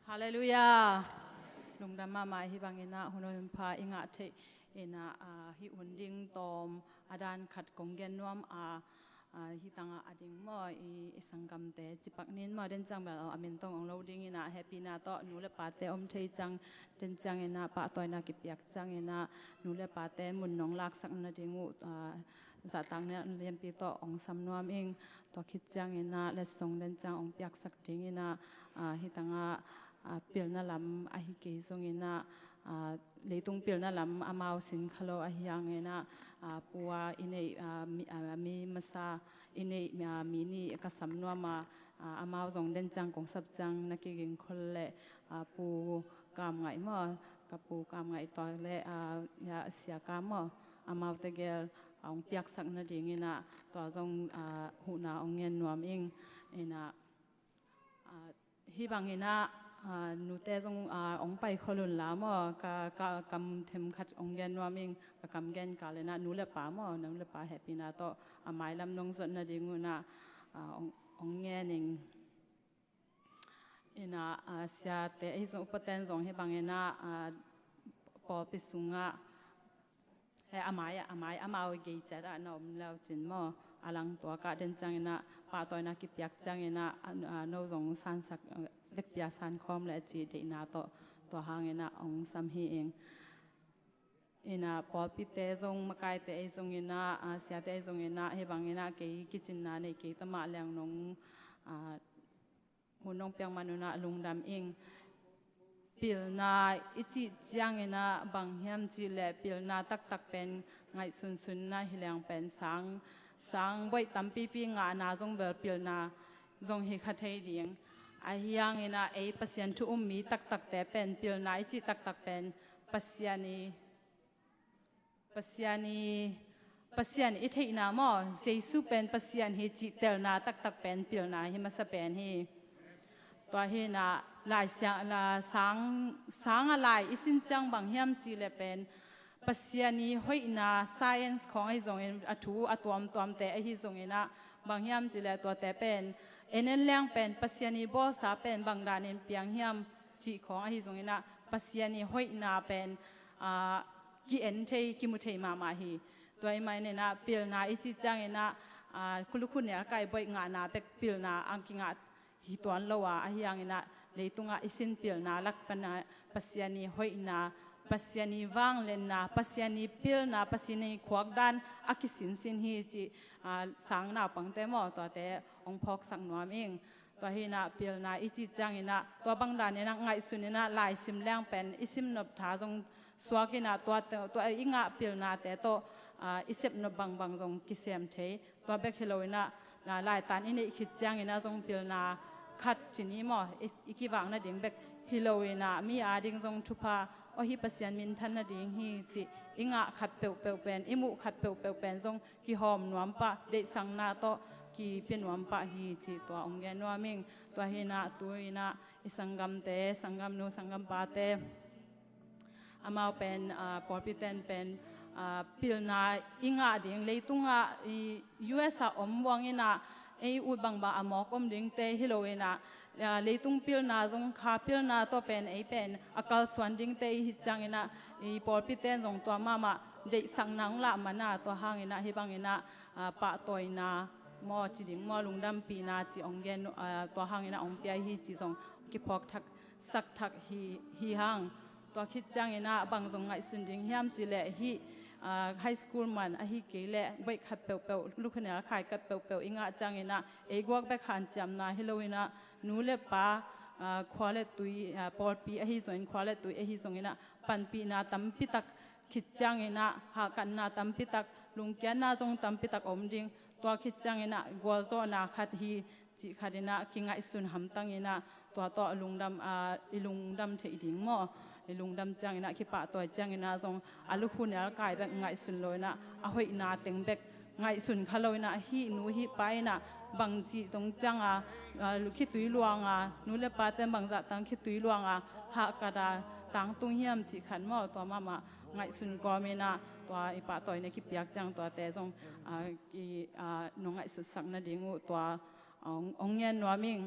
Halleluiah. Lungdam mahmah. Hih bangin ah hun hun pha i ngah theih in ah, ah, hih hun ding tawm a dan khat kong gen nuam a, ah, hih tangah a ding maw i, i sanggamte cipak nin maw, den ciang bel a min tawng ong lo ding in ah hehpihna tawh nu le pate om thei ciang, den ciang in ah pahtawina kipiak ciang in ah nu le pate mun nong laksak nading uh, ah, zahtakna lianpi tawh ong sam nuam ing. Tua khit ciang in ah letsong den ciang ong piaksak ding in ah, ah, hih tangah, ah, pilna lam ahi kei zong in ah, ah, leitung pilna lam amau sin kha lo ahi hang in ah, ah, pu a i neih, ah, mi, ah, mi masa i neih, ah, mi nih ka sam nuam a, ah, amau zong den ciang kong sap ciang na kiging khol leh, ah, pu Kam Ngaih maw, ka pu Kam Ngaih tua le, ah, ya, Sia Kam maw, amau tegel, ah, ong piaksak nading in ah tua zong, ah, huhna ong ngen nuam ing. In ah, ah, hih bangin ah, ah, nute zong, ah, ong pai khol un la maw, ka, ka kam them khat ong gen nuam ing. Ka kam gen kal in ah nu le pa maw, nu le pa hehpihna tawh a mailam nong zot nading un ah, ah, ong, ong ngen ing. In ah, ah, siate ahi zong upaten zong hih bangin ah, ah, pawlpi sungah he a mai, a mai amau gei ciat ah na om leu cin maw, a lang tuak ah den ciang in ah pahtawina kipiak ciang in ah, ah, no zong sansak, ah, vekpi a sankhawm le a ci deihna tawh tua hang in ah ong sam hi ing. In ah pawlpite zong, makaite ahi zong in ah, ah, siate ahi zong in ah hih bangin ah kei kicinna nei kei ta mah leng nong, ah, hun nong piak man un ah lungdam ing. Pilna i cih ciang in ah bang hiam cih leh pilna taktak pen ngaihsunsun in ah hi leng pen sang, sang boih tampipi ngahna zong bel pilna zong hi kha thei ding. Ahi hang in ah ei Pasian thu um mi taktakte pen pilna i cih taktak pen Pasian i Pasian i, Pasian i theihna maw, Jesu pen Pasian hi cih telna taktak pen pilna hi masa pen hi. Tua hi in ah Lai Siang, la, sang, sang a lai i sin ciang bang hiam cih leh pen Pasian i hoihna, science khawng ahi zongin, a thu a tuamtuamte ahi zongin ah bang hiam cih leh tuate pen en en leng pen Pasian i bawlsa pen bang danin piang hiam cih khawng ahi zongin ah Pasian i hoihna pen, ah, ki-en thei, kimu thei mahmah hi. Tua ahih manin ah pilna i cih ciangin ah, aa, lukhu nelkai bawl ngahna bek pilna a kingah hi tuan lo a, ahih hangin ah leitungah i sin pilna lak pan ah Pasian i hoihna, Pasian i vangliatna, Pasian i pilna, Pasian i khuakdan a kisinsin hi cih, aa, sang naupangte maw, tuate hong phawksak nuam ing. Tua hi in ah pilna i cih ciangin ah tua bang danin ah ngaihsun in ah laisim leng pen i sim nop tha zong suak in ah tua, tua i ngah pilnate tawh, aa, i sep nop bangbang zong kisem thei. Tua bek hi lo in ah, na, laitan i neih khit ciangin ah zong pilna khat ci ni maw, i, i kivak nading bek hi lo in ah mi ading zong thupha, aw, hih Pasian minthan nading hi cih i ngah khat peuhpeuh pen, i muh khat peuhpeuh pen zong kihawm nuam pah, deihsakna tawh kipia nuam pah hi cih tua hong gen nuam ing. Tua hi in ah tu in ah i sanggamte, sanggamnu, sanggampate, amau pen, aa, pawlpiten pen, aa, pilna i ngah ding, leitungah i U S ah om buang in ah ei ut bangbang a mawk om dingte hi lo in ah, aa, leitung pilna zong, kha pilna tawh pen ei pen a kalsuan dingte i hih ciangin ah i pawlpiten zong tua mahmah deihsakna hong lah man a, tua hangin ah hih bangin ah, aa, pahtawina maw ci ding maw, lungdampihna cih hong gen, aa, tua hangin ah hong pia hi cih zong kiphawk thak, sak thak hi, hi hang. Tua khit ciangin ah bang zong ngaihsun ding hiam cih leh hih, aa, high school man ahih kei leh bawl khat peuhpeuh, lukhu nelkai khat peuhpeuh i ngah ciangin ah ei guak bek hanciamna hi lo in ah nu le pa, aa, khua le tui, aa, pawlpi ahi zongin, khua le tui ahi zongin ah panpihna tampi tak khit ciangin ah hahkatna tampi tak, lungkiatna zong tampi tak om ding. Tua khit ciangin ah gualzawhna khat hi cih khat in ah kingaihsun hamtang in ah tua tawh lungdam, aa, i lungdam theih ding maw? I lungdam ciangin ah, kipahtawi ciangin ah zong a lukhu nelkai bek ngaihsun lo in ah a hoihna teng bek ngaihsun kha lo in ah hih nu hih pa in ah bangci tungciang a, aa, khitui luang a, nu le paten bangzah tang khitui luang a hahkat a tangtung hiam cih khat maw, tua mahmah ngaihsun kawm in ah tua i pahtawina kipiak ciang tuate zong, aa, ki, aa, nong ngaihsutsak nading uh tua hong, hong ngen nuam ing.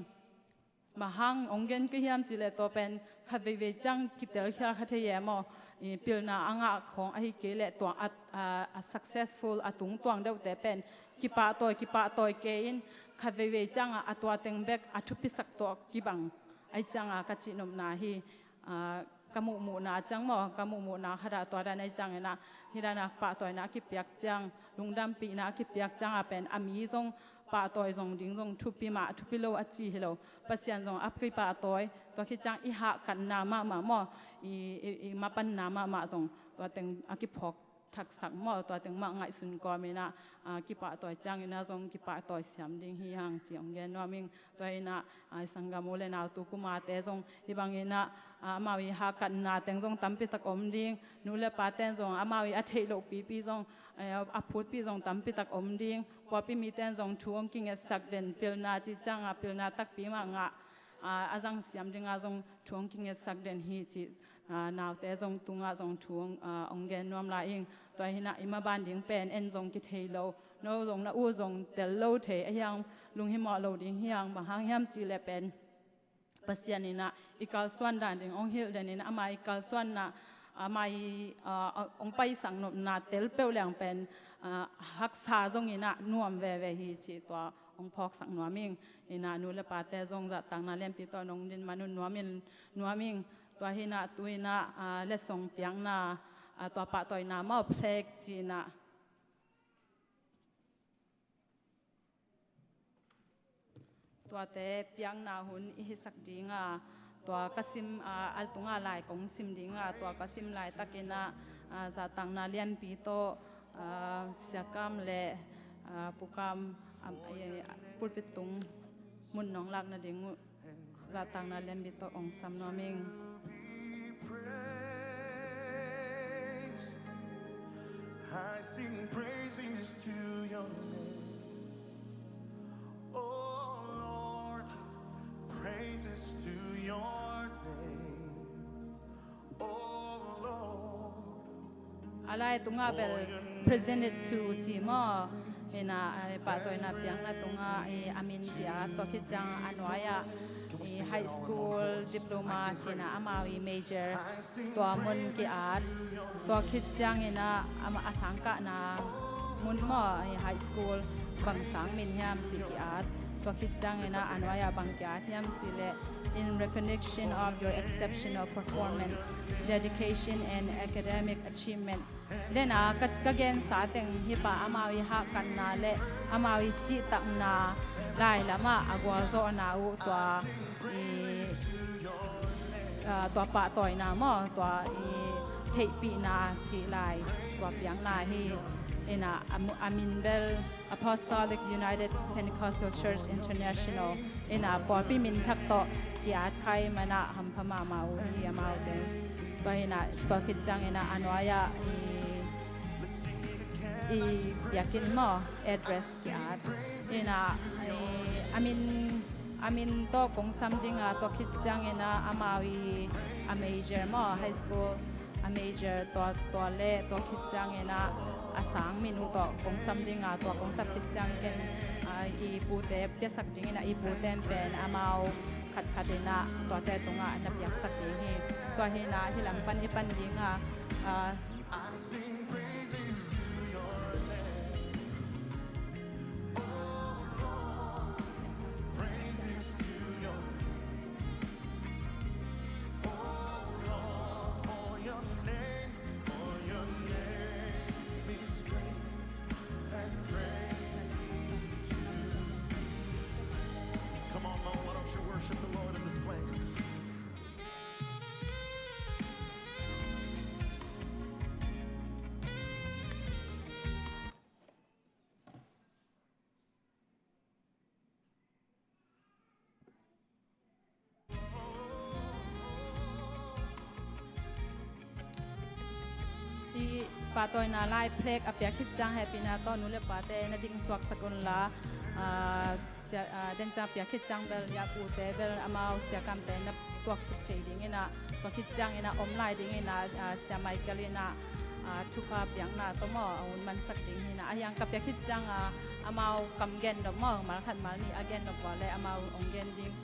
Bang hang hong gen ka hiam cih leh tua pen khat veivei ciang kitelkhial kha thei e maw? I pilna a ngah khawng ahih kei leh tua a, a, a successful, a tungtuang deuhte pen kipahtawi, kipahtawi kei in khat veivei ciang a, a tua teng bek a thupisak tawh kibang ahih ciang a ka cihnopna hi. Aa, ka muhmuhna ciang maw, ka muhmuhna khat ah tua dan ahih ciangin ah, hih dan a pahtawina a kipiak ciang, lungdampihna a kipiak ciang a pen a mi zong pahtawi zong ding zong thupi mah, thupi lo a ci hi lo. Pasian zong a kipahtawi, tua khit ciang i hahkatna mahmah maw, i, i, i mapanna mahmah zong tua teng a kiphawk thaksak maw, tua teng mah ngaihsun kawm in ah, aa, kipahtawi ciangin ah zong kipahtawi siam ding hi hang ci hong gen nuam ing. Tua in ah, aa, i sanggam u le nau tu kumate zong hih bangin ah, aa, amau i hahkatna teng zong tampi tak om ding. Nu le paten zong amau i a theih loh pipi zong, aa, a phutpih zong tampi tak om ding. Pawlpi miten zong thu hong kingetsak den, pilna cih ciang a pilna takpi mah ngah, aa, a zang siam ding a zong thu hong kingetsak den hi cih, aa, naute zong tungah zong thu hong, aa, hong gen nuam lai ing. Tua hi in ah i maban ding pen en zong kithei lo, no zong na ut zong tel lo thei, ahih hang lunghimawh lo ding hi hang. Bang hang hiam cih leh pen Pasian in ah i kalsuan dan ding hong hilh den in, ama i kalsuanna, ama i, aa, hong paisak nopna tel peuh leng pen, aa, haksa zong in ah nuam veve hi cih tua hong phawksak nuam ing. In ah nu le pate zong zahtakna lianpi tawh nong din man un nuam in, nuam ing. Tua hi in ah tu in ah, aa, letsong piakna, aa, tua pahtawina maw, plaque ci in ah, tuate piakna hun i hisak ding a, tua ka sim, aa, a tunga lai kong sim ding a, tua ka sim laitakin ah, aa, zahtakna lianpi tawh, aa, Sia Kam le, aa, Pu Kam, am, eh, pulpit tung mun nong lakna ding uh zahtakna lianpi tawh hong sam nuam ing. I sing praises to your name. Oh Lord, praises to your name. Oh Lord, a lai tungah bel presented to ci maw? Ina, eh, pahtawina piakna tungah, eh, a min ki-at, tua khit ciang a nuai-ah, eh, high school diploma ci-in ah amau i major tua mun ki-at. Tua khit ciangin ah ama a sangkahna mun maw, eh, high school bang sang min hiam ci ki-at. Tua khit ciangin ah a nuai-ah bang ki-at hiam cih leh, "In recognition of your exceptional performance, dedication and academic achievement." Lena ka, ka gensa teng hi pa, amau i hahkatna le amau i cihtakna lai lamah a gualzawhna uh tua i, ah, tua pahtawina maw, tua i theihpihna cih lai tua piakna hi. Ina a mu-, a min bel Apostolic United Pentecostal Church International ina pawlpi min thak tawh ki-at kha ahih manin ah hampha mahmah uh hi amaute. Tua hi-in ah, tua khit ciangin ah a nuai-ah i, i biakinn maw, address ki-at. Ina i, a min, a min tawh kong sam ding a, tua khit ciangin ah amau i a major maw, high school a major tua, tua le tua khit ciangin ah a sang min uh tawh kong sam ding a, tua kong sak khit ciang ken, ah, i pute piasak dingin ah, i pute in pen amau khatkhat in ah tuate tungah na piaksak ding hi. Tua hi-in ah hih lam pan i pan ding a, ah, Come on, Lord, why don't you worship the Lord in this place? I pahtawina lai flag a piak khit ciang hehpihna tawh nu le pate na ding suaksak unla, ah, sia, ah, den ciang piak khit ciang bel, ya pute bel amau siakamte na tuaksuk thei dingin ah, tua khit ciangin ah om lai dingin ah, ah, Sia Michael in ah, ah, thupha piakna tawh maw a hun mansak ding hi-in ah, a hiang ka piak khit ciang, ah, amau kam gen dop maw, mal khat mal nih a gen dop vua le amau hong gen ding.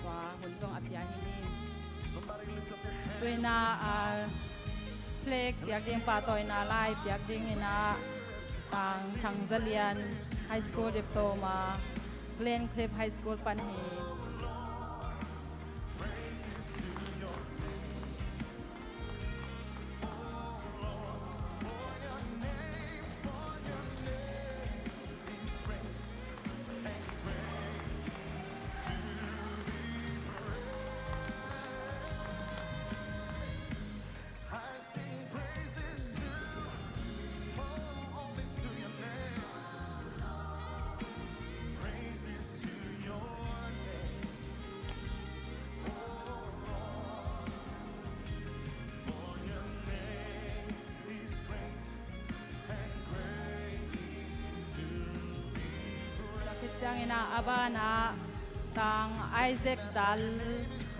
Tua hun zong a pia hi ni. Tu-in ah, ah, flag piak ding, pahtawina lai piak dingin ah, Tang Thang Za Lian High School Diploma, Glen Cliff High School pan hi. Tua khit ciangin ah a banah Tang Isaac Dal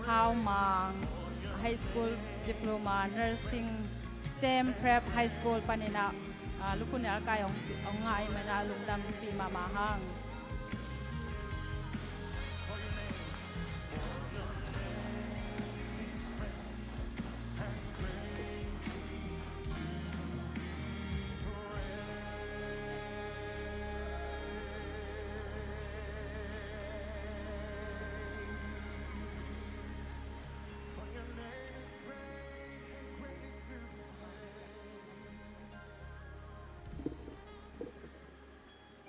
Hau Mang High School Diploma Nursing, STEM Prep High School panin ah, ah, lukhu nial kai hong, hong ngah ahih manin ah lungdampih mahmah hang.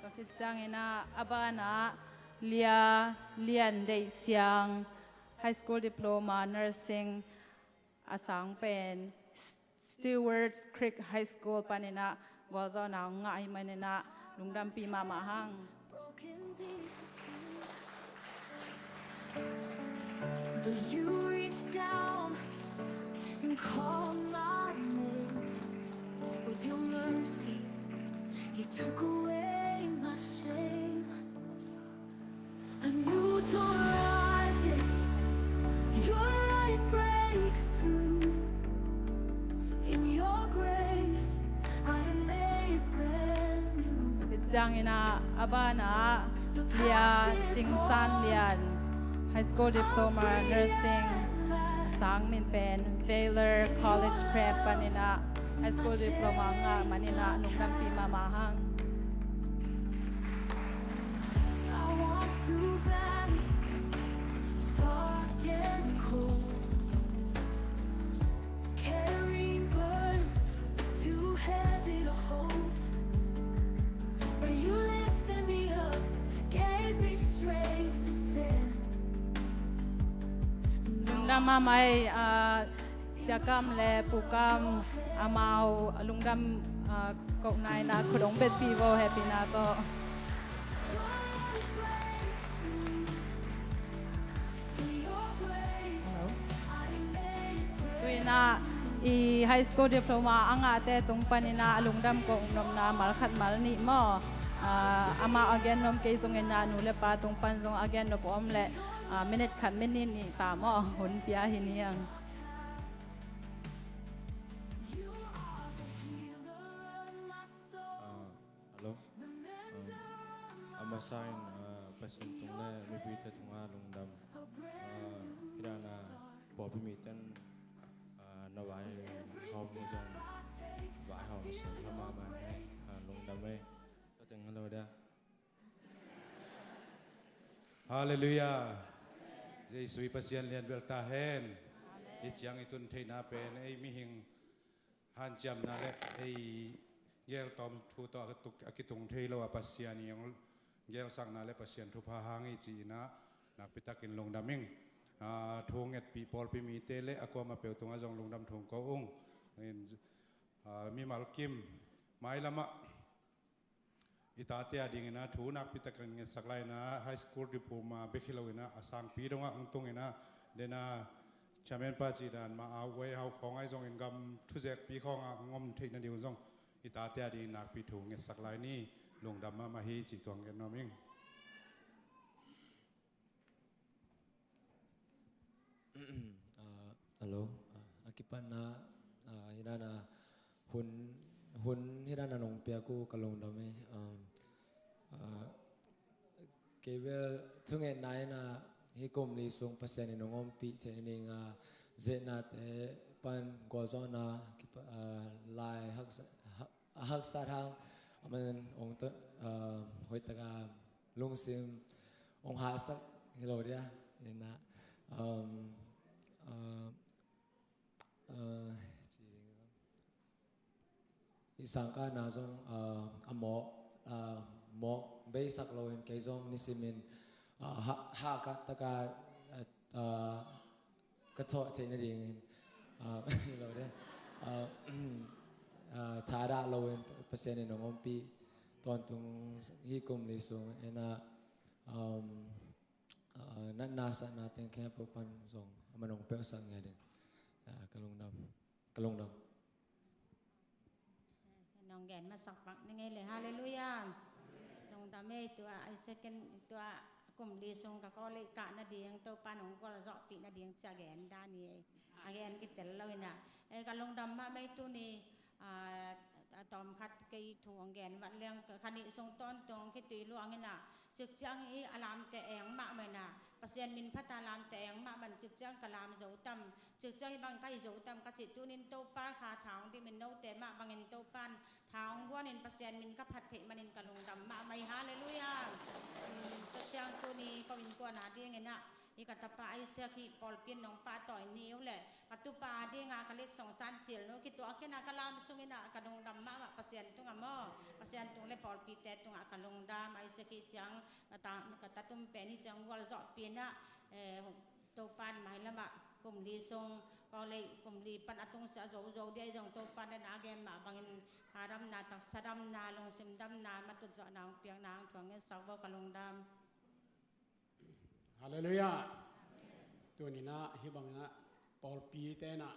Tua khit ciangin ah a banah Lia Lian Deih Siang High School Diploma Nursing, a sang pen Stewards Creek High School panin ah gualzawhna hong ngah ahih manin ah lungdampih mahmah hang. But you reached down and called my name. With your mercy, you took away my shame. A new dawn rises, your light breaks through. In your grace, I am made brand new. Khit Ciangin ah a banah Lia Cing San Lian, High School Diploma Nursing, sang min pen Valor College Prep panin ah High School Diploma ngah manin ah lungdampih mahmah hang. Lungdam mahmah ei, ah, Sia Kam le Pu Kam, amau lungdam, ah, kohna in ah khut hong betpih vo, hehpihna tawh. Tu in ah i high school diploma a ngahte tung panin ah a lungdam kong nopna mal khat mal nih maw? Ah, amah a gen nuam kei zongin ah nu le pa tung pan zong a gen nop om leh, ah, minute khat minute nih ta maw? Hun pia hi ni ang. Ah, hello. Ah, a masa in, ah, Pasian tung le mipite tungah lungdam. Ah, hi dan a pawlpi mite in, ah, na vaihawm uh zong vaihawm sung hama mah hi, ah, lungdam ei. Tua teng hello dia. Halleluiah. Jesu i Pasian lian bel ta hen. Hih ciang i tun theihna pen ei mihing hanciamna le ei geltawm thu tawh a kitung thei lo a, Pasian i hong gelsakna le Pasian thupha hang hi ci-in ah nakpi takin lungdam ing. Ah, thu ngetpih pawlpi mite le a kuamah peuh tungah zong lungdam thu ko ung. In, ah, mimal kim mailamah i tate a dingin ah thu nakpi takin ngetsak lai in ah, high school diploma bek hi lo in ah a sangpi dongah hong tung in ah, den a chairman pa cih dan mah a, Wei Hau Khawng ahi zongin gam thuzekpi khawngah hong om theih nading uh zong i tate a dingin nakpi thu ngetsak lai ni. Lungdam mahmah hi cih tuang gen nuam ing. Ah, hello. Ah, a kipanna, ah, hi dan a hun, hun hi dan a nong piak uh ka lungdam hi. Um, ah, kei bel thungetna in ah hih kum li sung Pasian in hong ompih theih nading a, zehnate pan gualzawhna kipa-, ah, lai haksa, ha-, a haksat hang, aman hong to-, ah, hoihtaka lungsim hong hahsak hi lo dia. In ah, um, ah, ah, i sangkahna zong, ah, a mawk, ah, mawk beisak loin kei zong nisimin, ah, ha-, hahkat taka, ah, ah, ka thawh theih nadingin, ah, hi lo de. Ah, ah, thadah loin Pasian in hong ompih tawntung hih kum li sung in ah, um, ah, natna satna teng khempeuh pan zong aman hong peuhsak ngiat in. Ah, ka lungdam. Ka lungdam. Nong gen masak pak ni ngei le. Halleluiah. Lungdam ei, tua Isaac in tua kum li sung ka college kah nading Topa nong gualzawhpih nading ci a gen dan hi ei. A gen kitel lo in ah, eh, ka lungdam mahmah ei. Tuni, ah, a tawmkhat kei thu hong gen vat leng, kha nih sung tawntung khitui luang in ah, cikciang hi a lamte eng mahmah in ah, Pasian min phat a lamte eng mahmah in, cikciang ka lam zo tam, cikciang hih bang ka hi zo tam ka cih, tunin Topa kha tha hong dimin note mah bangin Topan tha hong guanin Pasian min ka phat theih manin ka lungdam mahmah hi. Halleluiah. Um, tua ciang tuni ko innkuan a dingin ah, hih ka tapa Isaac hih pawlpi in nong pahtawi ni uh leh ka tupa a dinga ka letsong San Cil nu kituak in ah ka lam sung in ah ka lungdam mahmah Pasian tungah maw, Pasian tung le pawlpite tungah ka lungdam. Isaac hih ciang ka ta, ka tatum pen hih ciang gualzawhpih in ah, eh, Topan mailamah kum li sung, college kum li pan a tungsiah a zozo dih ahi zong Topan den a gen mah bangin kha damna, taksa damna, lungsim damna, matut zawhna hong piakna hong thuang ngetsak bo. Ka lungdam. Halleluiah. Tuninah hih banginah pawlpi tenah,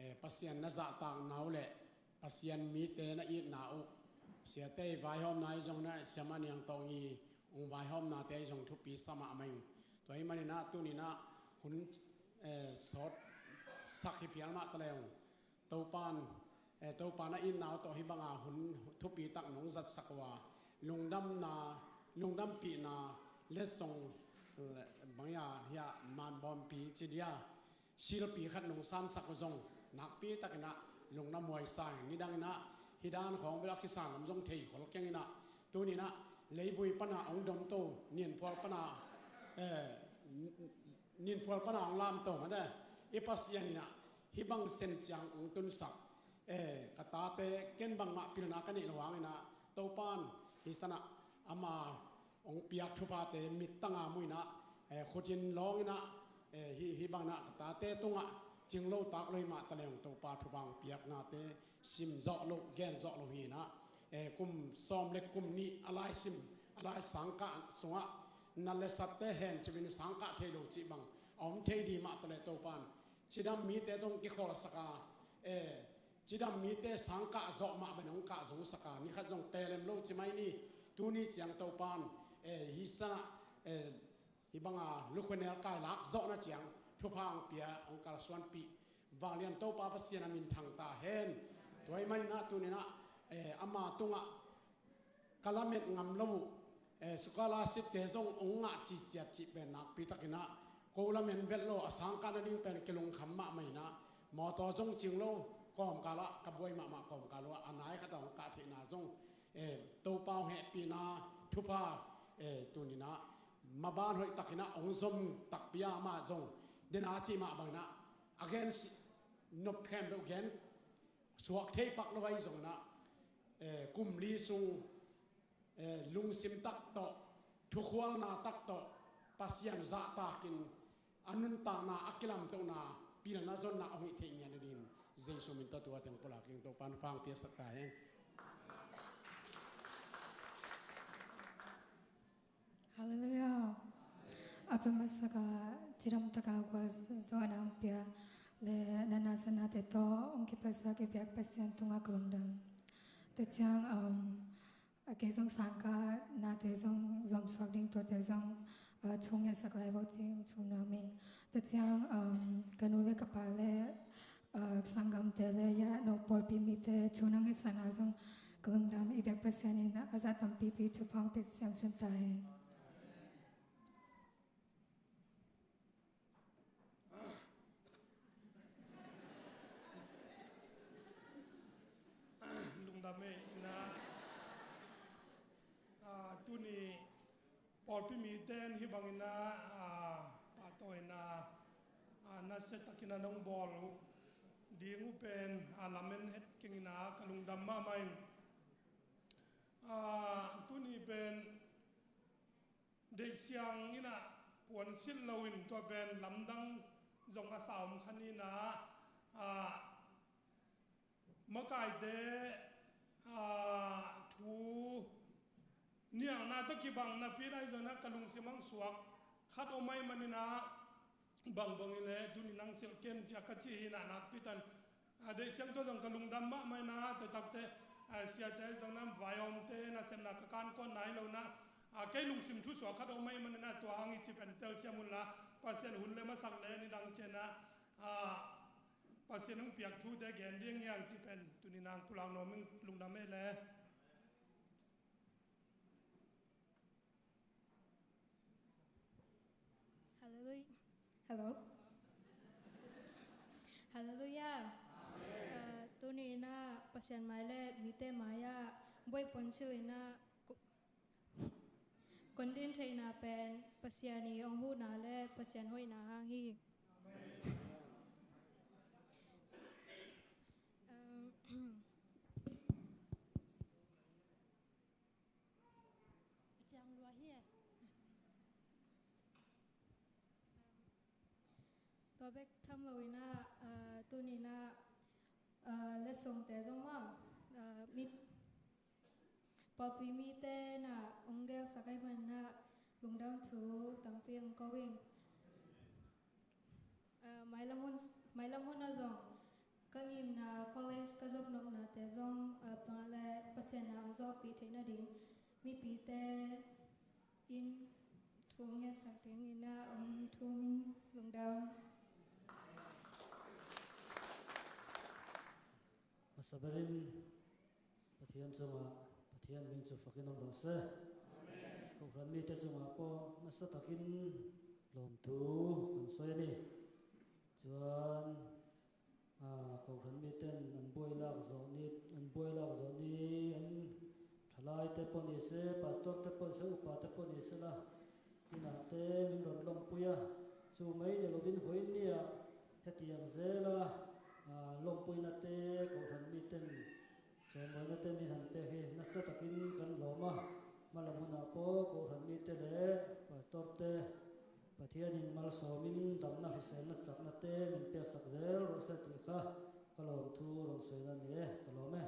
eh, Pasian na zahtakna uh le Pasian mite na itna uh, siate i vaihawmna i zong na siamah niang tawng i ung vaihawmnate i zong thupi sa mahmah ing. Tua hih maninah tuninah hun, eh, sawt sak hi phial mah ta le ung. Topan, eh, Topan a itna uh tawh hih banga hun thupi tak nong zatsak uh a, Lungdamna, lungdampihna letsong, eh, bang hia, hia, manbawmpi ci dia, silpi khat nong sansak uh zong nakpi takin ah lungdam huai sa ing. Nidangin ah hih dan khawng bel a kisan lam zong thei khol keng in ah, tuni in ah leivui pan a hong domto, nianphual pan a, eh, nianphual pan a hong lamto mate, i Pasian in ah hih bang sen ciang hong tunsak, eh, ka tate ken bangmah pilna ka neih lo hangin ah, Topa'n hih san ah ama hong piak thuphate mittang a mu in ah, eh, khut in lawng in ah, eh, hih, hih bang in ah ka tate tungah cing lo tak lo himah ta leng Topa thupha hong piaknate sim zawh loh, gen zawh loh hi in ah, eh, kum sawm le kum nih a lai sim, a lai sangkah sungah nat le satte hen cih in sangkah thei lo cih bang a om thei ding mah ta leh Topa'n cidam mite tawh hong kikholhsak a, eh, cidam mite sangkah zawh mah bang hong kah zosak a, ni khat zong pelem lo ci mai ni. Tuni ciang Topa'n, eh, hih san ah, eh, hih bang a lukhunel kai lak zawhna ciang thupha hong pia, hong kalsuanpih vanglian Topa Pasian a min thang ta hen. Tua ahih manin ah tuni in ah, eh, ama tungah ka lamet ngam lo uh, eh, scholarship te zong hong ngah ciciat cih pen nakpi takin ah, ko lamen vet lo, a sangkah nading pen kilungkham mahmah in ah, mawtaw zong cing lo, kawmkal ah ka buai mahmah kawmkal uh ah a nai khat a hong kah theihna zong, eh, Topa hong hehpihna thupha, eh, tuni in ah maban hoih takin ah hong zom takpi a, amah zong den a cih mah bangin ah a gen si-, nop khempeuh gen suak thei pak lo ahi zongin ah, eh, kum li sung, eh, lungsim tak tawh, thukhualna tak tawh, Pasian zahtakin a nuntakna, a kilamtohna, pilna zonna a hong hih theih ngiat nadingin Jesu min tawh tua teng pulak ing. Topa'n thupha hong piaksak ta hen. Halleluiah. A peuhmah sak a cidam tak a gualzawhna hong pia le na nasanate tawh hong kipatsak i biak Pasian tungah ka lungdam. Tua ciang, um, a kei zong sangkah nate zong zomsuak ding, tuate zong, uh, thu ngetsak lai vo cih thu nuam ing. Tua ciang, um, ka nu le ka pa le, uh, sanggamte le ya no pawlpi mite thu na ngetsakna zong ka lungdam. I biak Pasian in a zah tampipi thupha hong pia siamsiam ta hen. Lungdam e. Ina, ah, tuni pawlpi mite in hih bangin ah, ah, pahtawina, ah, nasia takin a nong bawl uh ding uh pen, ah, lamen het keng ina ka lungdam mahmah ing. Ah, tuni pen deihsiang ina puansilh loin tua pen lamdang zong a sa om kha ni ina, ah, makaite, aa, thu niangna tawh kibang napi-in ahi zongin ah ka lungsim hong suak khat om ahih manin ah, bangbang hi leh tuni nang silh ken ci-a ka cih hi ina, nakpi takin, aa, deih siangtho zong ka lungdam mahmah ina, tua takte, aa, siate ahi zongin ah, vaihawmte nasepna ka kan kawm nai lo ina, aa, kei lungsim thu suak khat om ahih manin ah, tua hang hi cih pen telsiam un la, Pasian hun le masak le nidang ciangin ah, aa, Pasian hong piak thute gen ding hi hang cih pen tuni nang pulak nuam ing. Lungdam e le. Halleluiah. Hello. Halleluiah. Amen. Ah, tuni ina Pasian mai le mite mai-ah buai puansilh ina ku-, kundin theihna pen Pasian i hong huhna le Pasian hoihna hang hi. Um, a ciang lua hi e. Tua bek tham lo ina, ah, tuni ina, ah, letsongte zong maw, ah, mi, pawlpi mite na hong gelsak ahih manin ah lungdam thu tampi hong ko ing. Ah, mailam hun, mailam hun ah zong ka ngimna college ka zop nopnate zong, ah, panga le Pasian na hong zawhpih theih nading mipite in thu ngetsak dingin ah hong thum ing. Lungdam. Masa berin Pathian sungah Pathian min cu fakin om rawh se. Kohhran mite cungah pawh nasa takin lawmthu kan sawi a ni. Chuan, a, kohhran miten an buai lak zawh ni, an buai lak zawh ni, an ṭhalaite pawh ni se, pastor te pawh ni se, upa te pawh ni se la, inah te min rawn lawmpui a, chu mai ni lovin vawiin niah hetiang zela, a, lawmpuina te kohhran miten chawimawina te min han pek hi nasa takin kan lawm a, hmalam hunah pawh kohhran mite leh pastor te Pathianin malsawmin damna hriselna chakna te min peksak zel rawh se tih kha ka lawmthu rawn sawina ni e, ka lawm e.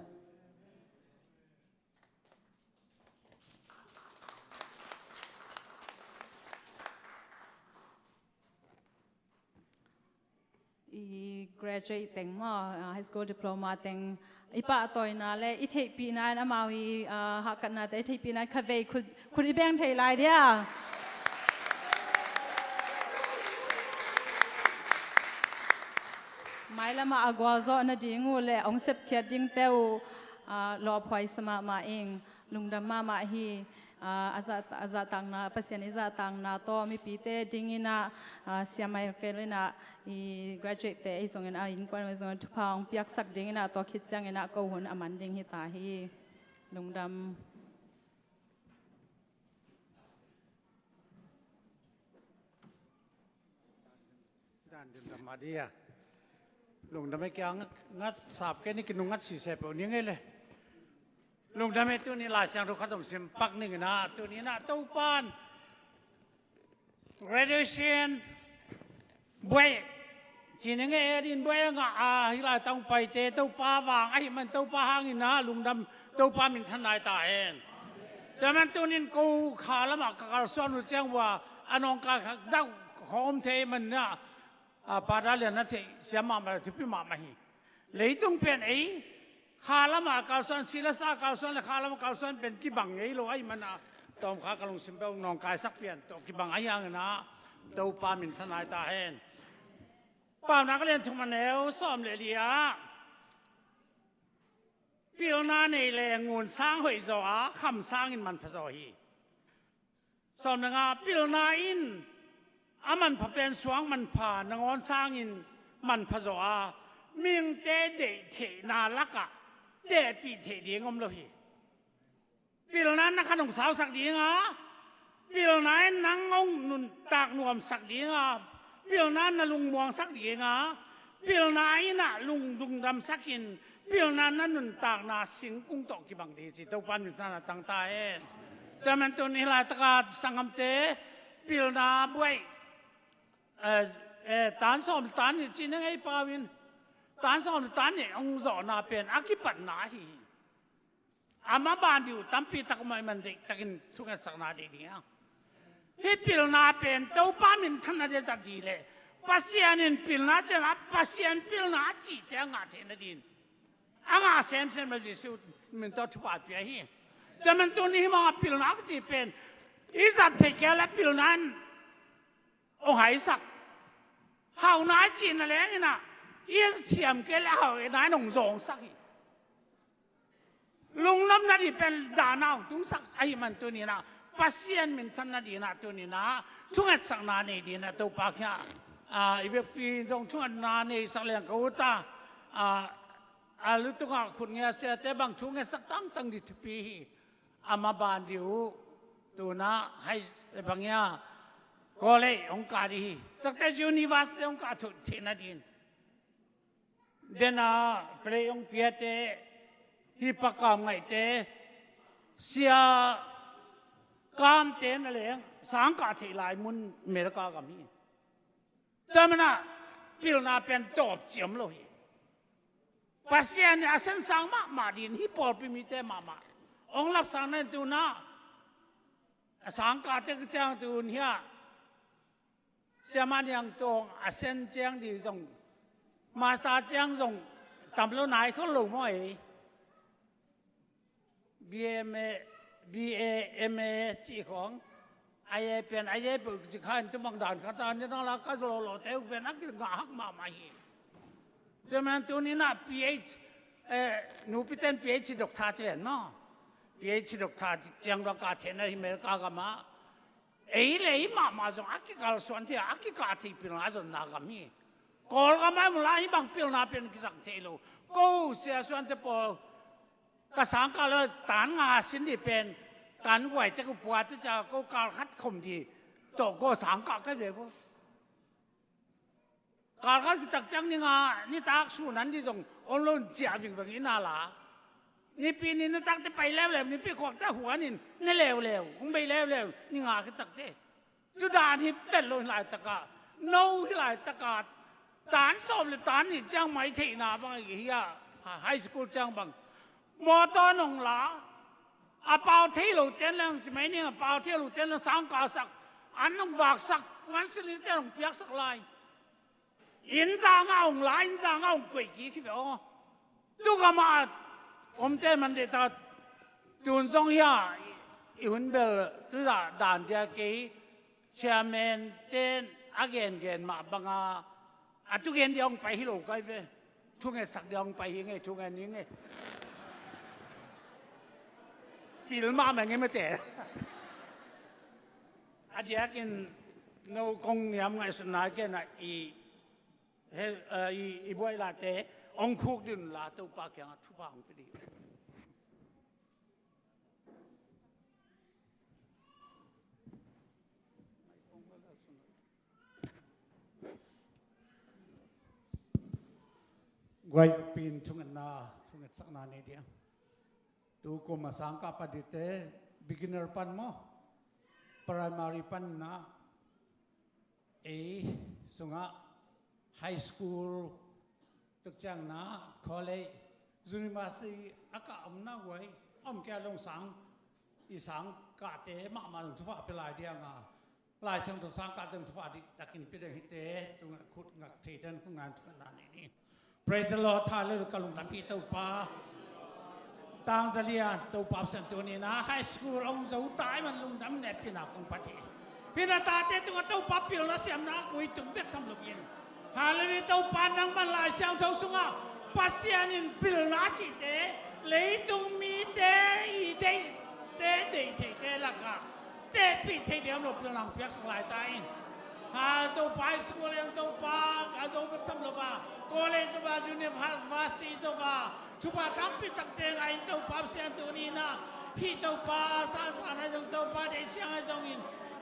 I graduate teng maw, ah, high school diploma teng i pahtawina le i theihpihna in amau i, ah, hahkatnate i theihpihna in khavei khut, khut i beng thei lai dia. Mailamah a gualzawhna ding uh le hong sepkhiat dingte uh, ah, lawphuai sa mahmah ing. Lungdam mahmah hi. Ah, a zah, a zahtakna, Pasian i zahtakna tawh mipite dinginah, ah, Sia Michael inah i graduate te ahi zongin, a innkuan ahi zongin thupha hong piaksak dinginah tua khit cianginah ko hun a man ding hi ta hi. Lungdam. Dan dundam a dia. Lungdam e, kia ngat, ngat sap ke ni kinungat sise peuh ni ngei le. Lungdam e, tuni Lai Siangtho khat hong sim pak ning inah, tuni inah Topan graduation buai ci ning e, din buai a ngah a, hi lai tang paite Topa vang ahi man Topa hang inah lungdam, Topa minthanna i ta hen. Tua man tunin ko kha lamah ka kalsuan uh ciang uh a, a nawngkai kha dauh khawm thei man inah, a, Pada Lian na theih siam mahmah le thupi mahmah hi. Leitung pen ei kha lamah kalsuan, silasa kalsuan le kha lamah kalsuan pen kibang ngei lo ahi man a, tawm kha ka lungsim peuh nawngkaisak pian tawh kibang ahi hang inah Topa minthanna i ta hen. Paunak a lian thum a neu sawm le li ah, pilna nei le ngun sang hoih zaw a, kham sangin manpha zaw hi. Sawm le nga, pilna in a manpha pen suang manpha nangawn sangin manpha zaw a, mihingte deih theihna lakah tehpih theih ding om lo hi. Pilna in na khan hong sausak ding a, pilna in nang hong nuntak nuamsak ding a, pilna in na lungmuangsak ding a, pilna inah lungdungdamsakin, pilna in na nuntakna singkung tawh kibang ding hi ci, Topan minthanna tang ta hen. Tua man tuni laitaka sanggamte pilna buai, eh, eh, tan sawm tan nih ci ning ei pau in, tan sawm tan nih hong zawhna pen a kipatna ahi hi. A maban dih uh tampi tak mah i man deih takin thungetsakna deih ding a. Hih pilna pen Topa minthanna dia zat dih leh Pasian in pilna ciang a, Pasian pilna a cihte a ngah theihna din a ngah semsem lo Jesuh min tawh thupha pia hi. Tua man tuni hih mah pilna a cih pen i zat theih kei leh pilna in hong haisak. Hauhna a cihna leng inah i siam kei leh hauhna in hong zawngsak hi. Lungnopna dih pen dahna hong tungsak ahi man tuni inah Pasian minthanna dih inah tuni inah thungetsakna nei dih inah Topa kiangah, a, i vekpi zong thungetna neisak leng ka ut a, a, a lu tungah khut ngia siate bang thungetsak tangtang dih thupi hi. A maban dih uh tunah hai bang ia college hong kah dih hi. Takte university hong kah theihna din dena play hong piate, hi pakam ngaihte, sia kamte na leng sang kah theih lai mun America gam hi. Tua manah pilna pen tawp ciam lo hi. Pasian in a sensang mahmah din hi pawlpi mite mahmah hong lapsang na in tunah a sang kah tek ciang tun hiah Siamah Niang Tawng a sen ciang dih zong, master ciang zong tam lo nai khol lo maw ei? B M A, B A M A cih khawng a ei pen a ei peuh cih kha in tumang dan khat a ni dang la ka lawlawte uh pen a kingah hak mahmah hi. Tua man tuninah P H, eh, nupiten P H doctor ci ven maw? PhD doctor ciang dong kah theihna hi America gamah. Ei le ei mahmah zong a kikalsuan thei a, a kikah thei pilna zonna gam hi. Kawlgam ah mula hih bang pilna pen kizang thei lo. Ko siasuante pawl ka sangkah lo tan nga sin dih pen kan guai tek uh pua te ca ko kal khat khom dih tawh ko sangkah ka ve bo. Kal khat kitak ciang ni nga nitak sun an dih zong on lo ciah vingvang ina la. Nipi ni nitak te pai leuleu, nipi khuak te huan in ne leuleu, hong bei leuleu, ni nga kitak te. Tu dan hi vet lo hi laitakah, no hi laitakah, tan sawm le tan nih ciang mai theihna bang hi a, high school ciang bang. Mawtaw nong la, a pau thei lo ten leng, ci mai ning a pau thei lo ten leng sangkah sak, an nong vaksak, puan silin ten nong piaksak lai. Inn zangah hong la, inn zangah hong koih kik hi ve aw. Tu gamah omte man deh ta, tun zong hi a, i hun bel tu zah dan dia kei, chairman ten a gengen mah banga, a tu gen dia hong pai hi lo kai ve. Thungetsak dia hong pai hi ngei, thungen hi ngei. Pil mah mah ngei mate. A diakin no kong niam ngaihsutna kena i He, eh, i, i buai late hong khuk din la Topa kiangah thupha hong pia dih. Guai pin thungetna, thungetsakna nei dia. Tu kum a sangkah padite, beginner pan maw, primary pan na, ei sungah high school, tuk ciang na college, university a kah omna guai, om kia long sang, i sang kahte mahmah zong thupha pia lai dianga, Lai Siangtho sang kahte zong thupha dih takin pia ding hite, tungah khut ngak theite in khut ngan thungetna nei ni. Praise the Lord, hallelujah, ka lungdam hi Topa. Tangzalian, Topa Pasian tuni na high school hong zo tai man lungdam ne pina kong phat hi. Hina tate tungah Topa pilna siamna a kui tung bek tham loin. Hallelujah, Topa nangman Lai Siangtho sungah Pasian in pilna cihte, leitung mite i deihte, deih theite lakah tehpih thei diam lo pilna hong piaksak lai ta in. Ha, Topa high school hong Topa, a zo bek tham lo va, college zo va, university zo va, thupha tampi takte ngah in Topa Pasian tuni na, hih Topa sansan ahi zong Topa deihsiang ahi zongin,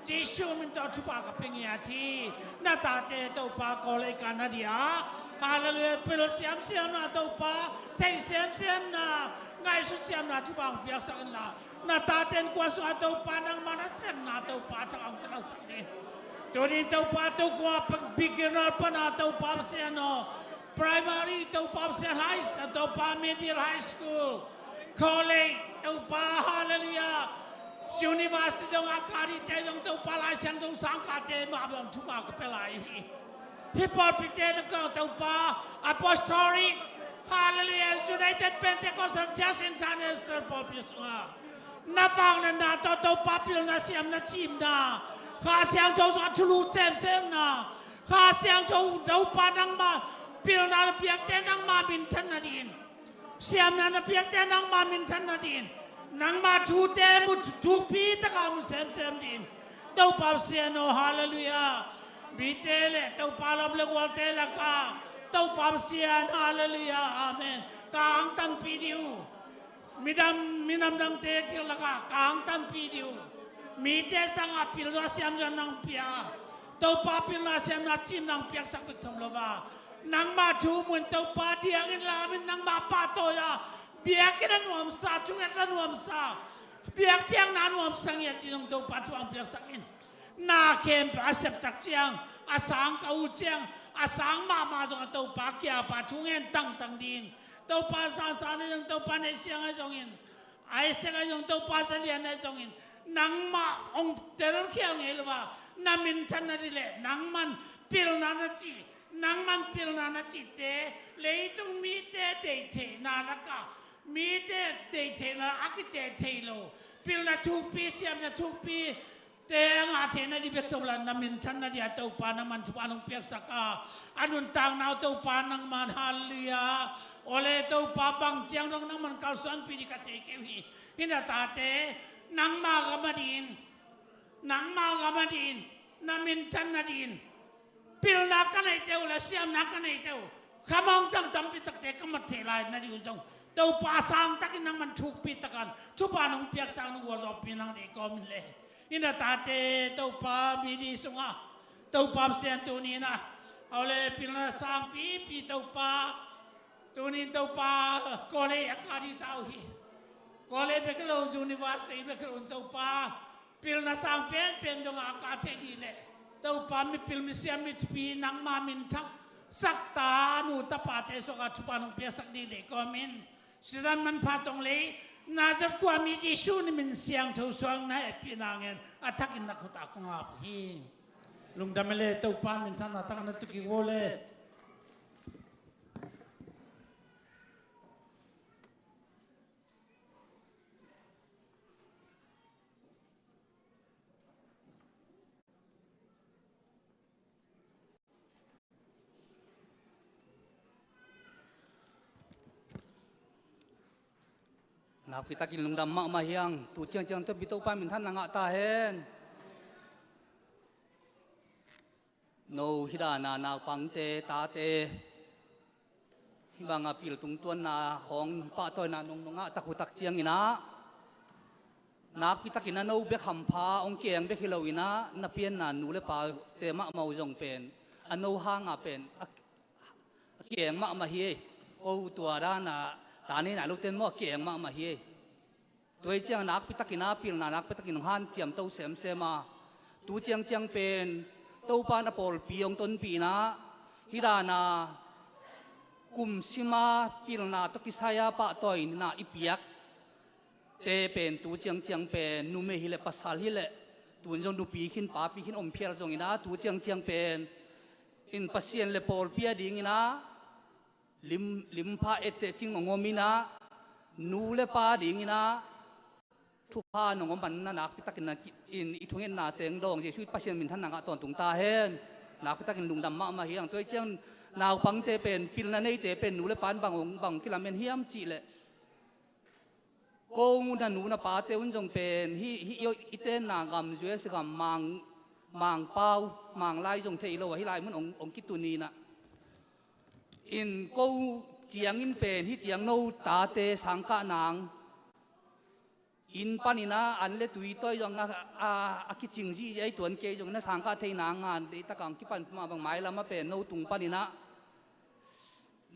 Jesu min tawh thupha ka pia ngiat hi. Na tate Topa college ka na dia, hallelujah, pil siamsiamna Topa, theih siamsiamna, ngaihsut siamna thupha hong piaksak in la. Na taten kuan sungah Topa nangmah na sepna Topa thak hong kalausak ni. Tunin Topa tu kua beginner pana Topa Pasian aw, primary Topa Pasian high, Topa middle, high school, college Topa, hallelujah, university dong a kah dihte dong Topa Lai Siangtho sangkahte mah bang thupha ka pia lai hi. Hih pawlpite na kong Topa, Apostolic, hallelujah, United Pentecostal Church International pawlpi sungah na vangliatna tawh Topa pilna siamna cimna, Kha Siangtho sungah thulu semsemna, Kha Siangtho Topa nangmah pilna na piakte nangmah minthan nadingin, siamna na piakte nangmah minthan nadingin, nangmah thute mu thukpi takah mu semsem dingin. Topa Pasian aw, hallelujah. Mite le Topa lawm le gualte lakah Topa Pasian, hallelujah, amen. Ka angtanpih dih uh. Midam, minam dangte kiang lakah ka angtanpih dih uh. Mite sangah pilna siamna nang pia, Topa pilna siamna cimna hong piaksak bek tham lo va, nangmah thu mun Topa diangin lamin nangmah pahtawi a, biakinn a nuamsa, thungetna nuamsa, biakpiakna nuamsa ngiat ding hong Topa thu hong piaksak in. Na khempeuh a sep tak ciang, a sang ka ut ciang, a sang mahmah zong a Topa kiapa thu ngen tangtang ding. Topa sansan ahi zong, Topa neihsiang ahi zongin, Isaac ahi zong, Topa zalian ahi zongin, nangmah hong telkhial ngei lo a, na minthan nading le nangman pilna na cih, nangman pilna na cihte, leitung mite deih theihna lakah, mite deih theihna a kiteh thei lo, pilna thukpi, siamna thukpi te a ngah theihna ding bek tawh la na minthan nading a Topa nangman thupha nong piaksak a, a nuntakna uh Topa nangman, hallelujah, Awle Topa, bang ciang dong nangman kalsuanpih ding ka thei kei uh hi. Hih na tate nangma gam a dingin, nangma gam a dingin, na minthan nadingin pilna ka neihte uh le siamna ka neihte uh, khamawng cang tampi takte ka mat theih lai nading uh zong Topa, sangtakin nangman thukpih takin thupha nong piaksak nong gualzawhpih nang deih kawmin le, hih na tate Topa, mi di sungah Topa, Pasian, tuni-in ah, awle pilna sangpipi Topa, tuni-in Topa, college a kah ding ta uh hi. College bek hi lo, university bek hi lo in Topa, pilna sang penpen dongah a kah thei ding le Topa, mipil misiam mithupi nangma minthangsak ta, nu tapate suakah thupha nong piaksak ding deih kawmin, sisan manpha tong lei Nazareth khuami Jesuh na min siangtho suang na hehpihna ngen a thakin na khut ah kong ap uh hi. Lungdam e le Topa, minthanna thakin na tuki uh le. Nakpitakin lungdam mahmah hi hang, tu ciangciang tonpih Topa minthanna ngah ta hen. No hih dana naupangte, tate, hih banga pil tungtuanna khawng pahtawina nong nong ngah tak uh tak ciangin ah, nakpitakin a no bek hampha hong kieng bek hi loin ah, na pianna nu le pate mahmah uh zong pen a no hanga pen a, a kieng mahmah hi. Ko tua dana ta nei nai lote in maw, a kieng mahmah hi. Tua hi ciang nakpitakin a pilna nakpitakin hong hanciamto semsem a, tu ciangciang pen Topa in a pawlpi hong tonpih in ah, hih dana kum sima pilna tawh kisai-a pahtawina i piakte pen tu ciangciang pen numei hi leh pasal hi leh, tun zong nupi khin papi khin om phial zongin ah, tu ciangciang pen in Pasian le pawlpi a dingin ah lim, limpha etteh cing hong om in ah, nu le pa dingin ah thupha nong om man na nakpitakin na ki-, in i thungetna teng dawng Jesuh Pasian minthanna ngah tawntung ta hen. Nakpitakin lungdam mahmah hi hang. Tua hi ciang naupangte pen, pilna neite pen nu le pa in bang hong, bang kilamen hiam cih leh, ko na nu na pate un zong pen hih, hih i, i tenna gam, U S gam, Mang, Mangpau, Manglai zong thei lo a, hih lai mun hong, hong kitun in ah, in ko ciangin pen hih ciang no tate sangkah nang inn panin ah an le tui tawi zong a, a, a kicing zihziah hi tuan kei zongin ah, sangkah thei nang a deihtak a hong kipan pumah bang mailam ah pen no tung panin ah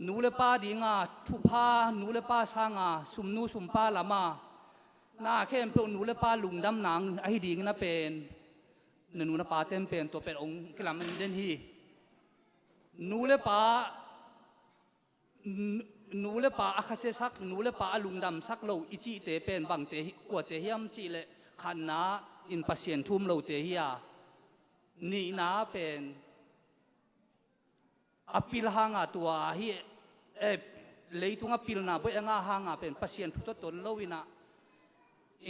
nu le pa dinga thupha, nu le pa sanga sumnu sumpa lama na khempeuh nu le pa lungdam nang ahi dingin ah pen na nu na pate in pen tua pen hong kilamen den hi. Nu le pa, nu, nu le pa a khasiasak, nu le pa a lungdamsak lo i cihte pen bangte hi, kuate hiam cih leh, khatna in Pasian thu um lote hi a, nihna pen a pil hanga tua hi, eh, leitung a pilna buai a ngah hanga pen Pasian thu tawh ton lo in ah,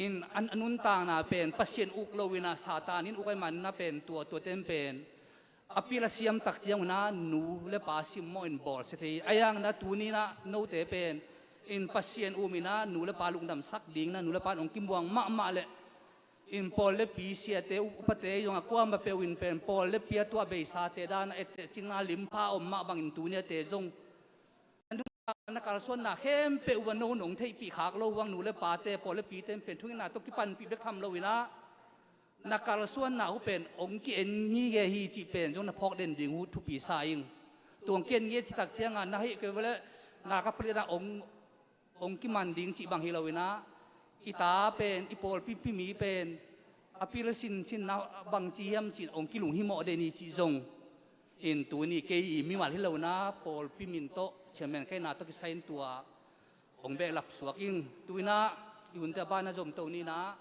in a, a nuntakna pen Pasian uk lo in ah, Satan in uk ahih manin ah pen tua, tuate in pen a pil a siam tak ciang un ah nu le pa simmawh in bawlsia thei. Ahi hangin ah tuni in ah note pen in Pasian um in ah nu le pa lungdamsak dingin ah, nu le pa in hong kimuang mahmah leh, in pawl le pi, siate, upate zong a kuamah peuh in pen pawl le pi a tuah beisate dan a etteh cing a limpha om mah bangin tuni a te zong na kalsuanna khempeuh uh a no nong theihpih khak lo uh hang, nu le pate, pawl le pite in pen thungetna tawh kipanpih bek tham lo in ah, na kalsuanna uh pen hong ki-en ngitnget hi cih pen zong na phawk den ding uh thupi sa ing. Tua hong ki-en ngitnget cih tak ciangin na hih kei uh leh na ka palik in ah hong, hong kiman ding cih bang hi lo in ah, i ta pen, i pawlpi mi pen a pil sinsinna bangci hiam cih hong kilunghimawh den hi cih zong in tuni kei i mimal hi lo in ah, pawlpi min tawh, chairman kaihna tawh kisai in tua hong behlap suak ing. Tu in ah i hunte a ban a zomto ni in ah,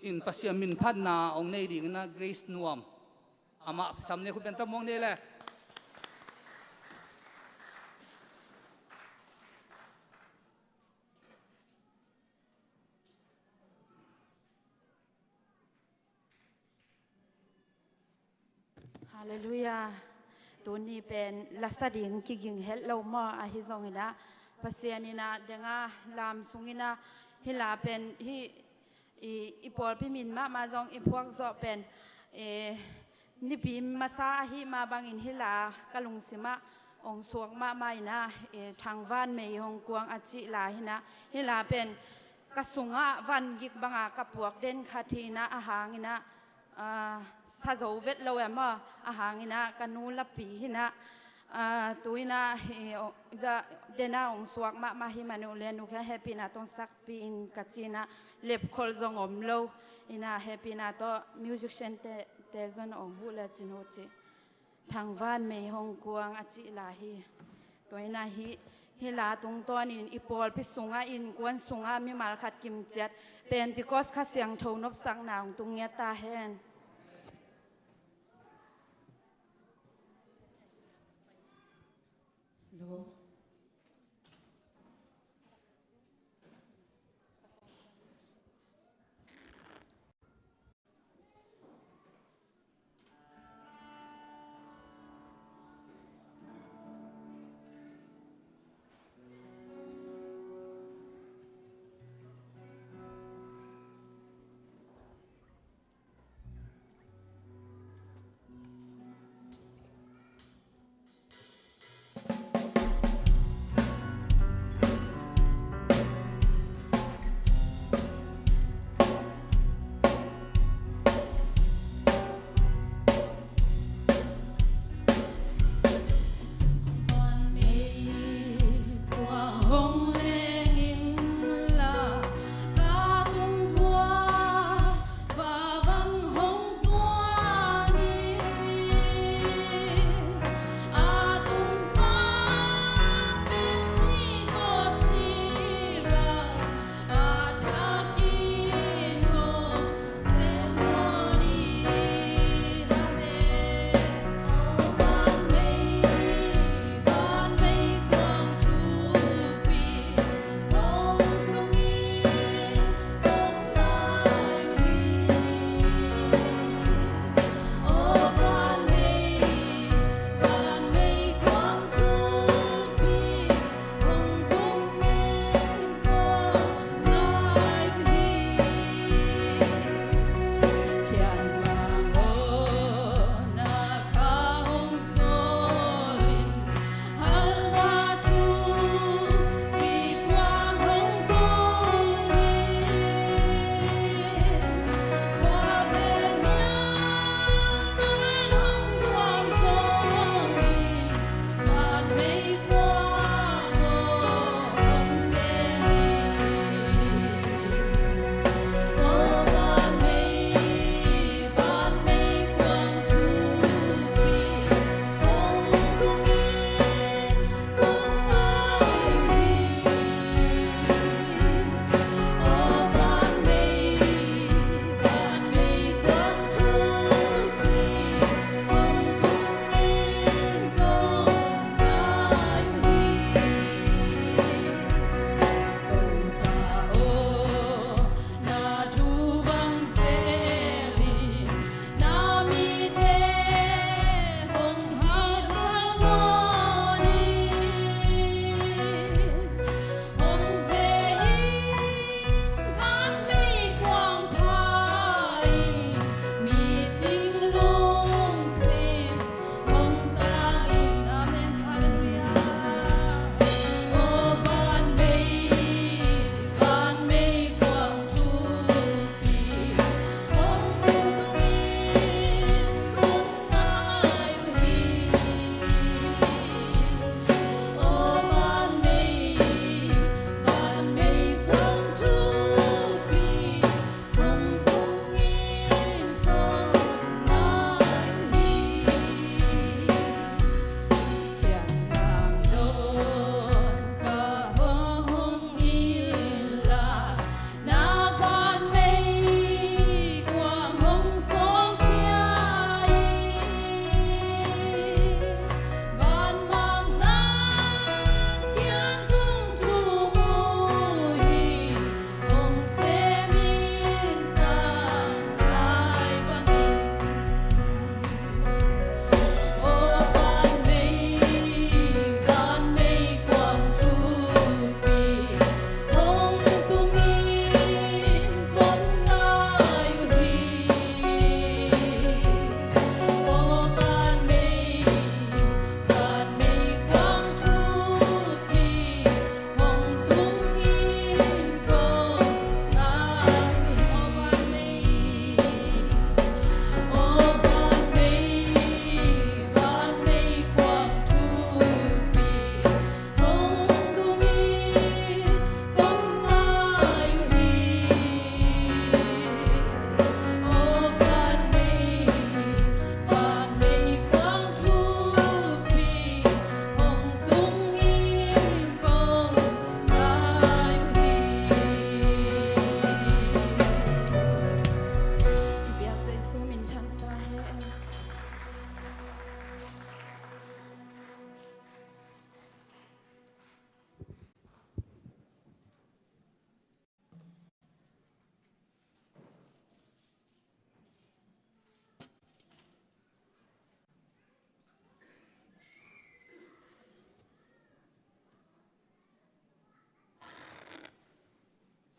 in Pasian min phatna hong nei dingin ah Grace Nuam, amah sam ne, khut beng tam muang ne le. Halleluiah. Tuni pen lasa ding kiging het lo maw, ahi zongin ah Pasian in ah denga lam sung in ah hih la pen hih i, i pawlpi min mahmah zong i phuak zawh pen, eh, Nipi masa ahih mah bangin hih la ka lungsim ah hong suak mahmah in ah, eh, Thangvanmei Hong Kuang a cih la hi in ah, hih la pen ka sungah van gik banga ka puak den khat hi in ah, a hang in ah, ah, sa zo vet lo e maw, a hang in ah ka nu lapi hi in ah, ah, tu in ah, eh, oh, za, den a hong suak mahmah hi man uh leh nu khe hehpihna tawh hong sakpih in ka ci in ah, lepkhol zong om lo in ah hehpihna tawh musician te, te zong hong huh lecin uh ci. Thangvanmei Hong Kuang a cih la hi. Tua in ah hih, hih la tungtawnin i pawlpi sungah, innkuan sungah mimal khat kimciat Pentecost Kha Siangtho nopsakna hong tung ngiat ta hen. Lo.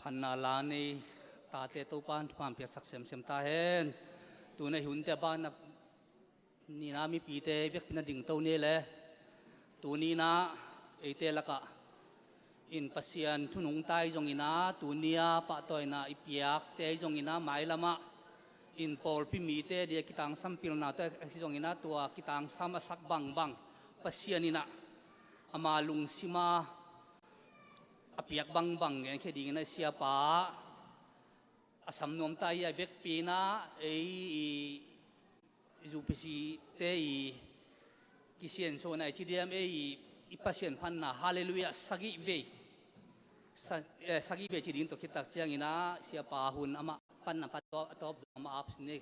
Phatna la nei tate Topa'n thupha piaksak semsem ta hen. Tuna i hunte a banah nihna mipite i vekpi-in a dingto ni le. Tuni-in ah eite lakah in Pasian thu nungta ahi zongin ah, tuni-a pahtawina i piakte ahi zongin ah, mailamah in pawlpi mite dia kitangsam pilna tawh ahi zongin ah, tua kitangsam a sak bangbang Pasian in ah ama lungsim a a piak bangbang genkhia dingin a siapa a sam nuamta hi a, i vekpi-in ah ei i U P C te i kisiansuahna i ci diam, ei i Pasian phatna Halleluiah sagih vei, sa-, eh, sagih vei ci ding tawh khit tak ciangin ah siapa hun amah phatna phat a tawp dong amah ap sin ni.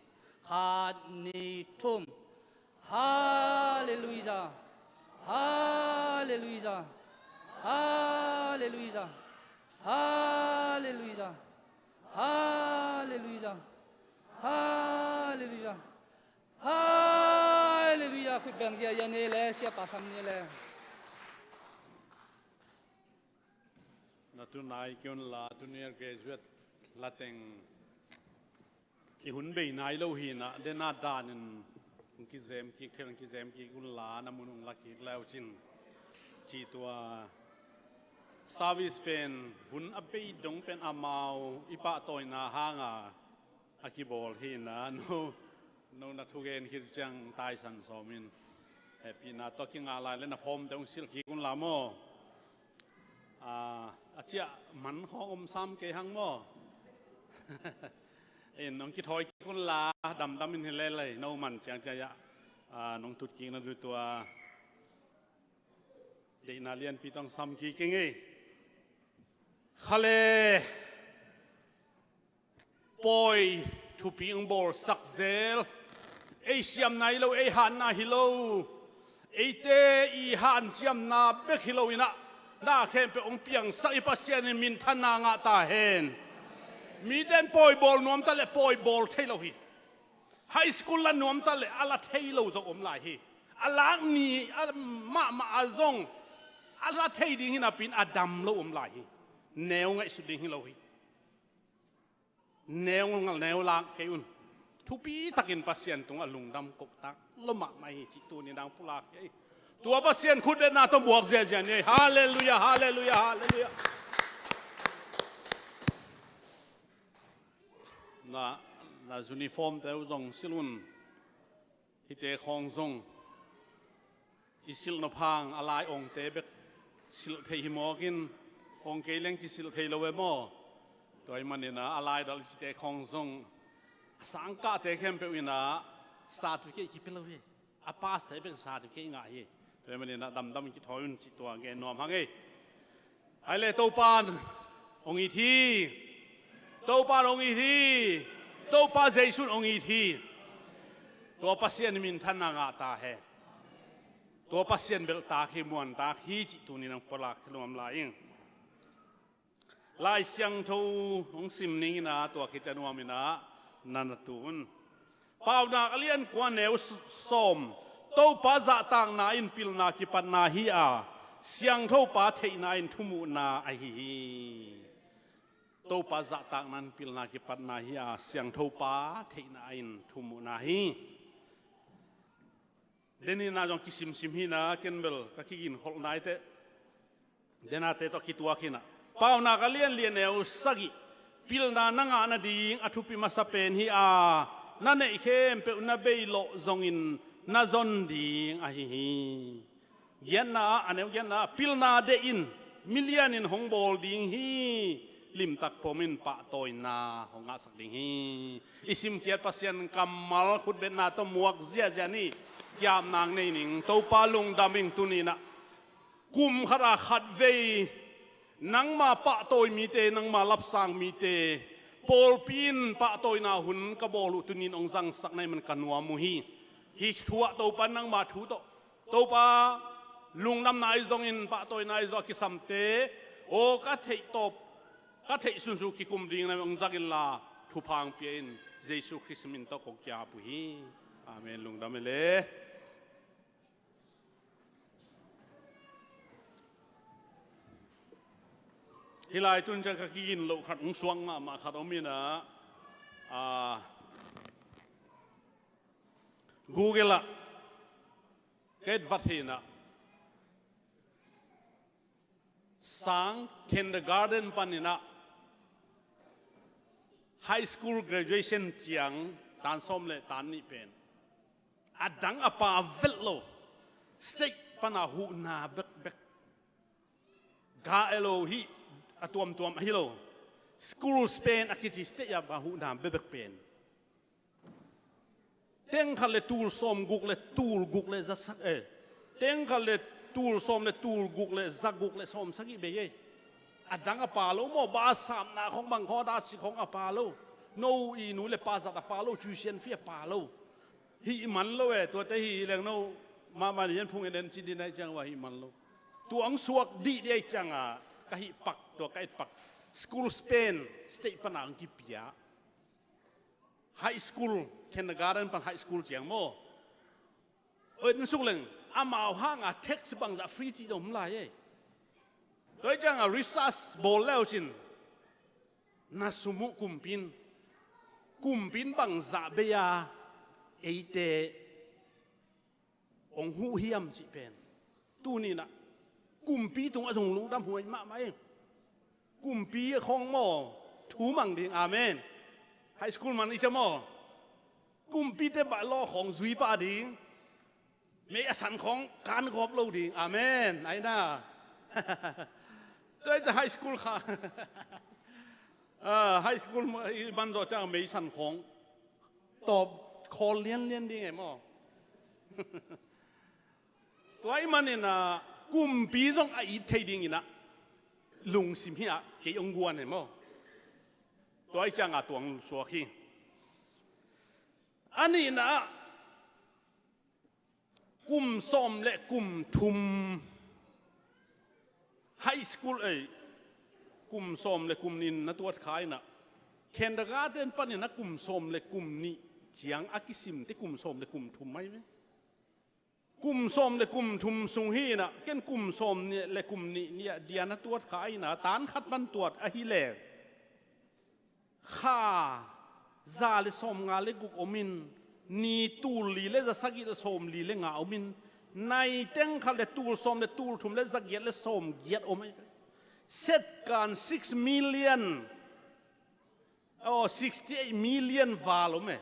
Khat, nih, thum. Halleluiah. Halleluiah. Halleluiah. Halleluiah. Halleluiah. Halleluiah. Halleluiah. Khut beng ziazia ni le, siapa sam ni le. Na tunai kiun la, tuni a graduate la teng i hun bei nai lo hi-in ah, den a danin hong kizem kik, thei hong kizem kik un la, na mun hong la kik le uh cin. Cih tua service pen hun a bei dong pen amau i pahtawina hanga a kibawl hi-in ah, no, no na thugen khit ciang taisan sawm in. Hehpihna tawh kingah lai le na form te hong silh kik un la maw. Ah, a ciah man khawng om sam kei hang maw. In nong kithawi kik un la, damdam in hi lel ei, no man ciang ciah ah, ah, nong tut kik na duh tua deihna lianpi tawh hong sam kik ing ei. Kha le pawi thupi hong bawlsak zel. Ei siamna hi lo, ei hatna hi lo, eite i hanciamna bek hi lo-in ah, na khempeuh hong piangsak i Pasian in minthanna ngah ta hen. Mite in pawi bawl nuam ta leh pawi bawl thei lo hi. High school la nuam ta leh a la thei lo zong om lai hi. A lak ni a mahmah a zong a la thei ding hi napi-in a dam lo om lai hi. Neu ngaihsut ding hi lo hi. Neu ngal neu lak kei un. Thupi takin Pasian tungah lungdam kohtak lo mahmah hi cih tuni-in hong pulak hi. Tua Pasian khutbetna tawh buak ziazia ni. Halleluiah, halleluiah, halleluiah. Na, na uniform te uh zong silh un. Hihte khawng zong i silh nop hang a lai awngte bek silh thei hi mawk in, awng kei leng kisilh thei lo e maw. Tua ahih manin ah a laidal i cite khawng zong a sangkahte khempeuh in ah certificate kipia lo hi. A pass te bek certificate ngah hi. Tua ahih manin ah damdam in kithawi un cih tua gen nuam hang ei. Hai le, Topa in hong it hi. Topa in hong it hi. Topa Jesu in hong it hi. Tua Pasian in minthanna ngah ta hen. Tua Pasian belhtak hi, muantak hi cih tuni-in hong pulak nuam lai ing. Lai Siangtho hong sim ning in ah, tua khit a nuam in ah na na tu un. Paunak a lian kua, neu s-, sawm. Topa zahtakna in pilna kipatna hi a, Siangthopa theihna in thumuhna ahi hi. Topa zahtakna in pilna kipatna hi a, Siangthopa theihna in thumuhna hi. Den in ah zong kisimsim hi-in ah, ken bel ka kiginkholh nai teh. Denate tawh kituak hi-in ah, Paunak a lian li, a neu sagih. Pilna na ngah nading a thupi masa pen hi a, na neih khempeuh na beilawh zongin na zon ding ahi hi. Giatna ah, a neu giatna ah, pilna deih in, milian in hong bawl ding hi. Limtak pom in pahtawina hong ngahsak ding hi. I simkhiat Pasian kammal khutbetna tawh muak ziahziah ni. Kiapna nei ning. Topa, lungdam ing, tuni-in ah kum khat a khatvei nangma pahtawi mite, nangma lapsang mite, pawlpi in pahtawina hun ka bawl uh tuni-in hong zangsak na hih man ka nuam uh hi. Hih thu ah Topa, nangma thu tawh, Topa, lungdamna ahi zongin, pahtawina ahi zong a kisamte, aw, ka theih tawp, ka theih sunsun kikum ding na hong zang inla, thupha hong pia in. Jesu Khrist min tawh kong ki-ap uh hi. Amen. Lungdam e le. Hih lai tun ciang ka kigin loh khat hong suak mahmah khat om in ah, ah, Google ah ka et vat hi in ah, sang kindergarten panin ah high school graduation ciang tan sawm le tan nih pen a dang a pa velh lo, state pana huhna bekbek. Ga elo hih a tuamtuam ahi lo, schools pen a kici state a huhna bekbek pen. Teng khat le tul sawm guk le tul guk le za sak, eh. Teng khat le tul sawm le tul guk le za guk le sawm sagih bei ei. A dang a pa lo maw, ba a sapna khong bang khong, a sik khong a pa lo. No i nu le pa zat a pa lo, tuition fee a pa lo. Hih man lo eh, tuate hih leng no mahmah ni en phung en en ci din ai ciang ua hih man lo. Tua hong suak dih dih ai ciang a, ka hih pak, tua ka et pak. Schools pen state pana hong kipia. High school, kindergarten pan high school ciang maw. Oi, en suk leng, amau hang a tax bangzah free cih zong om lai ei. Tua hi ciang a research bawl le uh cin, na sum uh kumpi in, kumpi in bangzah bei a eite hong huh hiam cih pen. Tuni in ah kumpi tungah zong lungdam huai mahmah ei. Kumpi khong maw, thu mang ding, amen. High school man i ciam maw. Kumpite bah lawh khong zui pah ding. Mei a san khong kan gawp lo ding, amen. Ai na. Tua hi ciang high school kha. Ah, high school i man zawh ciang mei san khong tawp khawl lianlian ding e maw. Tua ahih manin ah kumpi zong a it thei dingin ah lungsim hi ah kei hong guan e maw. Tua ahih ciang a tua hong suak hi. A nihna ah kum sawm le kum thum high school ei, kum sawm le kum nih na tuat kha in ah, kindergarten panin ah kum sawm le kum nih ciang a kisimte kum sawm le kum thum mai ve. Kum sawm le kum thum sung hi in ah, ken kum sawm nih le kum nih ni ah dia na tuat kha in ah, tan khat pan tuat ahih leh kha za le sawmnga le guk om in, ni tul li le za sagih le sawmli le nga om in, nai teng khat le tul sawm le tul thum le za giat le sawmgiat om e. Setkan six million, oh, sixty eight million val om e.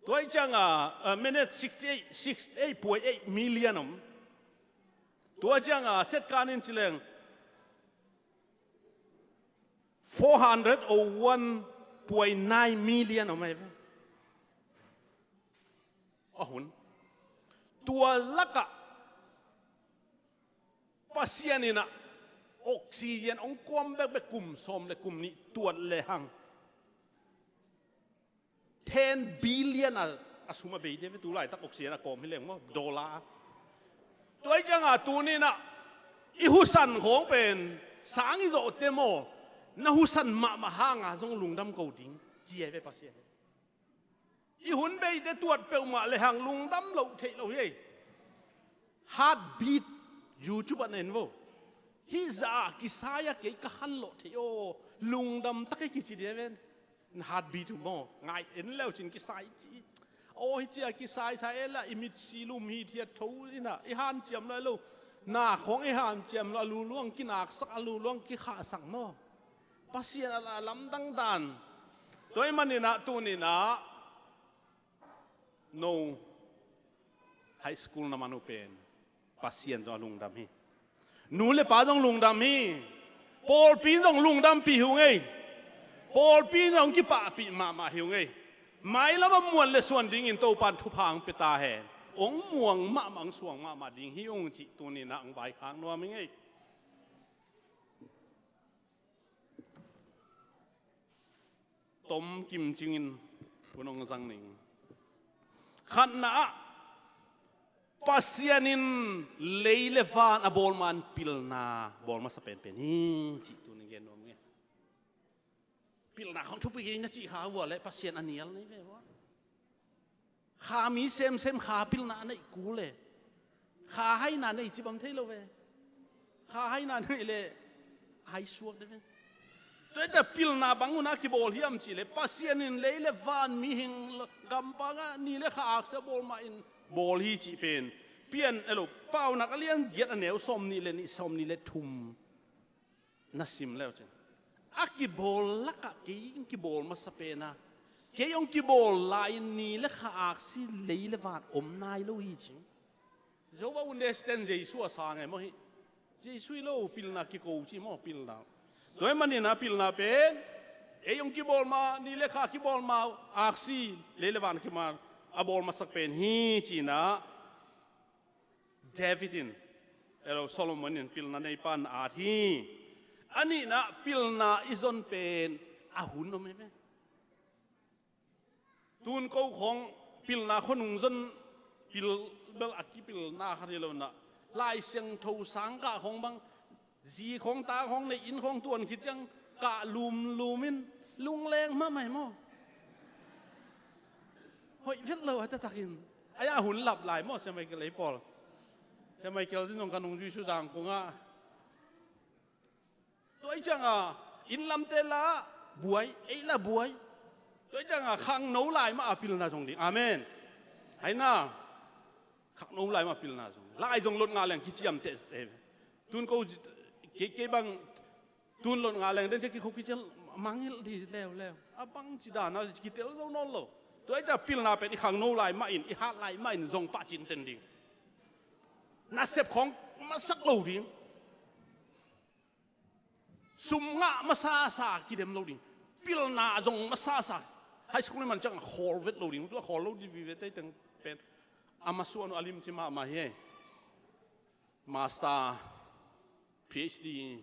Tua hi ciang a, a, minute sixty eight, sixty eight point eight million om. Tua ciang a, setkan in ci leng four hundred oh one point nine million om ai ve. A hun. Tua lakah Pasian in ah oxygen hong kuam bekbek kum sawm le kum nih tuat le hang ten billion a, a sum a bei ding ve, tu laitak oxygen a kawm hi leng maw, dollar. Tua hi ciang a tuni in ah i husan khawng pen sang i zawhte maw, na husan mahmah hang a zong lungdam ko ding ci ai ve Pasian. I hun beite tuat peuhmah le hang lungdam loh theih loh hi ei. Heartbeat YouTube ah na en vo. Hih zah a kisai a kei ka han lawh theih aw, lungdam tak ei kici ding a ven. Na heartbeat uh maw, ngai en leu cin kisai ci. Aw hi cia kisai sai e la, i mitsi lum hi thiat tho in ah, i hanciam lo lo. Na khawng i hanciam lo, a luluang kinaksak, a luluang kikhahsak maw. Pasian a la lamdang dan. Tua ahih manin ah tuni in ah no high school na man uh pen Pasian zong a lungdam hi. Nu le pa zong lungdam hi. Pawlpi zong lungdampih hi ung ei. Pawlpi zong kipahpih mahmah hi ung ei. Mailam a muan le suan dingin Topan thupha hong pia ta hen. Hong muang mahmah, hong suang mahmah ding hi ung cih tuni in ah hong vaikhak nuam ing ei. Tom kim cingin hun hong zang ning. Khatna ah Pasian in lei le van a bawl man pilna bawl masa penpen hi cih tuni gen nuam ing ei. Pilna khong thupi kei na cih kha vua le Pasian a nial nei ve vua. Kha mi semsem kha pilna a neih kul e. Kha haina nei ci bang thei lo ve. Kha haina nei leh hai suak deuh ve. Tua hi ta pilna bang hunah kibawl hiam cih leh Pasian in lei le van, mihing, gampang ah ni le kha aksi a bawl mah in bawl hi cih pen Pian, elo, Paunak a lian giat a neu sawmnih le nih, sawmnih le thum na sim le uh cin, a kibawl lakah kei hong kibawl masa pen a, kei hong kibawl lai-in ni le kha aksi, lei le van om nai lo hi ci. Jehovah Witness ten Jesu a sang e maw hi. Jesu hi lo, pilna kiko ci maw, pilna. Tua hi manin a pilna pen ei hong kibawl ma, ni le kha kibawl ma, aksi, lei le van kimal a bawl masak pen hi ci-in ah David in, elo, Solomon in pilna neipa na at hi. A nihna, pilna i zon pen a hun om hi ve. Tun ko khawng pilna khuanung zon pil bel a kipilna khat hi lo-in ah, Lai Siangtho sang kah khawng bang, zi khawng ta khawng neih, inn khawng tuan khit ciang kah lumlum in lungleng mahmah hi maw. Hoih vet lo a, taktakin. Ai a hun lap lai maw, Sia Michael ei pawl. Sia Michael zin zong ka nung zui Suzang kungah. Tua hi ciangah inn lamte la buai, ei la buai. Tua hi ciangah khangno lai mah a pilna zong ding. Amen. Ai na. Khangno lai mah a pilna zong. Lai zong lot ngah leng kiciamteh. Tun ko, kei, kei bang tun lot ngah leng den ciang kikhop kiciam mangngilh ding leuleu. A bangci dan a kitel zo nawn lo. Tua hi ciang pilna pen i khangno lai mah in, i hat lai mah in zong pah cinten ding. Nasep khawng masak lo ding. Sum ngah masasa kidem lo ding. Pilna zong masasa. High school i man ciang a khawl vet lo ding. Tua khawl lo ding vive teiteng pen a masuan uh a limci mahmah hi. Master, PhD,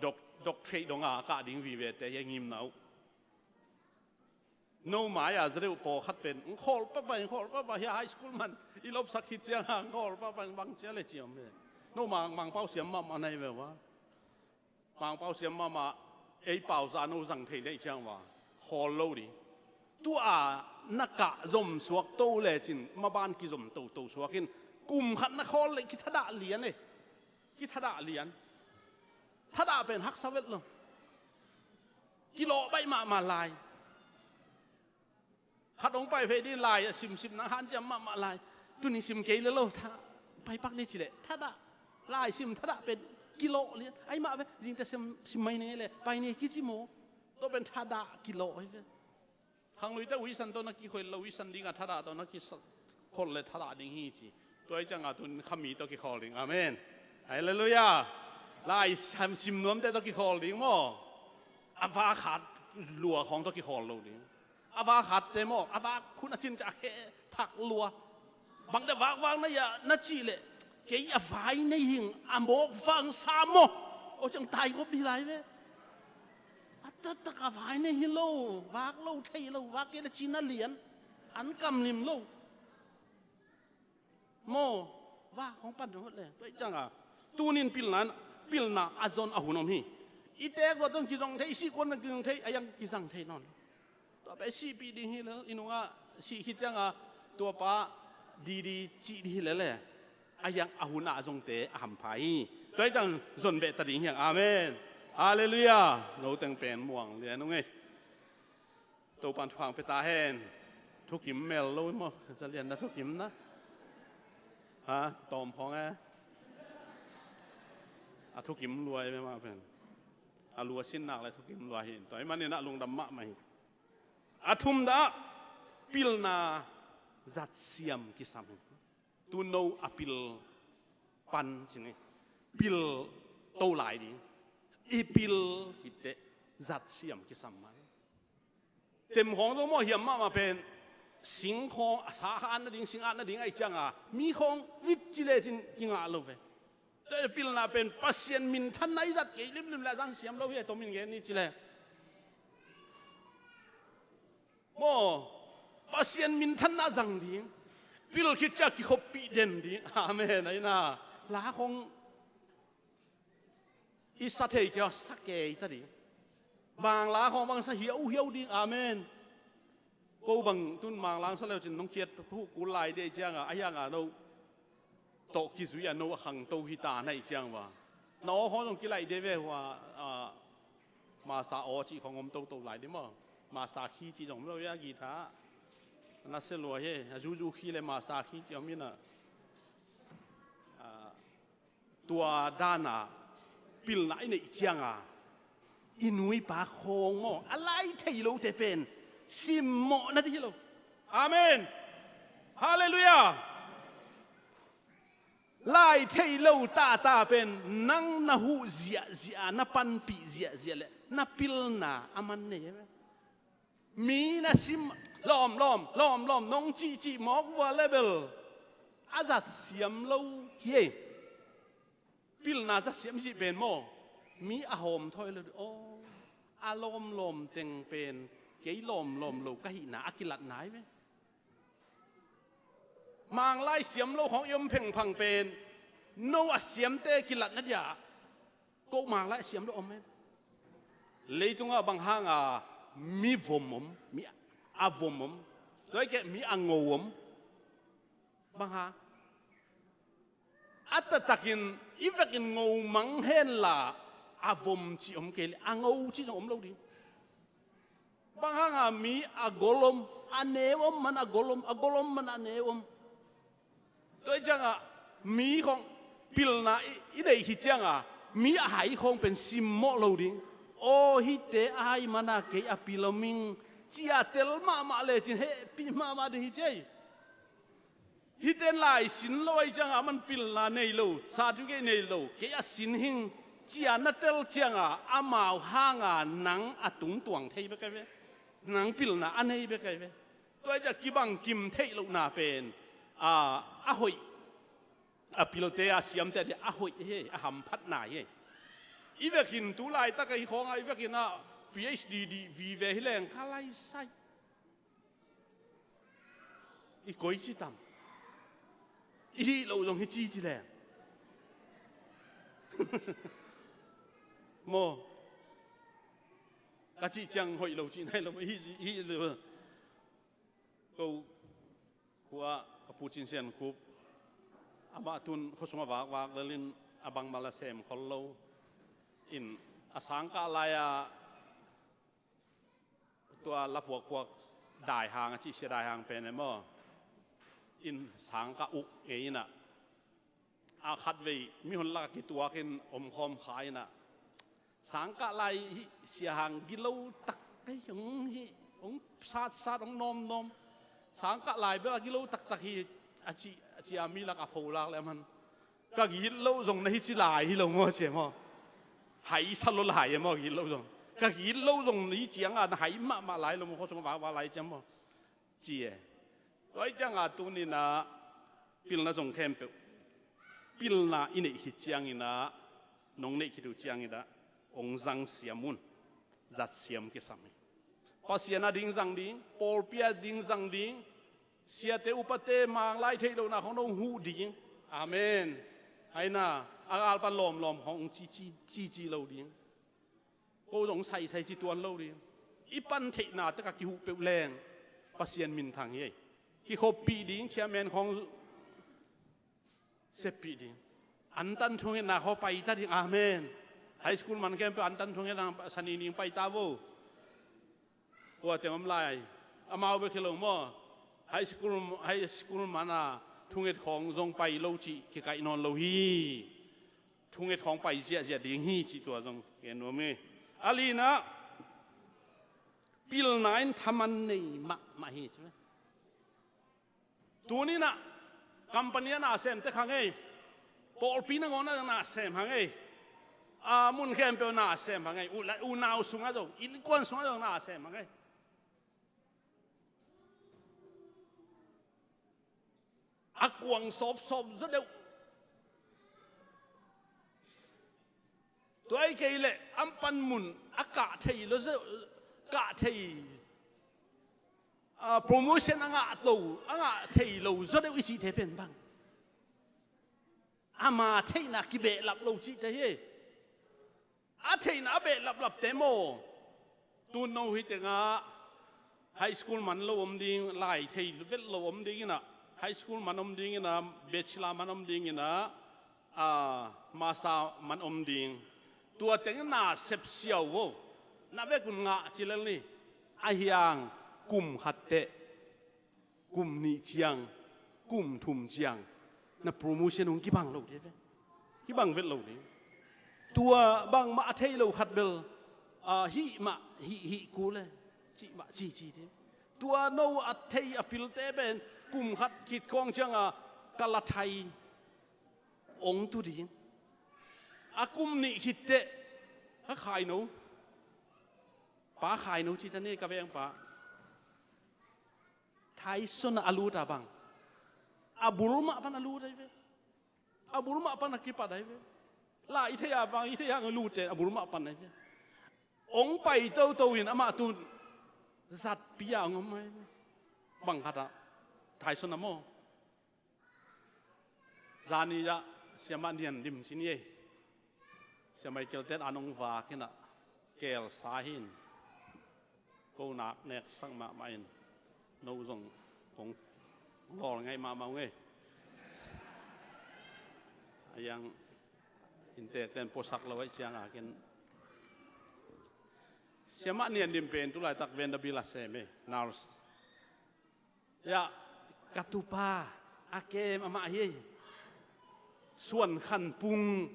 doc-, doctorate dong a kah ding vivete hi a ngimna uh. No mai-a za deuh pawlkhat pen, "Ng khawl papa, ng khawl papa, hi a high school man i lopsak khit ciangah, ng khawl papa, bang cia le ciam ve." No mang, Mangpau siam mahmah na hi ve ua. Mangpau siam mahmah, ei pauza no zang thei na hih ciang ua, khawl lo ding. Tua na kah zom suak to lecin, maban kizom toto suak in, kum khat na khawl leh kithadah lian e. Kithadah lian. Thadah pen haksa vet lo. Kilawh baih mahmah lai. Khat hong pai phei ding lai a simsim na hanciam mahmah lai. Tuni sim kei le lo, tha, pai pak ni ci leh thadah. Lai sim thadah pen kilawh lian. Ai mah ve, zingte sim, sim mai ni le pai ni kici maw. Tua pen thadah kilawh hi ve. Khangluite uisan tawh na kikholh lo, uisan dingah thadah tawh na kikholh le thadah ding hi ci. Tua hi ciangah tun khami tawh kikhawl ding. Amen. Halleluiah. Lai sim, sim nuamte tawh kikhawl ding maw. A vak hat lua khawng tawh kikhawl lo ding. A vak hatte maw, a vak khun a cin ciah a khe thak lua. Bangte vakvak na hia na cih leh, kei a vai nei hing, a mawk vang sa maw. Aw ciang tai gop dih lai ve. A taktak a vai nei hi lo, vak lo thei lo, vak kei le cina lian, an kam lim lo. Maw, vak hong pan hot le, tua hi ciangah tunin pilna, pilna a zon a hun om hi. I teek luat zong kizong thei, i sih kuan zong kizong thei, a yang kizang thei nawn. Tua pen sihpih ding hi lel, i nungah sih khit ciangah tua pa didi cih ding hi lel e. A yang a hun a zongte a hampha hi. Tua hi ciang zon beh ta ding hiang. Amen. Halleluiah. No teng pen muang lian ung ei. Topan thupha pia ta hen. Thukim mel lo maw? Za lian na thukim na. Ha, tawm khawng e. A thukim luai ve mah pen. A lua sin nak le thukim luai hi. Tua hi manin a lungdam mahmah hi. A thum dah pilna zat siam kisam hi. Tu no a pil pan ci ni. Pil to lai ding. I pil hi teh zat siam kisam mai. Tem khawng zong maw hiam mahmah pen, sing khawng a sa kha at nading, sing at nading ahih ciangah mi khawng vit ci lecin kingah lo ve. Tua pilna pen Pasian minthanna i zat kei limlim le a zang siam lo hi, a tomin gen ni ci le. Maw, Pasian minthanna zang ding. Pil khit ciah kikhoppih den ding. Amen. Aina la khawng i sa thei kei, sa kei ta ding. Mangla khawng bang sa hiauhiau ding. Amen. Ko bang tun Manglang sa leu cin nong khiat hu kul lai dei cianga a hianga no. tawh kizui a no a khangto hi ta na ih ciang va. Na aw khawng zong kilaih de ve hua, a, master aw cih khawng om toto lai de maw. Master khi cih zong om lo ia guitar. Na se lua he, a zuzu khi le master khi cih om ina. A, tua dana pilna i neih cianga i nuipa khawng maw, a lai thei lote pen simmawh na dih hi lo. Amen. Halleluiah. Lai thei lo tata pen nang na huh ziahziah, na panpih ziahziah le na pilna a man nei hi ve. Mi na sim lawm lawm lawm lawm nong cihcih mawk vua le bel a zat siam lo hi ei. Pilna zat siam cih pen maw, mi a hawm thawi lo dih aw. A lawmlawm teng pen kei lawmlawm lo ka hihna a kilatna hi ve. Manglai siam lo khawng i om phengphang pen no a siamte kilatna dia. Ko manglai a siam lo om em? Leitungah bang hanga mi vom om, mi a vom om, tua i keh mi a ngo om. Bang hang a taktakin i vekin ngo mang henla a vom cih om kei le a ngo cih zong om lo ding. Bang hanga mi a gol om, a neu om man a gol om, a gol om man a neu om. Tua i ciangah mi khawng pilna i, i neih hi ciangah mi a hai khawng pen simmawh lo ding. Aw hihte a hai mana kei a pil om ing cia tel mahmah lecin hehpih mahmah ding hi ciai. Hihte lai sin lo ahi cianga a man pilna nei lo, certificate nei lo, kei a sin hing cia na tel cianga amau hanga nang a tungtuang thei bek ahi ve. Nang pilna a nei bek ahi ve. Tua ahi cianga kibang kim theih lohna pen a, a hoih. A pilte a siamte a dia a hoih hi, a hamphatna hi. I vekin tu laitak ahi khawnga i vekin a PhD dih vive hi leng ka laisai. I koi ci tam. I hih loh zong hi ci ci leng. Maw. Ka cih ciang hoih lo cih nai lo, i hih, i hih lo. Ko, kua, ka pu Cin Sian Khup. Amah tun khuasung a vakvak lelin a bangmah la sem khol lo. In a sangkah lai-a tua la phuakphuak daihang a cih sia daihang pen e maw. In sangkah uk ngei inah a khatvei mihon lakah kituakin omkhawm kha inah sangkah lai hih siahang gilo tak kei hong hih hong satsat hong nawmnawm. Sangkah lai bel a gilo taktak hi a cih a cia mi lakah pholak le a man. Ka gilo zong na hi ci lai hi lo maw cia maw. Hai sa lo lai e maw gilo zong. Ka gilo zong na hi cianga na hai mahmah lai lo maw khuasung a vakvak lai cia maw. Ci e. Tua hi cianga tuninah pilna zong khempeuh pilna i neih hi cianginah nong neih khit uh cianginah hong zangsiam un. Zatsiam kisam hi. Pasian a ding zang ding, pawlpi a ding zang ding, siate upate manglai theih lohna khong dong huh ding. Amen. Haina a galpan lawmlawm khong cici lo ding. Ko zong saisai ci tuan lo ding. I pan theihna tekah kihuh peuh leng Pasian minthang hi. Kikhoppih ding, chairman khong seppih ding. Antan thungetna khaw paita ding. Amen. High school man khempeuh antan thungetna sani ning paita vo. Kua teng om lai. Amau bek hi lo maw. High school, high school mana thunget khawng zong pai lo cih kikaih nawn lo hi. Thunget khawng pai ziahziah ding hi cih tua zong gen nuam hi. A linah pilna in thaman nei mahmah hi ci. Tuninah company a na sem tek hang ei. Pawlpi nangawn a na sem hang ei. A mun khempeuh na sem hang ei. U, unau sungah zong innkuan sungah zong na sem hang ei. A kuang sawpsawp zaw deuh. Tua hi kei leh an panmun a kah thei lo zaw, kah thei, a, promotion a ngah to, a ngah thei lo zaw deuh i cihte pen bang. Ama theihna kibehlap lo cihte hi. A theihna a behlaplapte maw. Tun no hi tengah high school man lo om ding, lai thei vet lo om ding inah High school man om ding ina, bachelor man om ding ina, a, master man om ding. Tua teng na sepsiau vo. Na vekun ngah cilel ni. Ahiang kum khat teh, kum nih ciang, kum thum ciang, na promotion hong kibang lo ding ve. Kibang vet lo ding. Tua bangmah a thei lo khat bel, a, hih mah, hih, hih kul e, cih mah, ci, ci ding. Tua no a thei a pilte pen, kum khat khit khawng cianga, ka la thai ong tu ding. A kum nih khit teh, ka khaino. Pa khaino ci ta ni ka vengpa. Thaisona a lut a bang. A bul mah pan a lut ai ve. A bul mah pan a kipat ai ve. La i thei a bang, i thei a lut te a bul mah pan ai ve. Ong pai toto in amah tu zatpi a ong om ai ve. Bang khat a. Thaisona maw. Zani ah Siamah Nian Dim ci ni ei. Siamah i keltet a nong vak hi na, kelsa hi in. Ko nak neksak mahmah in. No zong kong lawl ngaih mahmah ung ei. A yang inntekten puasak lo aih cianga ken. Siamah Nian Dim pen tu laitak Vanderbilt a sem ei, nurse. Ya, ka tupa a kem amah hi ei. Suan Khan Pung.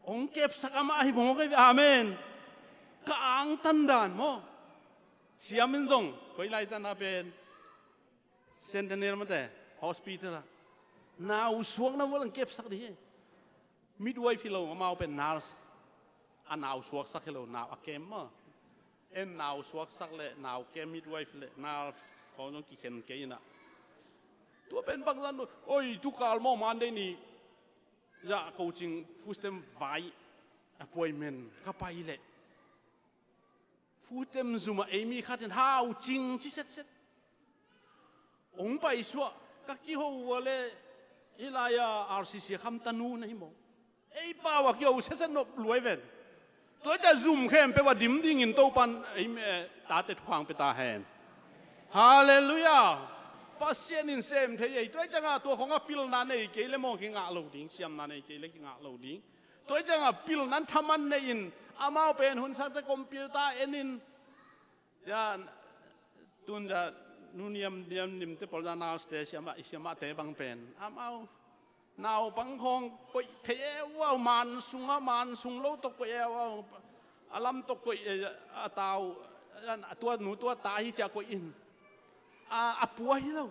Ong kepsak amah hi mawk ei ve. Amen. Ka angtan dan maw. Siam in zong koi lai tan a pen Centennial mate hospital a nau suakna vual ong kepsak ding hi ei. Midwife hi lo, amau pen nurse. A nau suaksak hi lo, nau a kem maw. En nau suaksak le, nau kem midwife le, nurse khawng zong kikhen kei ina. Tua pen bangzan, oi, tukal maw Monday ni. Ya, coaching, food stamp vai appointment, ka pai le. Food stamp zum a ei mi khat in Hau Cing ci setset. Ong pai suah, ka kiho ua le, hih lai-a R C C a kham tanu na hi maw. Ei pau a kiho setset nop luai ven. Tua ciang zum khempeuh a dim dingin Topan ei, eh, tate thupha ong pia ta hen. Halleluiah. Pasian in sem thei ei. Tua cianga tua khawng a pilna nei kei le maw kingah lo ding, siamna nei kei le kingah lo ding. Tua cianga pilna thaman nei in, amau pen hun sangte computer en in. Ya, tun ya, nu Niam, Niam Dim te pawl ya nurse te, siamah, i siamahte bang pen. Amau, naupang khawng koih phei e uau, man sungah, man sung lo tawh koih e uau. A lam tawh koih e, a tau, a tua nu tua ta hi cia koih in. A, a pua hi lo.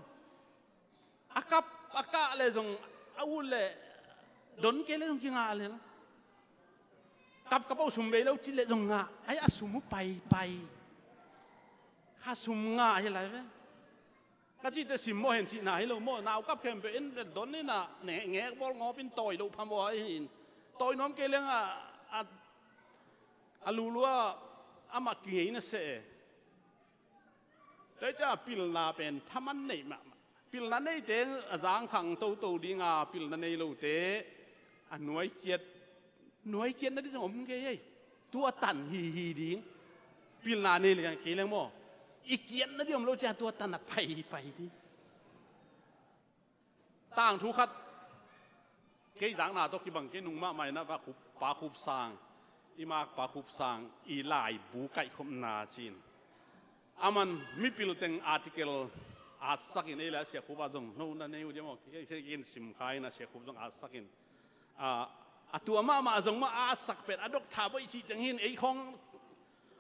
A kap, a kah le zong, a ut le, don kei le zong kingah le. Kap kap a uh sum bei lo cih le zong ngah, ai a sum uh paipai. Kha sum ngah hi lai ve. Ka cihte sim maw hen cihna hi lo maw, nau kap khempeuh in don in a, ne, ngek bawl ngawp in tawi loh phamawh ahi in. Tawi nuam kei leng a, a, a lulua, amah kingei na seh e. Tua hi ciah pilna pen thaman neih mahmah. Pilna neite a zangkhang toto dinga pilna nei lote a nuaikiat, nuaikiatna ding zong om kei ei. Tua tan hihi ding. Pilna nei le kei leng maw. I kiatna ding om lo ciah tua tan a paipai ding. Tangthu khat, kei zakna tawh kibang kei nung mahmah in a, Pa Khup, Pa Khup Sang, i mak Pa Khup Sang, i laibu kaihkhopna ci-in. Aman mipil teng article atsakin ei le a Sia Khup a zong, no na nei uh diam aw, kei, kei, kei sim kha in a Sia Khup zong atsakin. A, a tua mahmah zong mah atsak pet, a doctor boih cih teng hin ei khawng,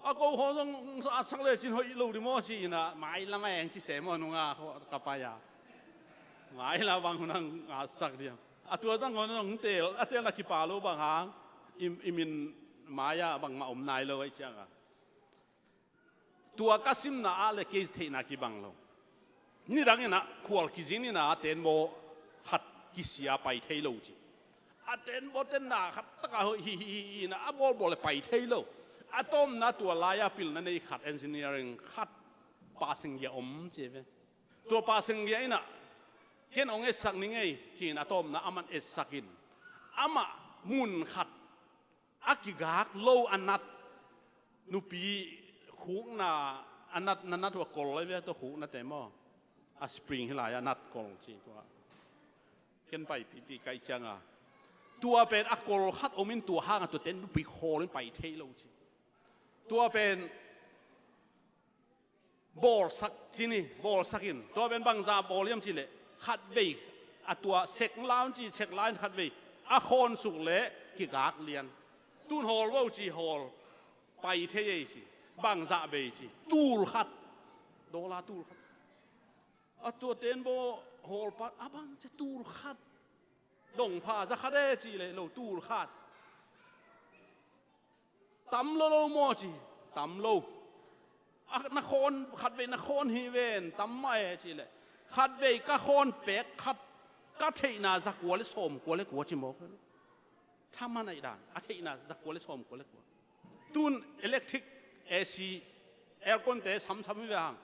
a ko khawng zong atsak le cin hoih lo di maw ci-in a, mai lam a eng ci se maw nunga ka pai a. Mai la bang hun ang atsak diam. A tua tang khawng zong tel, a tel na kipa lo bang hang, i, i min mai a bangmah om nai lo ei ciang a. Tua ka simna ah le kei theihna kibang lo. Nidang in a khual kizin in a tenbaw khat kisia pai thei lo ci. A tenbaw tenna khat taka hoih hi hi hi hi in a, a bawlbawl le pai thei lo. A tawpna tua lai-a pilna nei khat engineering khat Pa Seng Gia om ci ve. Tua Pa Seng Gia in a ken hong etsak ning ei ci-in a tawpna aman etsak in. Amah mun khat a kigak lo a nat, nupi khukna a nat, na nat uh a kol lai ve tua khuknate maw. A spring hi lai-ah nat kol ci tua. Ken paipihpih ka hih cianga tua pen a kol khat om in tua hanga tua ten bupik hawl in pai thei lo ci. Tua pen bawlsak ci ni, bawlsak in. Tua pen bangzah bawl hiam cihleh khatvei a tua sek laun ci, sek laun khatvei a khawn suk leh kigak lian. Tun hawl vo ci, hawl pai thei ei ci. Bangzah bei ci, tul khat, dollar tul khat. A tua ten bawl hawl pan a bang ci tul khat. Dong pha za khat e ci leh lo tul khat. Tam lo lo maw ci, tam lo. A na khawn, khatvei na khawn hi ven, tam mah e ci leh khatvei ka khawn pek khat ka theihna za kua le sawm kua le kua ci mawk. Thaman aih dan a theihna za kua le sawm kua le kua. Tun electric, A C, aircon te samsam hi ve hang.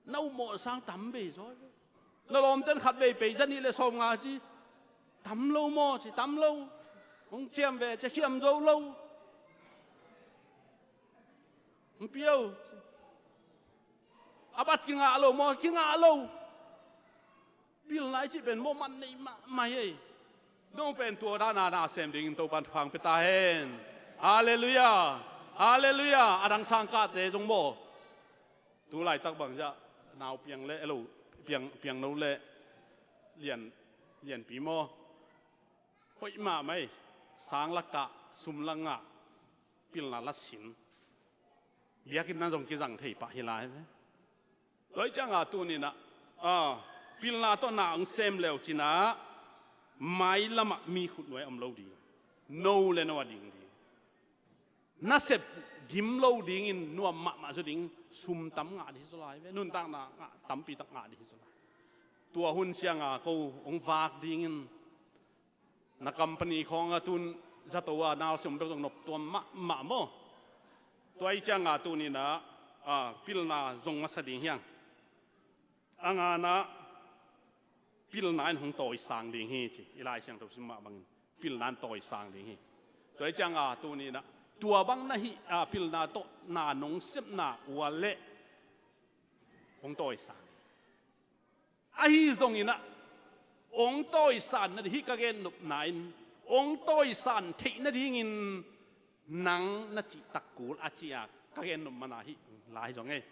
Na upmawh sang tam bei zaw. Na lawmten khatvei pei za nih le sawm nga ci. Tam lo maw ci, tam lo. Hong khiam ve ci, khiam zo lo. Hong pia o ci. A bat kingah lo maw, kingah lo. Pilna i cih pen maw man nei mahmah hi ei. Nong pen tua dana na sem dingin Topan thupha pia ta hen. Halleluiah. Halleluiah. A dang sangkahte zong maw. Tu laitak bangzah nau piang le, elo, piang, piangno le lian, lianpi maw. Hoih mahmah ei, sang la kah, sum la ngah, pilna la sin. Biakinn ah zong kizang thei pah hi lai ve. Tua hi cianga tuninah, a, pilna tawh na hong sem leu cinah, mailamah mi khutnuai om lo ding. No le no a ding ding. Nasep gim lo dingin nuam mahmah zaw ding, sum tam ngah ding hi zaw lai ve, nuntakna ngah, tampi tak ngah ding hi zaw lai. Tua hun cianga ko hong vak dingin na company khawngah tun zato a nalsiam bek zong noptuam mahmah maw. Tua hi cianga tuninah, a, pilna zong masa ding hiang. A nganah pilna in hong tawisang ding hi ci, i Lai Siangtho sim mah bangin pilna in tawisang ding hi. Tua hi cianga tuninah tua bang na hih, a, pilna tawh na nong sepna ua leh hong tawisang ding. Ahi zonginah hong tawisan nading hih ka gennopna in hong tawisan theih nadingin nang na cihtak kul a ci-a ka gennop mana hih lai zong ei.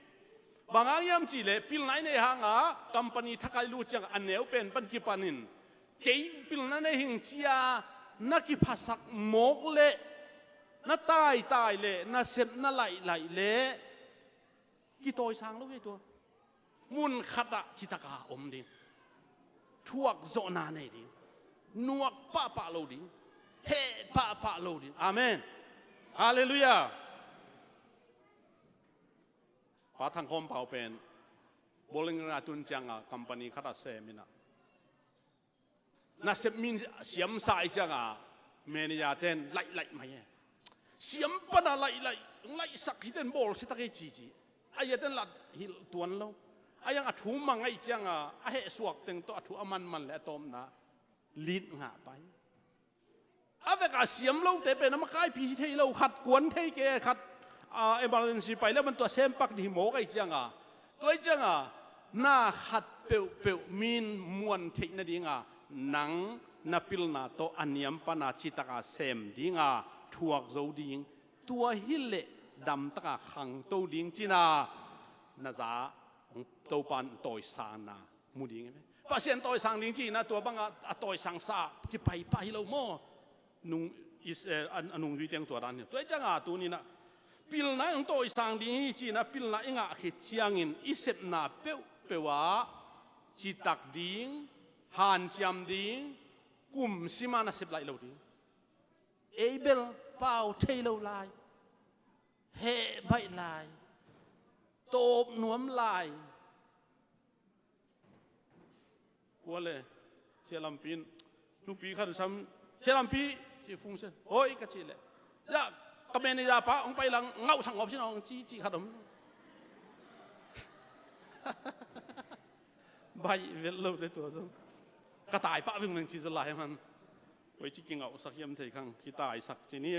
Bang hang hiam cihleh pilna i nei hanga company thakai lut ciang a neu pen pan kipanin kei pilna nei hing cia na kiphasak mawk leh na taitai leh na sep na laihlah leh kitawisang lo hi tua. Mun khatah citaka om ding. Thuakzawhna nei ding. Nuak pahpah lo ding. Heh pahpah lo ding. Amen. Halleluiah. Pa Thang Khawm Pau pen bowling a tun cianga company khatah seminah nasep min siamsa i cianga manager ten laih laih mai e. Siam pana laih laih, laihsak hiten bawlsia tak ei cici. A ia ten lat hilh tuan lo. A iang a thu mang ei cianga a hehsuak teng tawh a thu a manman le a tawpna lit ngah pai. A veka siam lote pen a makaipi hi thei lo, khat kuan thei ke, khat, a, emergency pai le man tua sempak ding hi mawk ei cianga. Tua hi cianga na khat peuhpeuh min muan theih nadinga nang na pilna tawh a niam pana citaka sem dinga thuak zo ding. Tua hileh damtaka khangto ding cina na za hong Topan tawisangna mu ding. Pasian tawisang ding cina tua banga a tawisangsa kipai pah hi lo maw? Nung is, eh, a, a nungzui teng tua dan hi. Tua hi cianga tuninah pilna in hong tawisang ding hi cina pilna i ngah khit ciangin i sepna peuhpeuh ah citak ding, hanciam ding, kumsima nasep laih lo ding. Ei bel pau thei lo lai, heh baih lai, tawp nuam lai. Kua le, Sia Lampi in nupi khat sam, Sia Lampi ci fungsian, oi ka cih leh, ya, ka manager pa hong pai lang ngauhsak ngawp sin hong ci, ci khat om. Baih vet lo te tua zong ka tai pah vingveng ci zaw lai man. Koici kingauhsak hiam thei khang, kitaisak ci ni.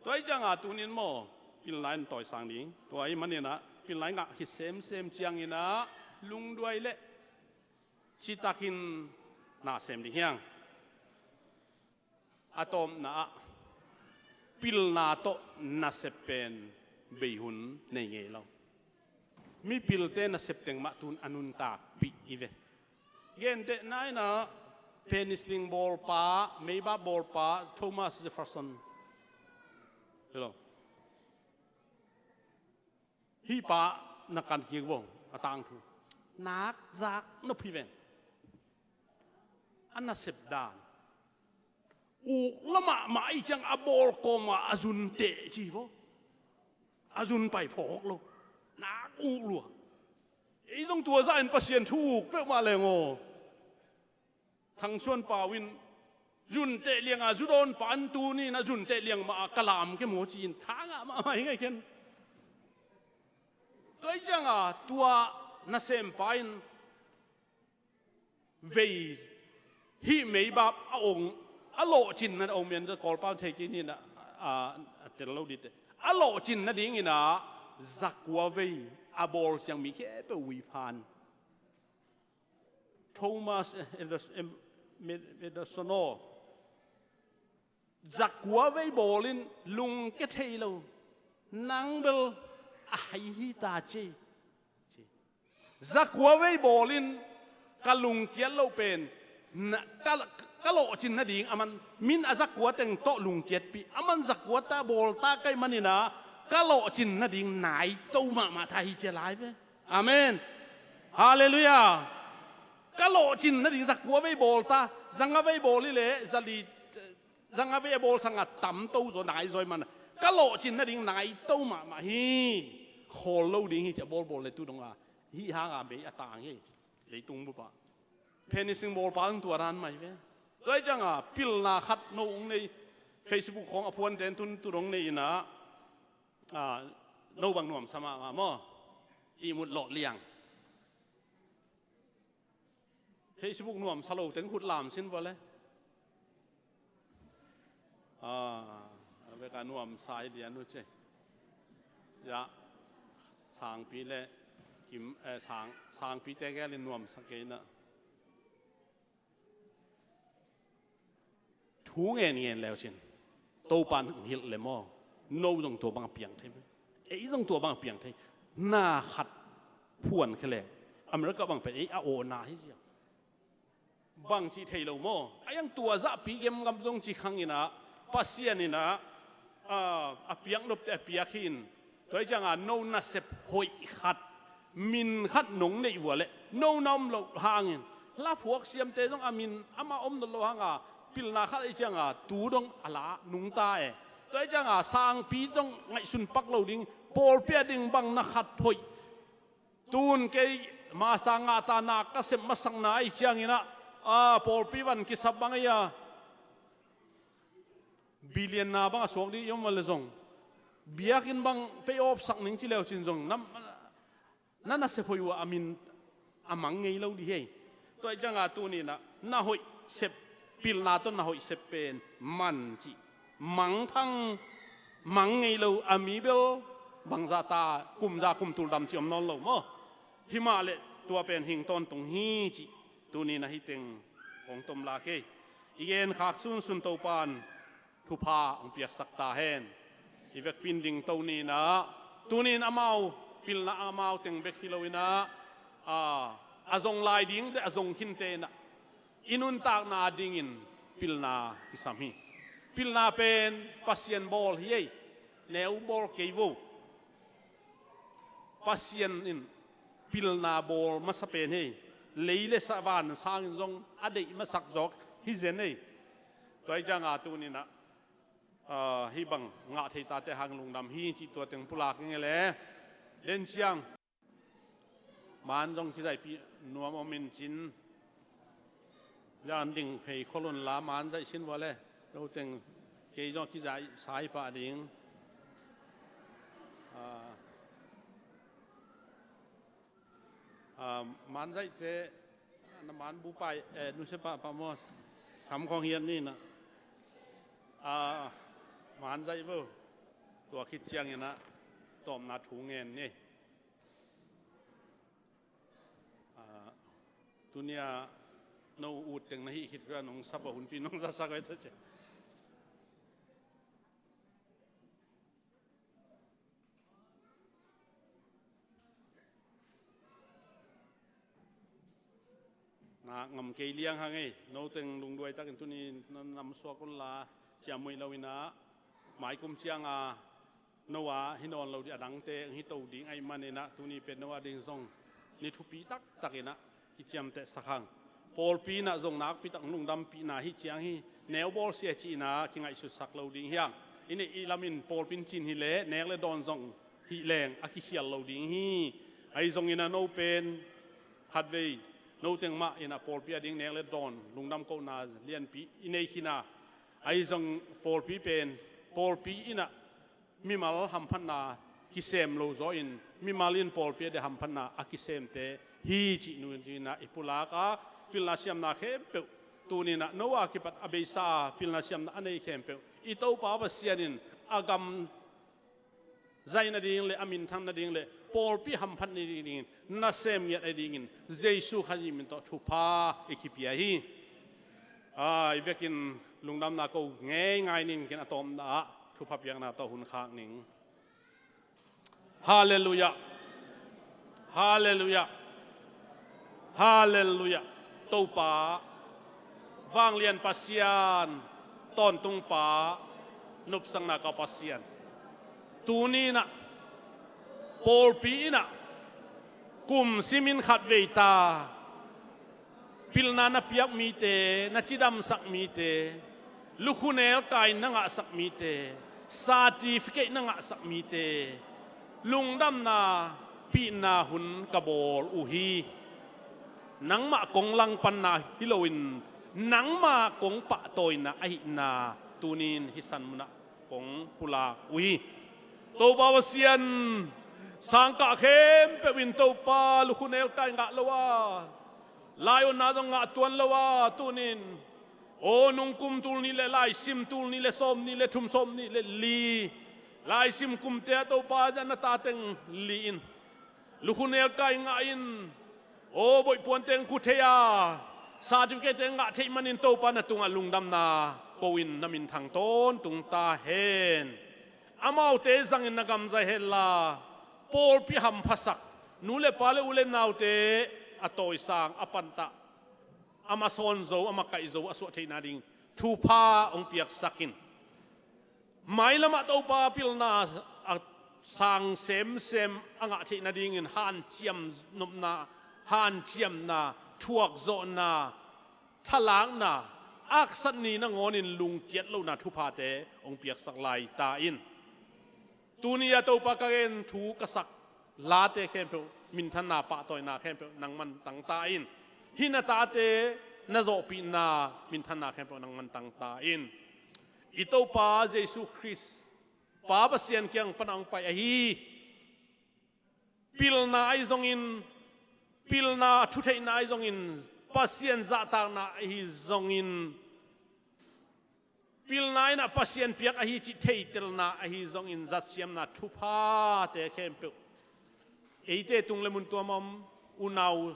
Tua hi cianga tunin maw, pilna in tawisang ding. Tua hi maninah pilna i ngah khit semsem cianginah lungduai le Citakin na sem ding hiang. A tawpna ah pilna tawh nasep pen bei hun nei ngei lo. Mipilte nasep teng mah tun a nuntakpih hi ve. Gentehna in ah penicillin bawlpa, meibap bawlpa Thomas Jefferson. Hello. Hih pa na kan kik vong a tangthu. Nak zak nop hi ven. A nasep dan uk la mahmah i ciang a bawl kawmah a zun teh ci vong. A zun pai phawk lo. Nak uk lua. Ei zong tua zah in Pasian thu uk peuhmah leng aw. Thangsuan pau in zun teh lianga zudawn pa an tu ni na zun teh liang mah a ka lam ke maw ci-in thangah mahmah hi ngai ken. Tua i cianga tua nasempa in vei hih meibap a ong a lawhcinna a ong mian Kawlpau thei kei ni na a tel lo dite a lawhcinna dingin ah zakua vei a bawl ciang mi khempeuh ui phan. Thomas Edison aw zakua vei bawlin lungkia thei lo. Nang bel a hai hi ta ci. Zakua vei bawlin ka lungkiat loh pen ka lawhcin nading a man min a zakua teng tawh lungkiatpih a man zakua ta bawl ta kaih maninah ka lawhcin nading nai to mahmah ta hi cia lai ve. Amen. Halleluiah. Ka lawhcin nading zakua vei bawl ta, zanga vei bawl hi leh zali zanga vei a bawl sanga tam to zaw nai zaw hi mana ka lawhcin nading nai to mahmah hi. Khawl lo ding hi cia bawlbawl le tu donga hih hanga bei a tang hi. Leitung bupah penicillin bawlpa tung tua dan mai ve. Tua hi cianga pilna khat no ung nei Facebook khawng a phuante tun tu dong nei inah no bang nuamsa mahmah maw? Ihmut lawh liang. Facebook nuamsa lo teng khut lam sin vua le. A veka nuamsa i lian uh ce. Ya sangpi le kim sang sangpite gelin nuamsa kei na. Thu ngen ngen leu cin Topan hong hilh le maw? No zong tua bang a piang thei. Ei zong tua bang a piang thei. Na khat phuan khe leng America bang pen ei a awna hi zia. Bang cih thei lo maw? A yang tua zahpi gemgam zong ci khanginah Pasian inah a piak nopte a piak hi in. Tua hi cianga no nasep hoih khat min khat nong neih vua leh no na om loh hangin la phuak siamte zong a min amah om nawn lo hanga pilna khat ahi cianga tu dong a la nungta e. Tua hi cianga sangpi zong ngaihsun pak lo ding pawlpi a ding bang na khat hoih. Tun kei masa ngahta na ka sep masakna ahi cianginah a pawlpi van kisap bang ahi a billion na bang a suak dih i om vale zong biakinn bang pay off sak ning ci leu cin zong na na sep hoih uh a min a mang ngei lo dih hei. Tua hi cianga tuninah na hoih sep pilna tawh na hoih sep pen man cih mangthang mang ngei lo a mi bel bangzah ta kumza kumtul dam cih om nawn lo maw? Himah leh tua pen hing tawntung hi cih tuninah hiteng kong tom lak ei. I gen khak sunsun Topan thupha hong piaksak ta hen. I vekpin ding to ninah tunin amau pilna amau teng bek hi loinah a zong lai ding de a zong khinte inah i nuntakna dingin pilna kisam hi. Pilna pen Pasian bawl hi ei. Neu bawl kei vo. Pasian in pilna bawl masa pen hei. Lei le sa van sangin zong a deih masak zawk hi zen hei. Tua hi cianga tuninah hih bang ngah thei tate hang lungdam hi cih tua teng pulak ing e le. Den ciang man zong kizaihpih nuam om in cin zan ding phei kholun la man zaih sin vua le. Lo teng kei zong kizaih sai pah ding. Man zaihte na man bupai nusia pahpah maw? Sam khawng hiat ni na man zaih vo. Tua khit cianginah tawpna thu ngen ni. Tunia no ut teng na hih khit hua nong sap a hunpi nong zasak oi ta cia. Na ngam kei liang hang ei, no teng lungduai takin tuni na nam suak un la, ciam muih lo inah, maikum cianga no a hi nawn lo ding a dangte hi to ding ahi maninah tuni pen no a ding zong ni thupi taktakinah kiciamtehsak hang. Pawlpi inah zong nakpi tak lungdampihna hi ciang hi, neu bawlsia cihna kingaihsutsak lo ding hiang. I neih i lamin pawlpi in cin hileh nek le dawn zong hih leng a kikhial lo ding hi. Ahi zongin a no pen khatvei no teng mah inah pawlpi a ding nek le dawn lungdam kohna lianpi i nei khina. Ahi zong pawlpi pen pawlpi inah mimal hamphatna kisem lo zaw in mimal in pawlpi a dia hamphatna a kisemte hi cih nu inah i pulak a pilna siamna khempeuh tuninah no a kipat a beisa a pilna siamna a nei khempeuh i Topa Pasian in a gam zaih nading le a minthang nading le pawlpi hamphat nading dingin nasem ngiat ahi dingin Jesu Khazih min tawh thupha i kipia hi. A, i vekin lungdamna ko ngei ngai ning kin a tawpna ah thupha piakna tawh hun khak ning. Halleluiah. Halleluiah. Halleluiah. Topa, vanglian Pasian, tawntung Pa, nopsakna ka Pasian. Tuninah pawlpi inah kum simin khatvei ta pilna na piak mite, na cidamsak mite, lukhu nelkai na ngahsak mite, certificate na ngahsak mite, lungdamna pihna hun ka bawl uh hi. Nangmah kong langpanna hi loin nangmah kong pahtawina ahihna tunin hih san munah kong pulak uh hi. Topa Pasian, sangkah khempeuh in Topa lukhu nelkai ngah lo a, lai-otna zong ngah tuan lo a, tunin aw nungkum tul nih le laisim tul nih le sawm nih le thum sawm nih le li laisim kumte ah Topa zan a ta teng li in lukhu nelkai ngah in, aw boih puan teng khu thei a, certificate teng ngah theih manin Topa na tungah lungdamna ko in na minthang tawntung ta hen. Amaute zangin na gam zaih henla pawlpi hamphasak nu le pa le u le naute a tawisang a pantah a masawn zo a makaih zo a suah theihna ding thupha hong piaksak in. Mailamah Topa pilna a sang semsem a ngah theih nadingin hanciam nopna, hanciamna, thuakzawhna, thalakna, aksat ni nangawnin lungkiat lohna thuphate hong piaksak lai ta in. Tuni a Topa ka gen thu ka sak late khempeuh minthanna pahtawina khempeuh nang mantang ta in. Hih na tate na zawhpihna minthanna khempeuh nang mantang ta in. I Topa Jesu Khrist Pa Pasian kiang pana hong pai ahi. Pilna ahi zongin, pilna thutheihna ahi zongin, Pasian zahtakna ahi zongin, pilna inah Pasian piak ahi cih theitelna ahi zongin zatsiamna thuphate khempeuh eite tung le mun tuam a om unau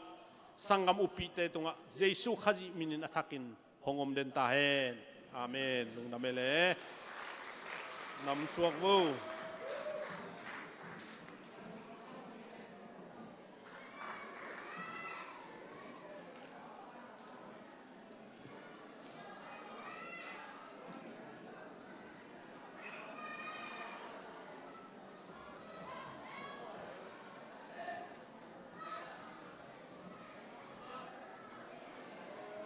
sanggam uppihte tungah Jesu Khazih minin a thakin hong om den ta hen. Amen. Lungdam e le. Nam suak vo.